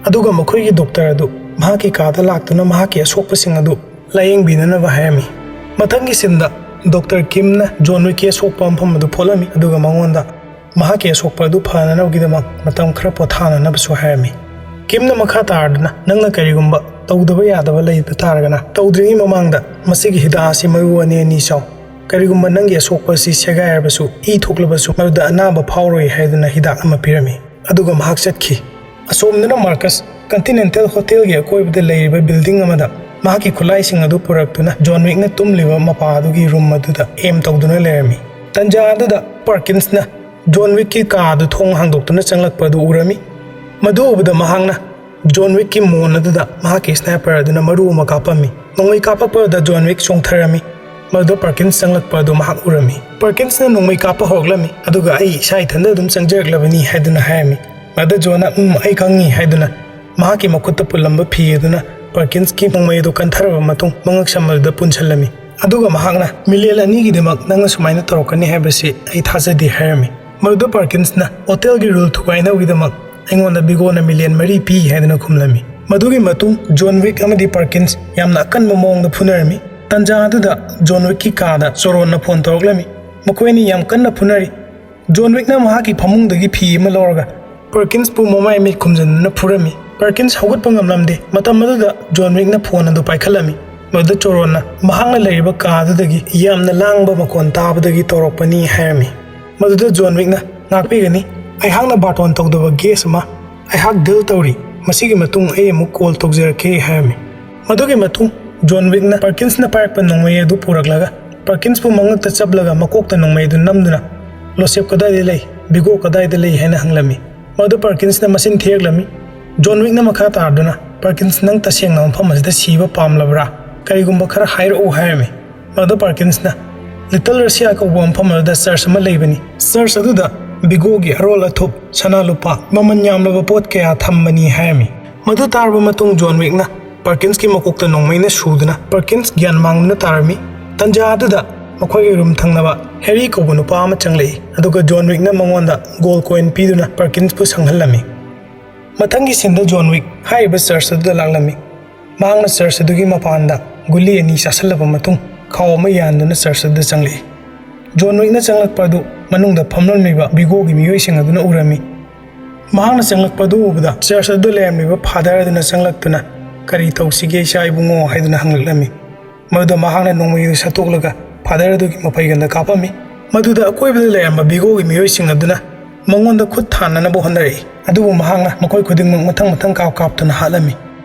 ꯑꯗꯨꯒ ꯃꯈꯣꯏꯒꯤ ꯗꯣꯛꯇꯔ ꯑꯗꯨ ꯃꯍꯥꯛꯀꯤ ꯀꯥꯗ ꯂꯥꯛꯇꯨꯅ ꯃꯍꯥꯛꯀꯤ ꯑꯁꯣꯛꯄꯁꯤꯡ ꯑꯗꯨ ꯂꯥꯌꯦꯡꯕꯤꯅꯅꯕ ꯍꯥꯏꯔꯝꯃꯤ꯫ ꯃꯊꯪꯒꯤ ꯁꯤꯟꯗ ꯗꯣꯛꯇꯔ ꯀꯤꯝꯅ ꯖꯣꯟ ꯋꯤꯛꯀꯤ ꯑꯁꯣꯛꯄ ꯃꯐꯝ ꯑꯗꯨ ꯐꯣꯠꯂꯝꯃꯤ, ꯑꯗꯨꯒ ꯃꯉꯣꯟꯗ ꯃꯍꯥꯛꯀꯤ ꯑꯁꯣꯛꯄ ꯑꯗꯨ ꯐꯅꯅꯕꯒꯤꯗꯃꯛ ꯃꯇꯝ ꯈꯔ ꯄꯣꯊꯥꯅꯅꯕꯁꯨ ꯍꯥꯏꯔꯝꯃꯤ꯫ ꯀꯤꯝꯅ ꯃꯈꯥ ꯇꯥꯔꯗꯨꯅ, "ꯅꯪꯅ ꯀꯔꯤꯒꯨꯝꯕ ꯇꯧꯗꯕ ꯌꯥꯗꯕ ꯂꯩꯕ ꯇꯥꯔꯒꯅ, ꯇꯧꯗ꯭ꯔꯤꯉꯩ ꯃꯃꯥꯡꯗ ꯃꯁꯤꯒꯤ ꯍꯤꯗꯥꯛ ꯑꯁꯤ ꯃꯔꯨ ꯑꯅꯤ ꯑꯅꯤ ꯆꯥꯎ꯫ ꯀꯔꯤꯒꯨꯝꯕ ꯅꯪꯒꯤ ꯑꯁꯣꯛꯄ ꯑꯁꯤ ꯁꯦꯒꯥꯏꯔꯕꯁꯨ, ꯏ ꯊꯣꯛꯂꯕꯁꯨ, ꯃꯗꯨꯗ ꯑꯅꯥꯕ ꯐꯥꯎꯔꯣꯏ," ꯍꯥꯏꯗꯨꯅ ꯍꯤꯗꯥꯛ ꯑꯃ ꯄꯤꯔꯝꯃꯤ꯫ ꯑꯗꯨꯒ ꯃꯍꯥꯛ ꯆꯠꯈꯤ꯫ ꯑꯁꯣꯝꯗꯅ ꯃꯥꯔꯀꯁ ꯀꯟꯇꯤꯅꯦꯟꯇꯦꯜ ꯍꯣꯇꯦꯜꯒꯤ ꯑꯀꯣꯏꯕꯗ ꯂꯩꯔꯤꯕ ꯕꯤꯜꯗꯤꯡ ꯑꯃꯗ ꯃꯍꯥꯛꯀꯤ ꯈꯨꯠꯂꯥꯏꯁꯤꯡ ꯑꯗꯨ ꯄꯨꯔꯛꯇꯨꯅ ꯖꯣꯟ ꯋꯤꯛꯅ ꯇꯨꯝꯂꯤꯕ ꯃꯄꯥ ꯑꯗꯨꯒꯤ ꯔꯨꯝ ꯑꯗꯨꯗ ꯑꯦꯝ ꯇꯧꯗꯨꯅ ꯂꯩꯔꯝꯃꯤ꯫ ꯇꯟꯖꯥ ꯑꯗꯨꯗ ꯄꯥꯔꯀꯤꯟꯁꯅ ꯖꯣꯟ ꯋꯤꯛꯀꯤ ꯀꯥ ꯑꯗꯨ ꯊꯣꯡ ꯍꯥꯡꯗꯣꯛꯇꯨꯅ ꯆꯪꯂꯛꯄ ꯑꯗꯨ ꯎꯔꯝꯃꯤ꯫ ꯃꯗꯨ ꯎꯕꯗ ꯃꯍꯥꯛꯅ ꯖꯣꯟ ꯋꯤꯛꯀꯤ ꯃꯣꯟ ꯑꯗꯨꯗ ꯃꯍꯥꯛꯀꯤ ꯁ꯭ꯅꯥꯏꯄꯔ ꯑꯗꯨꯅ ꯃꯔꯨ ꯑꯃ ꯀꯥꯞꯄꯝꯃꯤ꯫ ꯅꯣꯡꯃꯩ ꯀꯥꯞꯄꯛꯄꯗ ꯖꯣꯟ ꯋꯤꯛ ꯆꯣꯡꯊꯔꯝꯃꯤ꯫ ꯃꯗꯨꯗ ꯄꯥꯔꯀꯤꯟꯁ ꯆꯪꯂꯛꯄ ꯑꯗꯨ ꯃꯍꯥꯛ ꯎꯔꯝꯃꯤ꯫ ꯄꯥꯔꯀꯤꯟꯁꯅ ꯅꯣꯡꯃꯩ ꯀꯥꯞꯄ ꯍꯧꯔꯛꯂꯝꯃꯤ, ꯑꯗꯨꯒ "ꯑꯩ ꯏꯁꯥ ꯏꯊꯟꯗ ꯑꯗꯨꯝ ꯆꯪꯖꯔꯛꯂꯕꯅꯤ" ꯍꯥꯏꯗꯨꯅ ꯍꯥꯏꯔꯝꯃꯤ꯫ ꯃꯗꯨꯗ ꯖꯣꯟꯅ, "ꯎꯝ, ꯑꯩ ꯈꯪꯉꯤ" ꯍꯥꯏꯗꯨꯅ ꯃꯍꯥꯛꯀꯤ ꯃꯈꯨꯠꯇ ꯄꯨꯜꯂꯝꯕ ꯐꯤ ꯑꯗꯨꯅ ꯄꯥꯔꯀꯤꯟꯁꯀꯤ ꯅꯣꯡꯃꯩ ꯑꯗꯨ ꯀꯟꯊꯔꯕ ꯃꯇꯨꯡ ꯃꯉꯛꯁꯝ ꯑꯗꯨꯗ ꯄꯨꯟꯁꯤꯜꯂꯝꯃꯤ꯫ ꯑꯗꯨꯒ ꯃꯍꯥꯛꯅ, "ꯃꯤꯂꯦꯟ ꯑꯅꯤꯒꯤꯗꯃꯛ ꯅꯪꯅ ꯁꯨꯃꯥꯏꯅ ꯇꯧꯔꯛꯀꯅꯤ ꯍꯥꯏꯕꯁꯤ ꯑꯩ ꯊꯥꯖꯗꯦ" ꯍꯥꯏꯔꯝꯃꯤ꯫ ꯃꯗꯨꯗ ꯄꯥꯔꯀꯤꯟꯁꯅ, "ꯍꯣꯇꯦꯜꯒꯤ ꯔꯨꯜ ꯊꯨꯒꯥꯏꯅꯕꯒꯤꯗꯃꯛ ꯑꯩꯉꯣꯟꯗ ꯕꯤꯒꯣꯅ ꯃꯤꯂꯤꯌꯟ ꯃꯔꯤ ꯄꯤ" ꯍꯥꯏꯗꯨꯅ ꯈꯨꯝꯂꯝꯃꯤ꯫ ꯃꯗꯨꯒꯤ ꯃꯇꯨꯡ ꯖꯣꯟ ꯋꯤꯛ ꯑꯃꯗꯤ ꯄꯥꯔꯀꯤꯟꯁ ꯌꯥꯝꯅ ꯑꯀꯟꯕ ꯃꯑꯣꯡꯗ ꯐꯨꯅꯔꯝꯃꯤ꯫ ꯇꯟꯖꯥ ꯑꯗꯨꯗ ꯖꯣꯟ ꯋꯤꯛꯀꯤ ꯀꯥꯗ ꯆꯣꯔꯣꯟꯅ ꯐꯣꯟ ꯇꯧꯔꯛꯂꯝꯃꯤ꯫ ꯃꯈꯣꯏ ꯑꯅꯤ ꯌꯥꯝ ꯀꯟꯅ ꯐꯨꯅꯔꯤ꯫ ꯖꯣꯟ ꯋꯤꯛꯅ ꯃꯍꯥꯛꯀꯤ ꯐꯃꯨꯡꯗꯒꯤ ꯐꯤ ꯑꯃ ꯂꯧꯔꯒ ꯄꯔꯀꯤꯟꯁꯄꯨ ꯃꯃꯥꯏ ꯃꯤꯠ ꯈꯨꯝꯖꯤꯟꯗꯨꯅ ꯐꯨꯔꯝꯃꯤ꯫ ꯄꯔꯀꯤꯟꯁ ꯍꯧꯒꯠꯄ ꯉꯝꯂꯝꯗꯦ꯫ ꯃꯇꯝ ꯑꯗꯨꯗ ꯖꯣꯟ ꯋꯤꯛꯅ ꯐꯣꯟ ꯑꯗꯨ ꯄꯥꯏꯈꯠꯂꯝꯃꯤ꯫ ꯃꯗꯨꯗ ꯆꯣꯔꯣꯟꯅ ꯃꯍꯥꯛꯅ ꯂꯩꯔꯤꯕ ꯀꯥ ꯑꯗꯨꯗꯒꯤ ꯌꯥꯝꯅ ꯂꯥꯡꯕ ꯃꯈꯣꯟ ꯇꯥꯕꯗꯒꯤ ꯇꯧꯔꯛꯄꯅꯤ ꯍꯥꯏꯔꯝꯃꯤ꯫ ꯃꯗꯨꯗ ꯖꯣꯟ ꯋꯤꯛꯅ, "ꯉꯥꯛꯄꯤꯒꯅꯤ, ꯑꯩꯍꯥꯛꯅ ꯕꯥꯔꯇꯣꯟ ꯇꯧꯗꯕ ꯒꯦꯁ ꯑꯃ ꯑꯩꯍꯥꯛ ꯗꯤꯜ ꯇꯧꯔꯤ꯫ ꯃꯁꯤꯒꯤ ꯃꯇꯨꯡ ꯑꯩ ꯑꯃꯨꯛ ꯀꯣꯜ ꯇꯧꯖꯔꯛꯀꯦ," ꯍꯥꯏꯔꯝꯃꯤ꯫ ꯃꯗꯨꯒꯤ ꯃꯇꯨꯡ ꯖꯣꯟ ꯋꯤꯛꯅ ꯄꯔꯀꯤꯟꯁꯅ ꯄꯥꯏꯔꯛꯄ ꯅꯣꯡꯃꯩ ꯑꯗꯨ ꯄꯨꯔꯛꯂꯒ ꯄꯔꯀꯤꯟꯁꯄꯨ ꯃꯉꯛꯇ ꯆꯞꯂꯒ ꯃꯀꯣꯛꯇ ꯅꯣꯡꯃꯩ ꯑꯗꯨ ꯅꯝꯗꯨꯅ, "ꯂꯣꯁꯦꯞ ꯀꯗꯥꯏꯗ ꯂꯩ? ꯕꯤꯒꯣ ꯀꯗꯥꯏꯗ ꯂꯩ?" ꯍꯥꯏꯅ ꯍꯪꯂꯝꯃꯤ꯫ ꯃꯗꯨ ꯄꯔꯀꯤꯟꯁꯅ ꯃꯆꯤꯟ ꯊꯤꯔꯛꯂꯝꯃꯤ꯫ ꯖꯣꯟ ꯋꯤꯛꯅ ꯃꯈꯥ ꯇꯥꯔꯗꯨꯅ, "ꯄꯔꯀꯤꯟꯁ, ꯅꯪ ꯇꯁꯦꯡꯅ ꯃꯐꯝ ꯑꯁꯤꯗ ꯁꯤꯕ ꯄꯥꯝꯂꯕ꯭ꯔꯥ? ꯀꯔꯤꯒꯨꯝꯕ ꯈꯔ ꯍꯥꯏꯔꯛꯎ," ꯍꯥꯏꯔꯝꯃꯤ꯫ ꯃꯗꯨ ꯄꯔꯀꯤꯟꯁꯅ, "ꯂꯤꯇꯜ ꯔꯁꯤꯌꯥ ꯀꯧꯕ ꯃꯐꯝ ꯑꯗꯨꯗ ꯆꯔꯆ ꯑꯃ ꯂꯩꯕꯅꯤ꯫ ꯆꯔꯆ ꯑꯗꯨꯗ ꯕꯤꯒꯣꯒꯤ ꯑꯔꯣꯜ ꯑꯊꯨꯞ, ꯁꯅꯥ ꯂꯨꯄꯥ, ꯃꯃꯜ ꯌꯥꯝꯂꯕ ꯄꯣꯠ ꯀꯌꯥ ꯊꯝꯕꯅꯤ," ꯍꯥꯏꯔꯝꯃꯤ꯫ ꯃꯗꯨ ꯇꯥꯔꯕ ꯃꯇꯨꯡ ꯖꯣꯟ ꯋꯤꯛꯅ ꯄꯔꯀꯤꯟꯁꯀꯤ ꯃꯀꯣꯛꯇ ꯅꯣꯡꯃꯩꯅ ꯁꯨꯗꯨꯅ ꯄꯔꯀꯤꯟꯁ ꯒ꯭ꯌꯥꯟ ꯃꯥꯡꯗꯨꯅ ꯇꯥꯔꯝꯃꯤ꯫ ꯇꯟꯖꯥ ꯑꯗꯨꯗ ꯃꯈꯣꯏꯒꯤ ꯔꯨꯝ ꯊꯪꯅꯕ ꯍꯦꯔꯤ ꯀꯧꯕ ꯅꯨꯄꯥ ꯑꯃ ꯆꯪꯂꯛꯏ, ꯑꯗꯨꯒ ꯖꯣꯟ ꯋꯤꯛꯅ ꯃꯉꯣꯟꯗ ꯒꯣꯜ ꯀꯣꯏꯟ ꯄꯤꯗꯨꯅ ꯄꯔꯀꯤꯟꯁꯄꯨ ꯁꯪꯍꯜꯂꯝꯃꯤ꯫ ꯃꯊꯪꯒꯤ ꯁꯤꯟꯗ ꯖꯣꯟ ꯋꯤꯛ ꯍꯥꯏꯔꯤꯕ ꯆꯔꯆ ꯑꯗꯨꯗ ꯂꯥꯛꯂꯝꯃꯤ꯫ ꯃꯍꯥꯛꯅ ꯆꯔꯆ ꯑꯗꯨꯒꯤ ꯃꯄꯥꯟꯗ ꯒꯨꯂꯤ ꯑꯅꯤ ꯆꯥꯁꯤꯜꯂꯕ ꯃꯇꯨꯡ ꯈꯥꯎ ꯑꯃ ꯌꯥꯟꯗꯨꯅ ꯆꯔꯆ ꯑꯗꯨꯗ ꯆꯪꯂꯛꯏ꯫ ꯖꯣꯟ ꯋꯤꯛꯅ ꯆꯪꯂꯛꯄ ꯑꯗꯨ ꯃꯅꯨꯡꯗ ꯐꯝꯂꯝꯂꯤꯕ ꯕꯤꯒꯣꯒꯤ ꯃꯤꯑꯣꯏꯁꯤꯡ ꯑꯗꯨꯅ ꯎꯔꯝꯃꯤ꯫ ꯃꯍꯥꯛꯅ ꯆꯪꯂꯛꯄ ꯑꯗꯨ ꯎꯕꯗ ꯆꯔꯆ ꯑꯗꯨꯗ ꯂꯩꯔꯝꯂꯤꯕ ꯐꯥꯗꯔ ꯑꯗꯨꯅ ꯆꯪꯂꯛꯇꯨꯅ, "ꯀꯔꯤ ꯇꯧꯁꯤꯒꯦ, ꯏꯆꯥ ꯏꯕꯨꯡꯉꯣ?" ꯍꯥꯏꯗꯨꯅ ꯍꯪꯂꯛꯂꯝꯃꯤ꯫ ꯃꯗꯨꯗ ꯃꯍꯥꯛꯅ ꯅꯣꯡꯃꯩ ꯑꯗꯨ ꯁꯠꯇꯣꯛꯂꯒ ꯐꯥꯗꯔ ꯑꯗꯨꯒꯤ ꯃꯄꯩꯒꯟꯗ ꯀꯥꯞꯄꯝꯃꯤ꯫ ꯃꯗꯨꯗ ꯑꯀꯣꯏꯕꯗ ꯂꯩꯔꯝꯕ ꯕꯤꯒꯣꯒꯤ ꯃꯤꯑꯣꯏꯁꯤꯡ ꯑꯗꯨꯅ ꯃꯉꯣꯟꯗ ꯈꯨꯠ ꯊꯥꯅꯅꯕ ꯍꯣꯠꯅꯔꯛꯏ, ꯑꯗꯨꯕꯨ ꯃꯍꯥꯛꯅ ꯃꯈꯣꯏ ꯈꯨꯗꯤꯡꯃꯛ ꯃꯊꯪ ꯃꯊꯪ ꯀꯥꯞ ꯀꯥꯞꯇꯨꯅ ꯍꯥꯠꯂꯝꯃꯤ꯫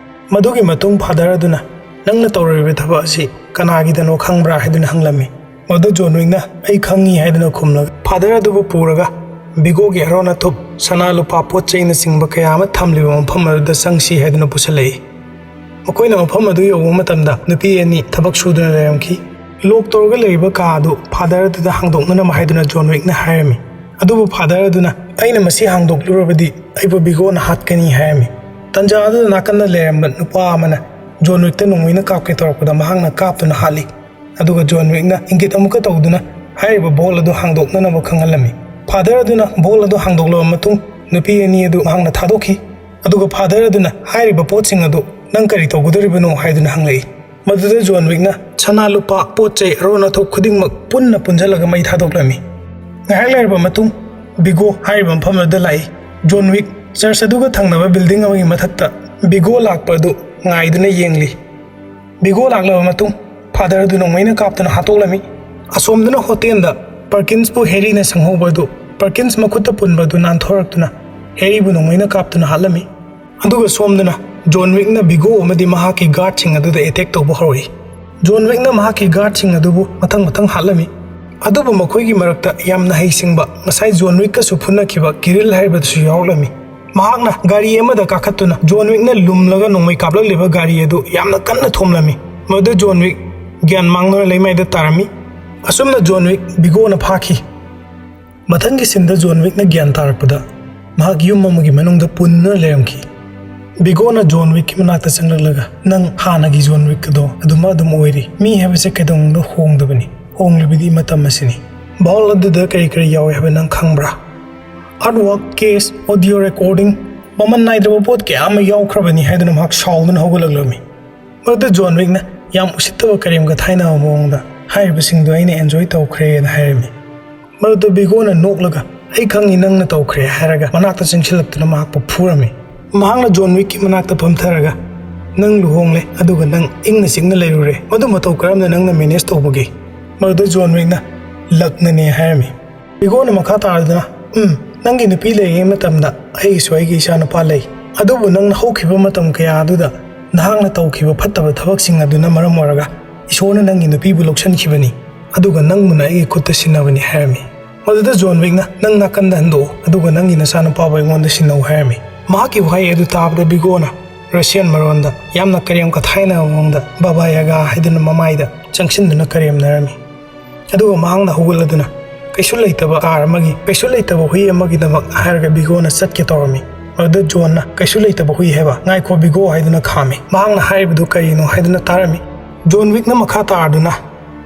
ꯃꯗꯨꯒꯤ ꯃꯇꯨꯡ ꯐꯥꯗꯔ ꯑꯗꯨꯅ, "ꯅꯪꯅ ꯇꯧꯔꯤꯕ ꯊꯕꯛ ꯑꯁꯤ ꯀꯅꯥꯒꯤꯗꯅꯣ ꯈꯪꯕ꯭ꯔꯥ?" ꯍꯥꯏꯗꯨꯅ ꯍꯪꯂꯝꯃꯤ꯫ ꯃꯗꯨ ꯖꯣꯟ ꯋꯤꯛꯅ, "ꯑꯩ ꯈꯪꯉꯤ" ꯍꯥꯏꯗꯨꯅ ꯈꯨꯝꯂꯒ ꯐꯥꯗꯔ ꯑꯗꯨꯕꯨ ꯄꯨꯔꯒ ꯕꯤꯒꯣꯒꯤ ꯑꯔꯣꯟ ꯑꯊꯨꯞ, ꯁꯅꯥ ꯂꯨꯄꯥ, ꯄꯣꯠ ꯆꯩꯅꯆꯤꯡꯕ ꯀꯌꯥ ꯑꯃ ꯊꯝꯂꯤꯕ ꯃꯐꯝ ꯑꯗꯨꯗ ꯆꯪꯁꯤ ꯍꯥꯏꯗꯨꯅ ꯄꯨꯁꯜꯂꯛꯏ꯫ ꯃꯈꯣꯏꯅ ꯃꯐꯝ ꯑꯗꯨ ꯌꯧꯕ ꯃꯇꯝꯗ ꯅꯨꯄꯤ ꯑꯅꯤ ꯊꯕꯛ ꯁꯨꯗꯨꯅ ꯂꯩꯔꯝꯈꯤ꯫ ꯂꯣꯛ ꯇꯧꯔꯒ ꯂꯩꯔꯤꯕ ꯀꯥ ꯑꯗꯨ ꯐꯥꯗꯔ ꯑꯗꯨꯗ ꯍꯥꯡꯗꯣꯛꯅꯅꯕ ꯍꯥꯏꯗꯨꯅ ꯖꯣꯟ ꯋꯤꯛꯅ ꯍꯥꯏꯔꯝꯃꯤ꯫ ꯑꯗꯨꯕꯨ ꯐꯥꯗꯔ ꯑꯗꯨꯅ, "ꯑꯩꯅ ꯃꯁꯤ ꯍꯥꯡꯗꯣꯛꯂꯨꯔꯕꯗꯤ ꯑꯩꯕꯨ ꯕꯤꯒꯣꯅ ꯍꯥꯠꯀꯅꯤ" ꯍꯥꯏꯔꯝꯃꯤ꯫ ꯇꯟꯖꯥ ꯑꯗꯨꯗ ꯅꯥꯀꯟꯗ ꯂꯩꯔꯝꯕ ꯅꯨꯄꯥ ꯑꯃꯅ ꯖꯣꯟ ꯋꯤꯛꯇ ꯅꯣꯡꯃꯩꯅ ꯀꯥꯞꯀꯦ ꯇꯧꯔꯛꯄꯗ ꯃꯍꯥꯛꯅ ꯀꯥꯞꯇꯨꯅ ꯍꯥꯠꯂꯤ꯫ ꯑꯗꯨꯒ ꯖꯣꯟ ꯋꯤꯛꯅ ꯏꯪꯒꯤꯠ ꯑꯃꯨꯛꯀ ꯇꯧꯗꯨꯅ ꯍꯥꯏꯔꯤꯕ ꯚꯣꯜ ꯑꯗꯨ ꯍꯥꯡꯗꯣꯛꯅꯅꯕ ꯈꯪꯍꯜꯂꯝꯃꯤ꯫ ꯐꯥꯗꯔ ꯑꯗꯨꯅ ꯚꯣꯜ ꯑꯗꯨ ꯍꯥꯡꯗꯣꯛꯂꯕ ꯃꯇꯨꯡ ꯅꯨꯄꯤ ꯑꯅꯤ ꯑꯗꯨ ꯃꯍꯥꯛꯅ ꯊꯥꯗꯣꯛꯈꯤ꯫ ꯑꯗꯨꯒ ꯐꯥꯗꯔ ꯑꯗꯨꯅ ꯍꯥꯏꯔꯤꯕ ꯄꯣꯠꯁꯤꯡ ꯑꯗꯨ ꯅꯪ ꯀꯔꯤ ꯇꯧꯒꯗꯧꯔꯤꯕꯅꯣ ꯍꯥꯏꯗꯨꯅ ꯍꯪꯂꯛꯏ꯫ ꯃꯗꯨꯗ ꯖꯣꯟ ꯋꯤꯛꯅ ꯁꯅꯥ ꯂꯨꯄꯥ, ꯄꯣꯠ ꯆꯩ, ꯑꯔꯣꯟ ꯑꯊꯣꯛ ꯈꯨꯗꯤꯡꯃꯛ ꯄꯨꯟꯅ ꯄꯨꯟꯁꯤꯜꯂꯒ ꯃꯩ ꯊꯥꯗꯣꯛꯂꯝꯃꯤ꯫ ꯉꯥꯏꯍꯥꯛ ꯂꯩꯔꯕ ꯃꯇꯨꯡ ꯕꯤꯒꯣ ꯍꯥꯏꯔꯤꯕ ꯃꯐꯝ ꯑꯗꯨꯗ ꯂꯥꯛꯏ꯫ ꯖꯣꯟ ꯋꯤꯛ ꯆꯔꯆ ꯑꯗꯨꯒ ꯊꯪꯅꯕ ꯕꯤꯜꯗꯤꯡ ꯑꯃꯒꯤ ꯃꯊꯛꯇ ꯕꯤꯒꯣ ꯂꯥꯛꯄ ꯑꯗꯨ ꯉꯥꯏꯗꯨꯅ ꯌꯦꯡꯂꯤ꯫ ꯕꯤꯒꯣ ꯂꯥꯛꯂꯕ ꯃꯇꯨꯡ ꯐꯥꯗꯔ ꯑꯗꯨ ꯅꯣꯡꯃꯩꯅ ꯀꯥꯞꯇꯨꯅ ꯍꯥꯠꯇꯣꯛꯂꯝꯃꯤ꯫ ꯑꯁꯣꯝꯗꯅ ꯍꯣꯇꯦꯜꯗ ꯄꯔꯀꯤꯟꯁꯄꯨ ꯍꯦꯔꯤꯅ ꯁꯪꯍꯧꯕ ꯑꯗꯨ ꯄꯔꯀꯤꯟꯁ ꯃꯈꯨꯠꯇ ꯄꯨꯟꯕ ꯑꯗꯨ ꯅꯥꯟꯊꯣꯔꯛꯇꯨꯅ ꯍꯦꯔꯤꯕꯨ ꯅꯣꯡꯃꯩꯅ ꯀꯥꯞꯇꯨꯅ ꯍꯥꯠꯂꯝꯃꯤ꯫ ꯑꯗꯨꯒ ꯁꯣꯝꯗꯅ ꯖꯣꯟ ꯋꯤꯛꯅ ꯕꯤꯒꯣ ꯑꯃꯗꯤ ꯃꯍꯥꯛꯀꯤ ꯒꯥꯔꯗꯁꯤꯡ ꯑꯗꯨꯗ ꯑꯦꯇꯦꯛ ꯇꯧꯕ ꯍꯧꯔꯛꯏ꯫ ꯖꯣꯟ ꯋꯤꯛꯅ ꯃꯍꯥꯛꯀꯤ ꯒꯥꯔꯗꯁꯤꯡ ꯑꯗꯨꯕꯨ ꯃꯊꯪ ꯃꯊꯪ ꯍꯥꯠꯂꯝꯃꯤ꯫ ꯑꯗꯨꯕꯨ ꯃꯈꯣꯏꯒꯤ ꯃꯔꯛꯇ ꯌꯥꯝꯅ ꯍꯩꯁꯤꯡꯕ ꯉꯁꯥꯏ ꯖꯣꯟ ꯋꯤꯛꯀꯁꯨ ꯐꯨꯅꯈꯤꯕ ꯀꯤꯔꯤꯜ ꯍꯥꯏꯔꯤꯕꯗꯨꯁꯨ ꯌꯥꯎꯔꯛꯂꯝꯃꯤ꯫ ꯃꯍꯥꯛꯅ ꯒꯥꯔꯤ ꯑꯃꯗ ꯀꯥꯈꯠꯇꯨꯅ ꯖꯣꯟ ꯋꯤꯛꯅ ꯂꯨꯝꯂꯒ ꯅꯣꯡꯃꯩ ꯀꯥꯞꯂꯛꯂꯤꯕ ꯒꯥꯔꯤ ꯑꯗꯨ ꯌꯥꯝꯅ ꯀꯟꯅ ꯊꯣꯝꯂꯝꯃꯤ꯫ ꯃꯗꯨꯗ ꯖꯣꯟ ꯋꯤꯛ ꯒ꯭ꯌꯥꯟ ꯃꯥꯡꯗꯨꯅ ꯂꯩꯃꯥꯏꯗ ꯇꯥꯔꯝꯃꯤ꯫ ꯑꯁꯨꯝꯅ ꯖꯣꯟ ꯋꯤꯛ ꯕꯤꯒꯣꯅ ꯐꯥꯈꯤ꯫ ꯃꯊꯪꯒꯤ ꯁꯤꯟꯗ ꯖꯣꯟ ꯋꯤꯛꯅ ꯒ꯭ꯌꯥꯟ ꯇꯥꯔꯛꯄꯗ ꯃꯍꯥꯛ ꯌꯨꯝ ꯑꯃꯒꯤ ꯃꯅꯨꯡꯗ ꯄꯨꯟꯗꯨꯅ ꯂꯩꯔꯝꯈꯤ꯫ ꯕꯤꯒꯣꯅ ꯖꯣꯟ ꯋꯤꯛꯀꯤ ꯃꯅꯥꯛꯇ ꯆꯪꯂꯛꯂꯒ, "ꯅꯪ ꯍꯥꯟꯅꯒꯤ ꯖꯣꯟ ꯋꯤꯛ ꯑꯗꯣ ꯑꯗꯨꯃꯛ ꯑꯗꯨꯝ ꯑꯣꯏꯔꯤ꯫ ꯃꯤ ꯍꯥꯏꯕꯁꯦ ꯀꯩꯗꯧꯅꯨꯡꯗ ꯍꯣꯡꯗꯕꯅꯤ꯫ ꯍꯣꯡꯂꯤꯕꯗꯤ ꯃꯇꯝ ꯑꯁꯤꯅꯤ꯫ ꯚꯥꯎꯜ ꯑꯗꯨꯗ ꯀꯔꯤ ꯀꯔꯤ ꯌꯥꯎꯏ ꯍꯥꯏꯕ ꯅꯪ ꯈꯪꯕ꯭ꯔꯥ? Art work, cash, audio recording, ꯃꯃꯜ ꯅꯥꯏꯗ꯭ꯔꯕ ꯄꯣꯠ ꯀꯌꯥ ꯑꯃ ꯌꯥꯎꯈ꯭ꯔꯕꯅꯤ" ꯍꯥꯏꯗꯨꯅ ꯃꯍꯥꯛ ꯁꯥꯎꯗꯨꯅ ꯍꯧꯒꯠꯂꯛꯂꯝꯃꯤ꯫ ꯃꯗꯨꯗ ꯖꯣꯟ ꯋꯤꯛꯅ ꯌꯥꯝ ꯎꯁꯤꯠꯇꯕ ꯀꯔꯦꯝ ꯀꯊꯥꯏꯅꯕ ꯃꯑꯣꯡꯗ, "ꯍꯥꯏꯔꯤꯕꯁꯤꯡꯗꯣ ꯑꯩꯅ ꯑꯦꯟꯖꯣꯏ ꯇꯧꯈ꯭ꯔꯦꯅ" ꯍꯥꯏꯔꯝꯃꯤ꯫ ꯃꯗꯨꯗ ꯕꯤꯒꯣꯅ ꯅꯣꯛꯂꯒ, "ꯑꯩ ꯈꯪꯉꯤ ꯅꯪꯅ ꯇꯧꯈ꯭ꯔꯦ" ꯍꯥꯏꯔꯒ ꯃꯅꯥꯛꯇ ꯆꯪꯁꯤꯜꯂꯛꯇꯨꯅ ꯃꯍꯥꯛꯄꯨ ꯐꯨꯔꯝꯃꯤ꯫ ꯃꯍꯥꯛꯅ ꯖꯣꯟ ꯋꯤꯛꯀꯤ ꯃꯅꯥꯛꯇ ꯐꯝꯊꯔꯒ, "ꯅꯪ ꯂꯨꯍꯣꯡꯂꯦ, ꯑꯗꯨꯒ ꯅꯪ ꯏꯪꯅ ꯆꯤꯛꯅ ꯂꯩꯔꯨꯔꯦ꯫ ꯃꯗꯨ ꯃꯇꯧ ꯀꯔꯝꯅ ꯅꯪꯅ ꯃꯦꯅꯦꯖ ꯇꯧꯕꯒꯦ?" ꯃꯗꯨꯗ ꯖꯣꯟ ꯋꯤꯛꯅ, "ꯂꯛꯅꯅꯦ" ꯍꯥꯏꯔꯝꯃꯤ꯫ ꯕꯤꯒꯣꯅ ꯃꯈꯥ ꯇꯥꯔꯗꯨꯅ, "ꯎꯝ, ꯅꯪꯒꯤ ꯅꯨꯄꯤ ꯂꯩꯔꯤꯉꯩ ꯃꯇꯝꯗ ꯑꯩꯒꯤꯁꯨ ꯑꯩꯒꯤ ꯏꯆꯥ ꯅꯨꯄꯥ ꯂꯩ, ꯑꯗꯨꯕꯨ ꯅꯪꯅ ꯍꯧꯈꯤꯕ ꯃꯇꯝ ꯀꯌꯥ ꯑꯗꯨꯗ ꯅꯍꯥꯛꯅ ꯇꯧꯈꯤꯕ ꯐꯠꯇꯕ ꯊꯕꯛꯁꯤꯡ ꯑꯗꯨꯅ ꯃꯔꯝ ꯑꯣꯏꯔꯒ ꯏꯁꯣꯔꯅ ꯅꯪꯒꯤ ꯅꯨꯄꯤꯕꯨ ꯂꯧꯁꯤꯟꯈꯤꯕꯅꯤ, ꯑꯗꯨꯒ ꯅꯪꯕꯨꯅ ꯑꯩꯒꯤ ꯈꯨꯠꯇ ꯁꯤꯟꯅꯕꯅꯤ" ꯍꯥꯏꯔꯝꯃꯤ꯫ ꯃꯗꯨꯗ ꯖꯣꯟ ꯋꯤꯛꯅ, "ꯅꯪ ꯅꯥꯀꯟꯗ ꯍꯟꯗꯣꯛꯎ, ꯑꯗꯨꯒ ꯅꯪꯒꯤ ꯅꯆꯥꯅꯨꯄꯥꯕꯨ ꯑꯩꯉꯣꯟꯗ ꯁꯤꯟꯅꯧ" ꯍꯥꯏꯔꯝꯃꯤ꯫ ꯃꯍꯥꯛꯀꯤ ꯋꯥꯍꯩ ꯑꯗꯨ ꯇꯥꯕꯗ ꯕꯤꯒꯣꯅ ꯔꯁꯤꯌꯟ ꯃꯔꯣꯟꯗ ꯌꯥꯝꯅ ꯀꯔꯦꯝ ꯀꯊꯥꯏꯅꯕ ꯃꯑꯣꯡꯗ "ꯕꯥꯕꯥ ꯌꯥꯒꯥ" ꯍꯥꯏꯗꯨꯅ ꯃꯃꯥꯏꯗ ꯆꯪꯁꯤꯟꯗꯨꯅ ꯀꯔꯦꯝꯅꯔꯝꯃꯤ꯫ ꯑꯗꯨꯒ ꯃꯍꯥꯛꯅ ꯍꯧꯒꯠꯂꯗꯨꯅ ꯀꯩꯁꯨ ꯂꯩꯇꯕ ꯀꯥꯔ ꯑꯃꯒꯤ, ꯀꯩꯁꯨ ꯂꯩꯇꯕ ꯍꯨꯏ ꯑꯃꯒꯤꯗꯃꯛ ꯍꯥꯏꯔꯒ ꯕꯤꯒꯣꯅ ꯆꯠꯀꯦ ꯇꯧꯔꯝꯃꯤ꯫ ꯃꯗꯨꯗ ꯖꯣꯟꯅ "ꯀꯩꯁꯨ ꯂꯩꯇꯕ ꯍꯨꯏ" ꯍꯥꯏꯕ, "ꯉꯥꯏꯈꯣ ꯕꯤꯒꯣ" ꯍꯥꯏꯗꯨꯅ ꯈꯥꯝꯃꯤ꯫ ꯃꯍꯥꯛꯅ ꯍꯥꯏꯔꯤꯕꯗꯨ ꯀꯔꯤꯅꯣ ꯍꯥꯏꯗꯨꯅ ꯇꯥꯔꯝꯃꯤ꯫ ꯖꯣꯟ ꯋꯤꯛꯅ ꯃꯈꯥ ꯇꯥꯔꯗꯨꯅ,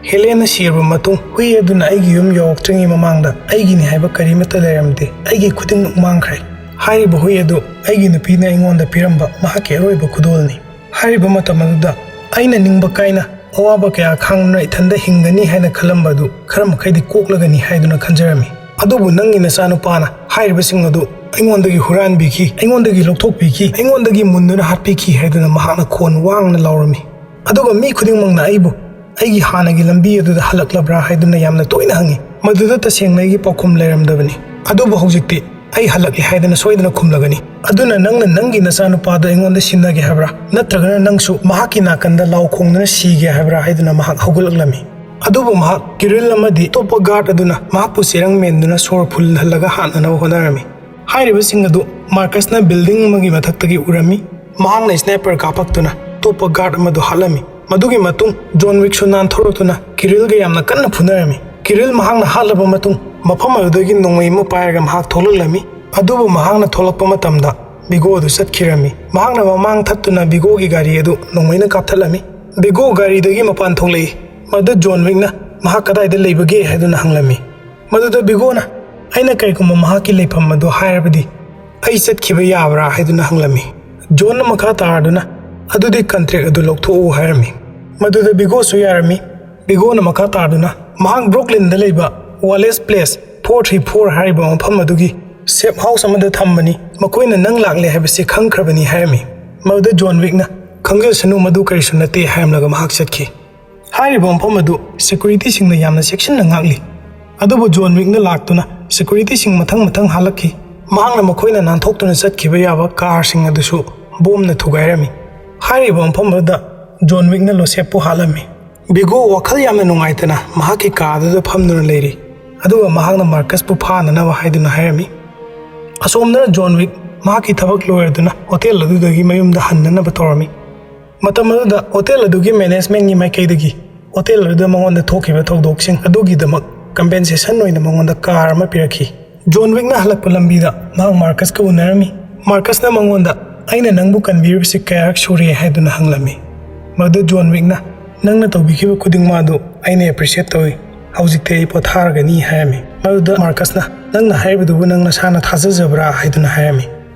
"ꯍꯦꯂꯦꯟꯅ ꯁꯤꯔꯕ ꯃꯇꯨꯡ ꯍꯨꯏ ꯑꯗꯨꯅ ꯑꯩꯒꯤ ꯌꯨꯝ ꯌꯧꯔꯛꯇ꯭ꯔꯤꯉꯩ ꯃꯃꯥꯡꯗ ꯑꯩꯒꯤꯅꯤ ꯍꯥꯏꯕ ꯀꯔꯤꯃꯠꯇ ꯂꯩꯔꯝꯗꯦ꯫ ꯑꯩꯒꯤ ꯈꯨꯗꯤꯡꯃꯛ ꯃꯥꯡꯈ꯭ꯔꯦ꯫ ꯍꯥꯏꯔꯤꯕ ꯍꯨꯏ ꯑꯗꯨ ꯑꯩꯒꯤ ꯅꯨꯄꯤꯅ ꯑꯩꯉꯣꯟꯗ ꯄꯤꯔꯝꯕ ꯃꯍꯥꯛꯀꯤ ꯑꯔꯣꯏꯕ ꯈꯨꯗꯣꯜꯅꯤ꯫ ꯍꯥꯏꯔꯤꯕ ꯃꯇꯝ ꯑꯗꯨꯗ ꯑꯩꯅ ꯅꯤꯡꯕ ꯀꯥꯏꯅ ꯑꯋꯥꯕ ꯀꯌꯥ ꯈꯥꯡꯗꯨꯅ ꯏꯊꯟꯗ ꯍꯤꯡꯒꯅꯤ ꯍꯥꯏꯅ ꯈꯜꯂꯝꯕ ꯑꯗꯨ ꯈꯔ ꯃꯈꯩꯗꯤ ꯀꯣꯛꯂꯒꯅꯤ ꯍꯥꯏꯗꯨꯅ ꯈꯟꯖꯔꯝꯃꯤ꯫ ꯑꯗꯨꯕꯨ ꯅꯪꯒꯤ ꯅꯆꯥꯅꯨꯄꯥꯅ ꯍꯥꯏꯔꯤꯕꯁꯤꯡ ꯑꯗꯨ ꯑꯩꯉꯣꯟꯗꯒꯤ ꯍꯨꯔꯥꯟꯕꯤꯈꯤ, ꯑꯩꯉꯣꯟꯗꯒꯤ ꯂꯧꯊꯣꯛꯄꯤꯈꯤ, ꯑꯩꯉꯣꯟꯗꯒꯤ ꯃꯨꯟꯗꯨꯅ ꯍꯥꯠꯄꯤꯈꯤ ꯍꯥꯏꯗꯨꯅ ꯃꯍꯥꯛꯅ ꯈꯣꯟ ꯋꯥꯡꯅ ꯂꯥꯎꯔꯝꯃꯤ꯫ ꯑꯗꯨꯒ ꯃꯤ ꯈꯨꯗꯤꯡꯃꯛꯅ ꯑꯩꯕꯨ ꯑꯩꯒꯤ ꯍꯥꯟꯅꯒꯤ ꯂꯝꯕꯤ ꯑꯗꯨꯗ ꯍꯜꯂꯛꯂꯕ꯭ꯔꯥ ꯍꯥꯏꯗꯨꯅ ꯌꯥꯝꯅ ꯇꯣꯏꯅ ꯍꯪꯉꯤ꯫ ꯃꯗꯨꯗ ꯇꯁꯦꯡꯅ ꯑꯩꯒꯤ ꯄꯥꯎꯈꯨꯝ ꯂꯩꯔꯝꯗꯕꯅꯤ꯫ ꯑꯗꯨꯕꯨ ꯍꯧꯖꯤꯛꯇꯤ ꯑꯩ ꯍꯜꯂꯛꯂꯦ ꯍꯥꯏꯗꯅ ꯁꯣꯏꯗꯅ ꯈꯨꯝꯂꯒꯅꯤ꯫ ꯑꯗꯨꯅ ꯅꯪꯅ ꯅꯪꯒꯤ ꯅꯆꯥꯅꯨꯄꯥꯗ ꯑꯩꯉꯣꯟꯗ ꯁꯤꯟꯅꯒꯦ ꯍꯥꯏꯕ꯭ꯔꯥ? ꯅꯠꯇ꯭ꯔꯒꯅ ꯅꯪꯁꯨ ꯃꯍꯥꯛꯀꯤ ꯅꯥꯀꯟꯗ ꯂꯥꯎ ꯈꯣꯡꯗꯨꯅ ꯁꯤꯒꯦ ꯍꯥꯏꯕ꯭ꯔꯥ ꯍꯥꯏꯗꯨꯅ ꯃꯍꯥꯛ ꯍꯧꯒꯠꯂꯛꯂꯝꯃꯤ꯫ ꯑꯗꯨꯕꯨ ꯃꯍꯥꯛ ꯀꯤꯔꯤꯜ ꯑꯃꯗꯤ ꯑꯇꯣꯞꯄ ꯒꯥꯔꯗ ꯑꯗꯨꯅ ꯃꯍꯥꯛꯄꯨ ꯆꯦꯔꯪ ꯃꯦꯟꯗꯨꯅ ꯁꯣꯔ ꯐꯨꯜꯍꯜꯂꯒ ꯍꯥꯠꯅꯅꯕ ꯍꯣꯠꯅꯔꯝꯃꯤ꯫ ꯍꯥꯏꯔꯤꯕꯁꯤꯡ ꯑꯗꯨ ꯃꯥꯔꯀꯁꯅ ꯕꯤꯜꯗꯤꯡ ꯑꯃꯒꯤ ꯃꯊꯛꯇꯒꯤ ꯎꯔꯝꯃꯤ꯫ ꯃꯍꯥꯛꯅ ꯁ꯭ꯅꯥꯏꯄꯔ ꯀꯥꯞꯄꯛꯇꯨꯅ ꯑꯇꯣꯞꯄ ꯒꯥꯔꯗ ꯑꯃꯗꯨ ꯍꯥꯠꯂꯝꯃꯤ꯫ ꯃꯗꯨꯒꯤ ꯃꯇꯨꯡ ꯖꯣꯟ ꯋꯤꯛꯁꯨ ꯅꯥꯟꯊꯣꯔꯛꯇꯨꯅ ꯀꯤꯔꯤꯜꯒ ꯌꯥꯝꯅ ꯀꯟꯅ ꯐꯨꯅꯔꯝꯃꯤ꯫ ꯀꯤꯔꯤꯜ ꯃꯍꯥꯛꯅ ꯍꯥꯠꯂꯕ ꯃꯇꯨꯡ ꯃꯐꯝ ꯑꯗꯨꯗꯒꯤ ꯅꯣꯡꯃꯩ ꯑꯃ ꯄꯥꯏꯔꯒ ꯃꯍꯥꯛ ꯊꯣꯛꯂꯛꯂꯝꯃꯤ꯫ ꯑꯗꯨꯕꯨ ꯃꯍꯥꯛꯅ ꯊꯣꯛꯂꯛꯄ ꯃꯇꯝꯗ ꯕꯤꯒꯣ ꯑꯗꯨ ꯆꯠꯈꯤꯔꯝꯃꯤ꯫ ꯃꯍꯥꯛꯅ ꯃꯃꯥꯡ ꯊꯠꯇꯨꯅ ꯕꯤꯒꯣꯒꯤ ꯒꯥꯔꯤ ꯑꯗꯨ ꯅꯣꯡꯃꯩꯅ ꯀꯥꯞꯊꯠꯂꯝꯃꯤ꯫ ꯕꯤꯒꯣ ꯒꯥꯔꯤꯗꯒꯤ ꯃꯄꯥꯟ ꯊꯣꯛꯂꯛꯏ꯫ ꯃꯗꯨ ꯖꯣꯟ ꯋꯤꯛꯅ ꯃꯍꯥꯛ ꯀꯗꯥꯏꯗ ꯂꯩꯕꯒꯦ ꯍꯥꯏꯗꯨꯅ ꯍꯪꯂꯝꯃꯤ꯫ ꯃꯗꯨꯗ ꯕꯤꯒꯣꯅ ꯑꯩꯅ ꯀꯔꯤꯒꯨꯝꯕ ꯃꯍꯥꯛꯀꯤ ꯂꯩꯐꯝ ꯑꯗꯨ ꯍꯥꯏꯔꯕꯗꯤ ꯑꯩ ꯆꯠꯈꯤꯕ ꯌꯥꯕ꯭ꯔꯥ ꯍꯥꯏꯗꯨꯅ ꯍꯪꯂꯝꯃꯤ꯫ ꯖꯣꯟꯅ ꯃꯈꯥ ꯇꯥꯔꯗꯨꯅ ꯑꯗꯨꯗꯤ ꯀꯟꯇ꯭ꯔꯦꯛ ꯑꯗꯨ ꯂꯧꯊꯣꯛꯎ ꯍꯥꯏꯔꯝꯃꯤ꯫ ꯃꯗꯨꯗ ꯕꯤꯒꯣꯁꯨ ꯌꯥꯔꯝꯃꯤ꯫ ꯕꯤꯒꯣꯅ ꯃꯈꯥ ꯇꯥꯗꯨꯅ ꯃꯍꯥꯛ ꯕ꯭ꯔꯨꯛꯂꯤꯟꯗ ꯂꯩꯕ ꯋꯥꯂꯦꯁ ꯄ꯭ꯂꯦꯁ ꯐꯣꯔ ꯊ꯭ꯔꯤ ꯐꯣꯔ ꯍꯥꯏꯔꯤꯕ ꯃꯐꯝ ꯑꯗꯨꯒꯤ ꯁꯦꯐ ꯍꯥꯎꯁ ꯑꯃꯗ ꯊꯝꯕꯅꯤ, ꯃꯈꯣꯏꯅ ꯅꯪ ꯂꯥꯛꯂꯦ ꯍꯥꯏꯕꯁꯤ ꯈꯪꯈ꯭ꯔꯕꯅꯤ ꯍꯥꯏꯔꯝꯃꯤ꯫ ꯃꯗꯨꯗ ꯖꯣꯟ ꯋꯤꯛꯅ ꯈꯪꯖꯁꯅꯨ, ꯃꯗꯨ ꯀꯔꯤꯁꯨ ꯅꯠꯇꯦ ꯍꯥꯏꯔꯝꯂꯒ ꯃꯍꯥꯛ ꯆꯠꯈꯤ꯫ ꯍꯥꯏꯔꯤꯕ ꯃꯐꯝ ꯑꯗꯨ ꯁꯦꯀ꯭ꯌꯨꯔꯤꯇꯤꯁꯤꯡꯅ ꯌꯥꯝꯅ ꯆꯦꯛꯁꯤꯟꯅ ꯉꯥꯛꯂꯤ꯫ ꯑꯗꯨꯕꯨ ꯖꯣꯟ ꯋꯤꯛꯅ ꯂꯥꯛꯇꯨꯅ ꯁꯦꯀ꯭ꯌꯨꯔꯤꯇꯤꯁꯤꯡ ꯃꯊꯪ ꯃꯊꯪ ꯍꯥꯜꯂꯛꯈꯤ꯫ ꯃꯍꯥꯛꯅ ꯃꯈꯣꯏꯅ ꯅꯥꯟꯊꯣꯛꯇꯨꯅ ꯆꯠꯈꯤꯕ ꯌꯥꯕ ꯀꯥꯔꯁꯤꯡ ꯑꯗꯨꯁꯨ ꯕꯣꯝꯅ ꯊꯨꯒꯥꯏꯔꯝꯃꯤ꯫ ꯍꯥꯏꯔꯤꯕ ꯃꯐꯝ ꯑꯗꯨꯗ ꯖꯣꯟ ꯋꯤꯛꯅ ꯂꯣꯁꯦꯞꯄꯨ ꯍꯥꯠꯂꯝꯃꯤ꯫ ꯕꯤꯒꯣ ꯋꯥꯈꯜ ꯌꯥꯝꯅ ꯅꯨꯡꯉꯥꯏꯇꯅ ꯃꯍꯥꯛꯀꯤ ꯀꯥ ꯑꯗꯨꯗ ꯐꯝꯗꯨꯅ ꯂꯩꯔꯤ꯫ ꯑꯗꯨꯒ ꯃꯍꯥꯛꯅ ꯃꯥꯔꯀꯁꯄꯨ ꯐꯥꯅꯅꯕ ꯍꯥꯏꯗꯨꯅ ꯍꯥꯏꯔꯝꯃꯤ꯫ ꯑꯁꯣꯝꯗꯅ ꯖꯣꯟ ꯋꯤꯛ ꯃꯍꯥꯛꯀꯤ ꯊꯕꯛ ꯂꯣꯏꯔꯗꯨꯅ ꯍꯣꯇꯦꯜ ꯑꯗꯨꯗꯒꯤ ꯃꯌꯨꯝꯗ ꯍꯟꯅꯅꯕ ꯇꯧꯔꯝꯃꯤ꯫ ꯃꯇꯝ ꯑꯗꯨꯗ ꯍꯣꯇꯦꯜ ꯑꯗꯨꯒꯤ ꯃꯦꯅꯦꯖꯃꯦꯟꯒꯤ ꯃꯥꯏꯀꯩꯗꯒꯤ ꯍꯣꯇꯦꯜ ꯑꯗꯨꯗ ꯃꯉꯣꯟꯗ ꯊꯣꯛꯈꯤꯕ ꯊꯧꯗꯣꯛꯁꯤꯡ ꯑꯗꯨꯒꯤꯗꯃꯛ ꯀꯝꯄꯦꯟꯁꯦꯁꯟ ꯑꯣꯏꯅ ꯃꯉꯣꯟꯗ ꯀꯥꯔ ꯑꯃ ꯄꯤꯔꯛꯈꯤ꯫ ꯖꯣꯟ ꯋꯤꯛꯅ ꯍꯜꯂꯛꯄ ꯂꯝꯕꯤꯗ ꯃꯍꯥꯛ ꯃꯥꯔꯀꯁꯀ ꯎꯅꯔꯝꯃꯤ꯫ ꯃꯥꯔꯀꯁꯅ ꯃꯉꯣꯟꯗ "ꯑꯩꯅ ꯅꯪꯕꯨ ꯀꯟꯕꯤꯔꯤꯕꯁꯤ ꯀꯌꯥꯔꯛ ꯁꯨꯔꯦ?" ꯍꯥꯏꯗꯨꯅ ꯍꯪꯂꯝꯃꯤ꯫ ꯃꯗꯨ ꯖꯣꯟ ꯋꯤꯛꯅ "ꯅꯪꯅ ꯇꯧꯕꯤꯈꯤꯕ ꯈꯨꯗꯤꯡꯃꯛ ꯑꯗꯨ ꯑꯩꯅ ꯑꯦꯄ꯭ꯔꯤꯁꯤꯌꯦꯠ ꯇꯧꯏ꯫ ꯍꯧꯖꯤꯛꯇꯤ ꯑꯩ ꯄꯣꯊꯥꯔꯒꯅꯤ" ꯍꯥꯏꯔꯝꯃꯤ꯫ ꯃꯗꯨꯗ ꯃꯥꯔꯀꯁꯅ "ꯅꯪꯅ ꯍꯥꯏꯔꯤꯕꯗꯨꯕꯨ ꯅꯪ ꯅꯁꯥꯅ ꯊꯥꯖꯖꯕ꯭ꯔꯥ?" ꯍꯥꯏꯗꯨꯅ ꯍꯥꯏꯔꯝꯃꯤ꯫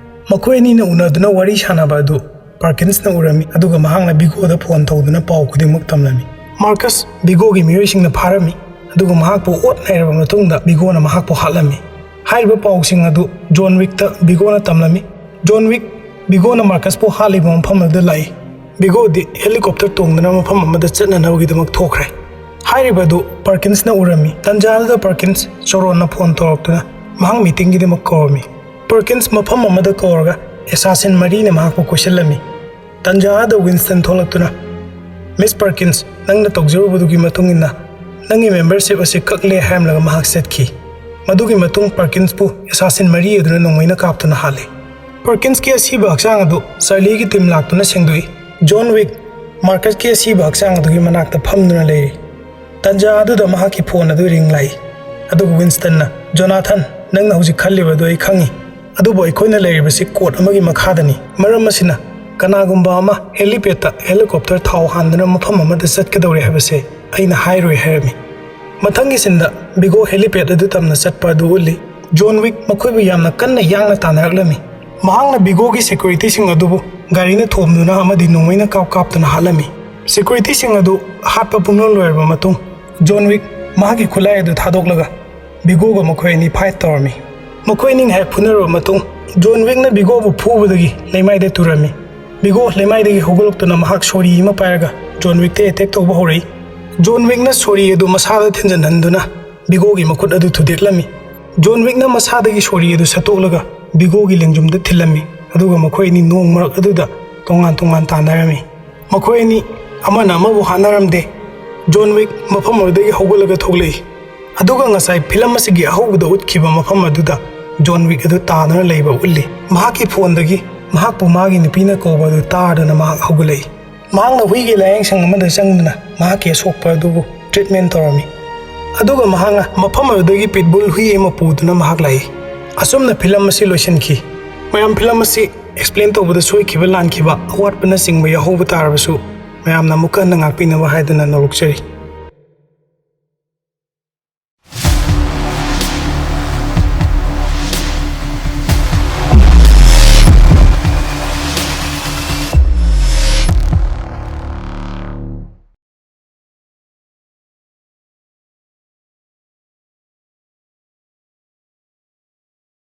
ꯃꯈꯣꯏ ꯑꯅꯤꯅ ꯎꯅꯗꯨꯅ ꯋꯥꯔꯤ ꯁꯥꯟꯅꯕ ꯑꯗꯨ ꯄꯥꯔꯀꯤꯟꯁꯅ ꯎꯔꯝꯃꯤ, ꯑꯗꯨꯒ ꯃꯍꯥꯛꯅ ꯕꯤꯒꯣꯗ ꯐꯣꯟ ꯇꯧꯗꯨꯅ ꯄꯥꯎ ꯈꯨꯗꯤꯡꯃꯛ ꯇꯝꯂꯝꯃꯤ꯫ ꯃꯥꯔꯀꯁ ꯕꯤꯒꯣꯒꯤ ꯃꯤꯑꯣꯏꯁꯤꯡꯅ ꯐꯥꯔꯝꯃꯤ, ꯑꯗꯨꯒ ꯃꯍꯥꯛꯄꯨ ꯑꯣꯠ ꯅꯩꯔꯕ ꯃꯇꯨꯡꯗ ꯕꯤꯒꯣꯅ ꯃꯍꯥꯛꯄꯨ ꯍꯥꯠꯂꯝꯃꯤ꯫ ꯍꯥꯏꯔꯤꯕ ꯄꯥꯎꯁꯤꯡ ꯑꯗꯨ ꯖꯣꯟ ꯋꯤꯛꯇ ꯕꯤꯒꯣꯅ ꯇꯝꯂꯝꯃꯤ꯫ ꯖꯣꯟ ꯋꯤꯛ ꯕꯤꯒꯣꯅ ꯃꯥꯔꯀꯁꯄꯨ ꯍꯥꯠꯂꯤꯕ ꯃꯐꯝ ꯑꯗꯨꯗ ꯂꯥꯛꯏ꯫ ꯕꯤꯒꯣꯗꯤ ꯍꯦꯂꯤꯀꯣꯞꯇꯔ ꯇꯣꯡꯗꯨꯅ ꯃꯐꯝ ꯑꯃꯗ ꯆꯠꯅꯅꯕꯒꯤꯗꯃꯛ ꯊꯣꯛꯈ꯭ꯔꯦ꯫ ꯍꯥꯏꯔꯤꯕ ꯑꯗꯨ ꯄꯥꯔꯀꯤꯟꯁꯅ ꯎꯔꯝꯃꯤ꯫ ꯇꯟꯖꯥ ꯑꯗꯨꯗ ꯄꯥꯔꯀꯤꯟꯁ ꯆꯣꯔꯣꯟꯅ ꯐꯣꯟ ꯇꯧꯔꯛꯇꯨꯅ ꯃꯍꯥꯛ ꯃꯤꯇꯤꯡꯒꯤꯗꯃꯛ ꯀꯧꯔꯝꯃꯤ꯫ ꯄꯥꯔꯀꯤꯟꯁ ꯃꯐꯝ ꯑꯃꯗ ꯀꯧꯔꯒ ꯑꯦꯁꯥꯁꯤꯟ ꯃꯔꯤꯅ ꯃꯍꯥꯛꯄꯨ ꯀꯣꯏꯁꯤꯜꯂꯝꯃꯤ꯫ ꯇꯟꯖꯥ ꯑꯗꯨꯗ ꯋꯤꯟꯁꯇꯟ ꯊꯣꯛꯂꯛꯇꯨꯅ, "ꯃꯤꯁ ꯄꯥꯔꯀꯤꯟꯁ, ꯅꯪꯅ ꯇꯧꯖꯔꯨꯕꯗꯨꯒꯤ ꯃꯇꯨꯡ ꯏꯟꯅ ꯅꯪꯒꯤ ꯃꯦꯝꯕꯔꯁꯤꯞ ꯑꯁꯤ ꯀꯛꯂꯦ" ꯍꯥꯏꯔꯝꯂꯒ ꯃꯍꯥꯛ ꯆꯠꯈꯤ꯫ ꯃꯗꯨꯒꯤ ꯃꯇꯨꯡ ꯄꯥꯔꯀꯤꯟꯁꯄꯨ ꯑꯦꯁꯥꯁꯤꯟ ꯃꯔꯤ ꯑꯗꯨꯅ ꯅꯣꯡꯃꯩꯅ ꯀꯥꯞꯇꯨꯅ ꯍꯥꯠꯂꯤ꯫ ꯄꯥꯔꯀꯤꯟꯁꯀꯤ ꯑꯁꯤꯕ ꯍꯛꯆꯥꯡ ꯑꯗꯨ ꯆꯥꯔꯂꯤꯒꯤ ꯇꯤꯝ ꯂꯥꯛꯇꯨꯅ ꯁꯦꯡꯗꯣꯛꯏ꯫ ꯖꯣꯟ ꯋꯤꯛ ꯃꯥꯔꯀꯁꯀꯤ ꯑꯁꯤꯕ ꯍꯛꯆꯥꯡ ꯑꯗꯨꯒꯤ ꯃꯅꯥꯛꯇ ꯐꯝꯗꯨꯅ ꯂꯩꯔꯤ꯫ ꯇꯟꯖꯥ ꯑꯗꯨꯗ ꯃꯍꯥꯛꯀꯤ ꯐꯣꯟ ꯑꯗꯨ ꯔꯤꯡ ꯂꯥꯛꯏ꯫ ꯑꯗꯨꯒ ꯋꯤꯟꯁꯇꯟꯅ, "ꯖꯣꯅꯥꯊꯟ, ꯅꯪꯅ ꯍꯧꯖꯤꯛ ꯈꯜꯂꯤꯕꯗꯨ ꯑꯩ ꯈꯪꯏ, ꯑꯗꯨꯕꯨ ꯑꯩꯈꯣꯏꯅ ꯂꯩꯔꯤꯕꯁꯤ ꯀꯣꯔꯠ ꯑꯃꯒꯤ ꯃꯈꯥꯗꯅꯤ꯫ ꯃꯔꯝ ꯑꯁꯤꯅ, ꯀꯅꯥꯒꯨꯝꯕ ꯑꯃ ꯍꯦꯂꯤꯄꯦꯗꯇ ꯍꯦꯂꯤꯀꯣꯞꯇꯔ ꯊꯥꯎ ꯍꯥꯟꯗꯨꯅ ꯃꯐꯝ ꯑꯃꯗ ꯆꯠꯀꯗꯧꯔꯦ ꯍꯥꯏꯕꯁꯦ ꯑꯩꯅ ꯍꯥꯏꯔꯣꯏ" ꯍꯥꯏꯔꯝꯃꯤ꯫ ꯃꯊꯪꯒꯤ ꯁꯤꯟꯗ ꯕꯤꯒꯣ ꯍꯦꯂꯤꯄꯦꯗ ꯑꯗꯨ ꯇꯝꯅ ꯆꯠꯄ ꯑꯗꯨ ꯎꯠꯂꯤ꯫ ꯖꯣꯟ ꯋꯤꯛ ꯃꯈꯣꯏꯕꯨ ꯌꯥꯝꯅ ꯀꯟꯅ ꯌꯥꯡꯅ ꯇꯥꯟꯅꯔꯛꯂꯝꯃꯤ꯫ ꯃꯍꯥꯛꯅ ꯕꯤꯒꯣꯒꯤ ꯁꯦꯀ꯭ꯌꯨꯔꯤꯇꯤꯁꯤꯡ ꯑꯗꯨꯕꯨ ꯒꯥꯔꯤꯅ ꯊꯣꯝꯗꯨꯅ ꯑꯃꯗꯤ ꯅꯣꯡꯃꯩꯅ ꯀꯥꯞ ꯀꯥꯞꯇꯨꯅ ꯍꯥꯠꯂꯝꯃꯤ꯫ ꯁꯦꯀ꯭ꯌꯨꯔꯤꯇꯤꯁꯤꯡ ꯑꯗꯨ ꯍꯥꯠꯄ ꯄꯨꯝꯅꯃꯛ ꯂꯣꯏꯔꯕ ꯃꯇꯨꯡ, ꯖꯣꯟ ꯋꯤꯛ ꯃꯍꯥꯛꯀꯤ ꯈꯨꯠꯂꯥꯏ ꯑꯗꯨ ꯊꯥꯗꯣꯛꯂꯒ ꯕꯤꯒꯣꯒ ꯃꯈꯣꯏ ꯑꯅꯤ ꯐꯥꯏꯠ ꯇꯧꯔꯝꯃꯤ꯫ ꯃꯈꯣꯏ ꯑꯅꯤ ꯉꯥꯏꯍꯥꯛ ꯐꯨꯅꯔꯕ ꯃꯇꯨꯡ, ꯖꯣꯟ ꯋꯤꯛꯅ ꯕꯤꯒꯣꯕꯨ ꯐꯨꯕꯗꯒꯤ ꯂꯩꯃꯥꯏꯗ ꯇꯨꯔꯝꯃꯤ꯫ ꯕꯤꯒꯣ ꯂꯩꯃꯥꯏꯗꯒꯤ ꯍꯧꯒꯠꯂꯛꯇꯨꯅ ꯃꯍꯥꯛ ꯁꯣꯔꯤ ꯑꯃ ꯄꯥꯏꯔꯒ ꯖꯣꯟ ꯋꯤꯛꯇ ꯑꯦꯇꯦꯛ ꯇꯧꯕ ꯍꯧꯔꯛꯏ꯫ ꯖꯣꯟ ꯋꯤꯛꯅ ꯁꯣꯔꯤ ꯑꯗꯨ ꯃꯁꯥꯗ ꯊꯤꯟꯖꯤꯟꯍꯟꯗꯨꯅ ꯕꯤꯒꯣꯒꯤ ꯃꯈꯨꯠ ꯑꯗꯨ ꯊꯨꯗꯦꯛꯂꯝꯃꯤ꯫ ꯖꯣꯟ ꯋꯤꯛꯅ ꯃꯁꯥꯗꯒꯤ ꯁꯣꯔꯤ ꯑꯗꯨ ꯁꯠꯇꯣꯛꯂꯒ ꯕꯤꯒꯣꯒꯤ ꯂꯦꯡꯖꯨꯝꯗ ꯊꯤꯜꯂꯝꯃꯤ, ꯑꯗꯨꯒ ꯃꯈꯣꯏ ꯑꯅꯤ ꯅꯣꯡ ꯃꯔꯛ ꯑꯗꯨꯗ ꯇꯣꯉꯥꯟ ꯇꯣꯉꯥꯟ ꯇꯥꯟꯅꯔꯝꯃꯤ꯫ ꯃꯈꯣꯏ ꯑꯅꯤ ꯑꯃꯅ ꯑꯃꯕꯨ ꯍꯥꯠꯅꯔꯝꯗꯦ꯫ ꯖꯣꯟ ꯋꯤꯛ ꯃꯐꯝ ꯑꯗꯨꯗꯒꯤ ꯍꯧꯒꯠꯂꯒ ꯊꯣꯛꯂꯛꯏ, ꯑꯗꯨꯒ ꯉꯁꯥꯏ ꯐꯤꯂꯝ ꯑꯁꯤꯒꯤ ꯑꯍꯧꯕꯗ ꯎꯠꯈꯤꯕ ꯃꯐꯝ ꯑꯗꯨꯗ ꯖꯣꯟ ꯋꯤꯛ ꯑꯗꯨ ꯇꯥꯗꯨꯅ ꯂꯩꯕ ꯎꯠꯂꯤ꯫ ꯃꯍꯥꯛꯀꯤ ꯐꯣꯟꯗꯒꯤ ꯃꯍꯥꯛꯄꯨ ꯃꯥꯒꯤ ꯅꯨꯄꯤꯅ ꯀꯧꯕ ꯑꯗꯨ ꯇꯥꯗꯨꯅ ꯃꯍꯥꯛ ꯍꯧꯒꯠꯂꯛꯏ꯫ ꯃꯍꯥꯛꯅ ꯍꯨꯏꯒꯤ ꯂꯥꯌꯦꯡꯁꯪ ꯑꯃꯗ ꯆꯪꯗꯨꯅ ꯃꯍꯥꯛꯀꯤ ꯑꯁꯣꯛꯄ ꯑꯗꯨꯕꯨ ꯇ꯭ꯔꯤꯠꯃꯦꯟ ꯇꯧꯔꯝꯃꯤ꯫ ꯑꯗꯨꯒ ꯃꯍꯥꯛꯅ ꯃꯐꯝ ꯑꯗꯨꯗꯒꯤ ꯄꯤꯠꯕꯨꯜ ꯍꯨꯏ ꯑꯃ ꯄꯨꯗꯨꯅ ꯃꯍꯥꯛ ꯂꯥꯛꯏ꯫ ꯑꯁꯨꯝꯅ ꯐꯤꯂꯝ ꯑꯁꯤ ꯂꯣꯏꯁꯤꯟꯈꯤ꯫ ꯃꯌꯥꯝ, ꯐꯤꯂꯝ ꯑꯁꯤ ꯑꯦꯛꯁꯄ꯭ꯂꯦꯟ ꯇꯧꯕꯗ ꯁꯣꯏꯈꯤꯕ, ꯂꯥꯟꯈꯤꯕ, ꯑꯋꯥꯠꯄꯅꯆꯤꯡꯕ ꯌꯥꯎꯍꯧꯕ ꯇꯥꯔꯕꯁꯨ, ꯃꯌꯥꯝꯅ ꯑꯃꯨꯛꯀ ꯍꯟꯅ ꯉꯥꯛꯄꯤꯅꯕ ꯍꯥꯏꯗꯨꯅ ꯅꯣꯂꯨꯛꯆꯔꯤ꯫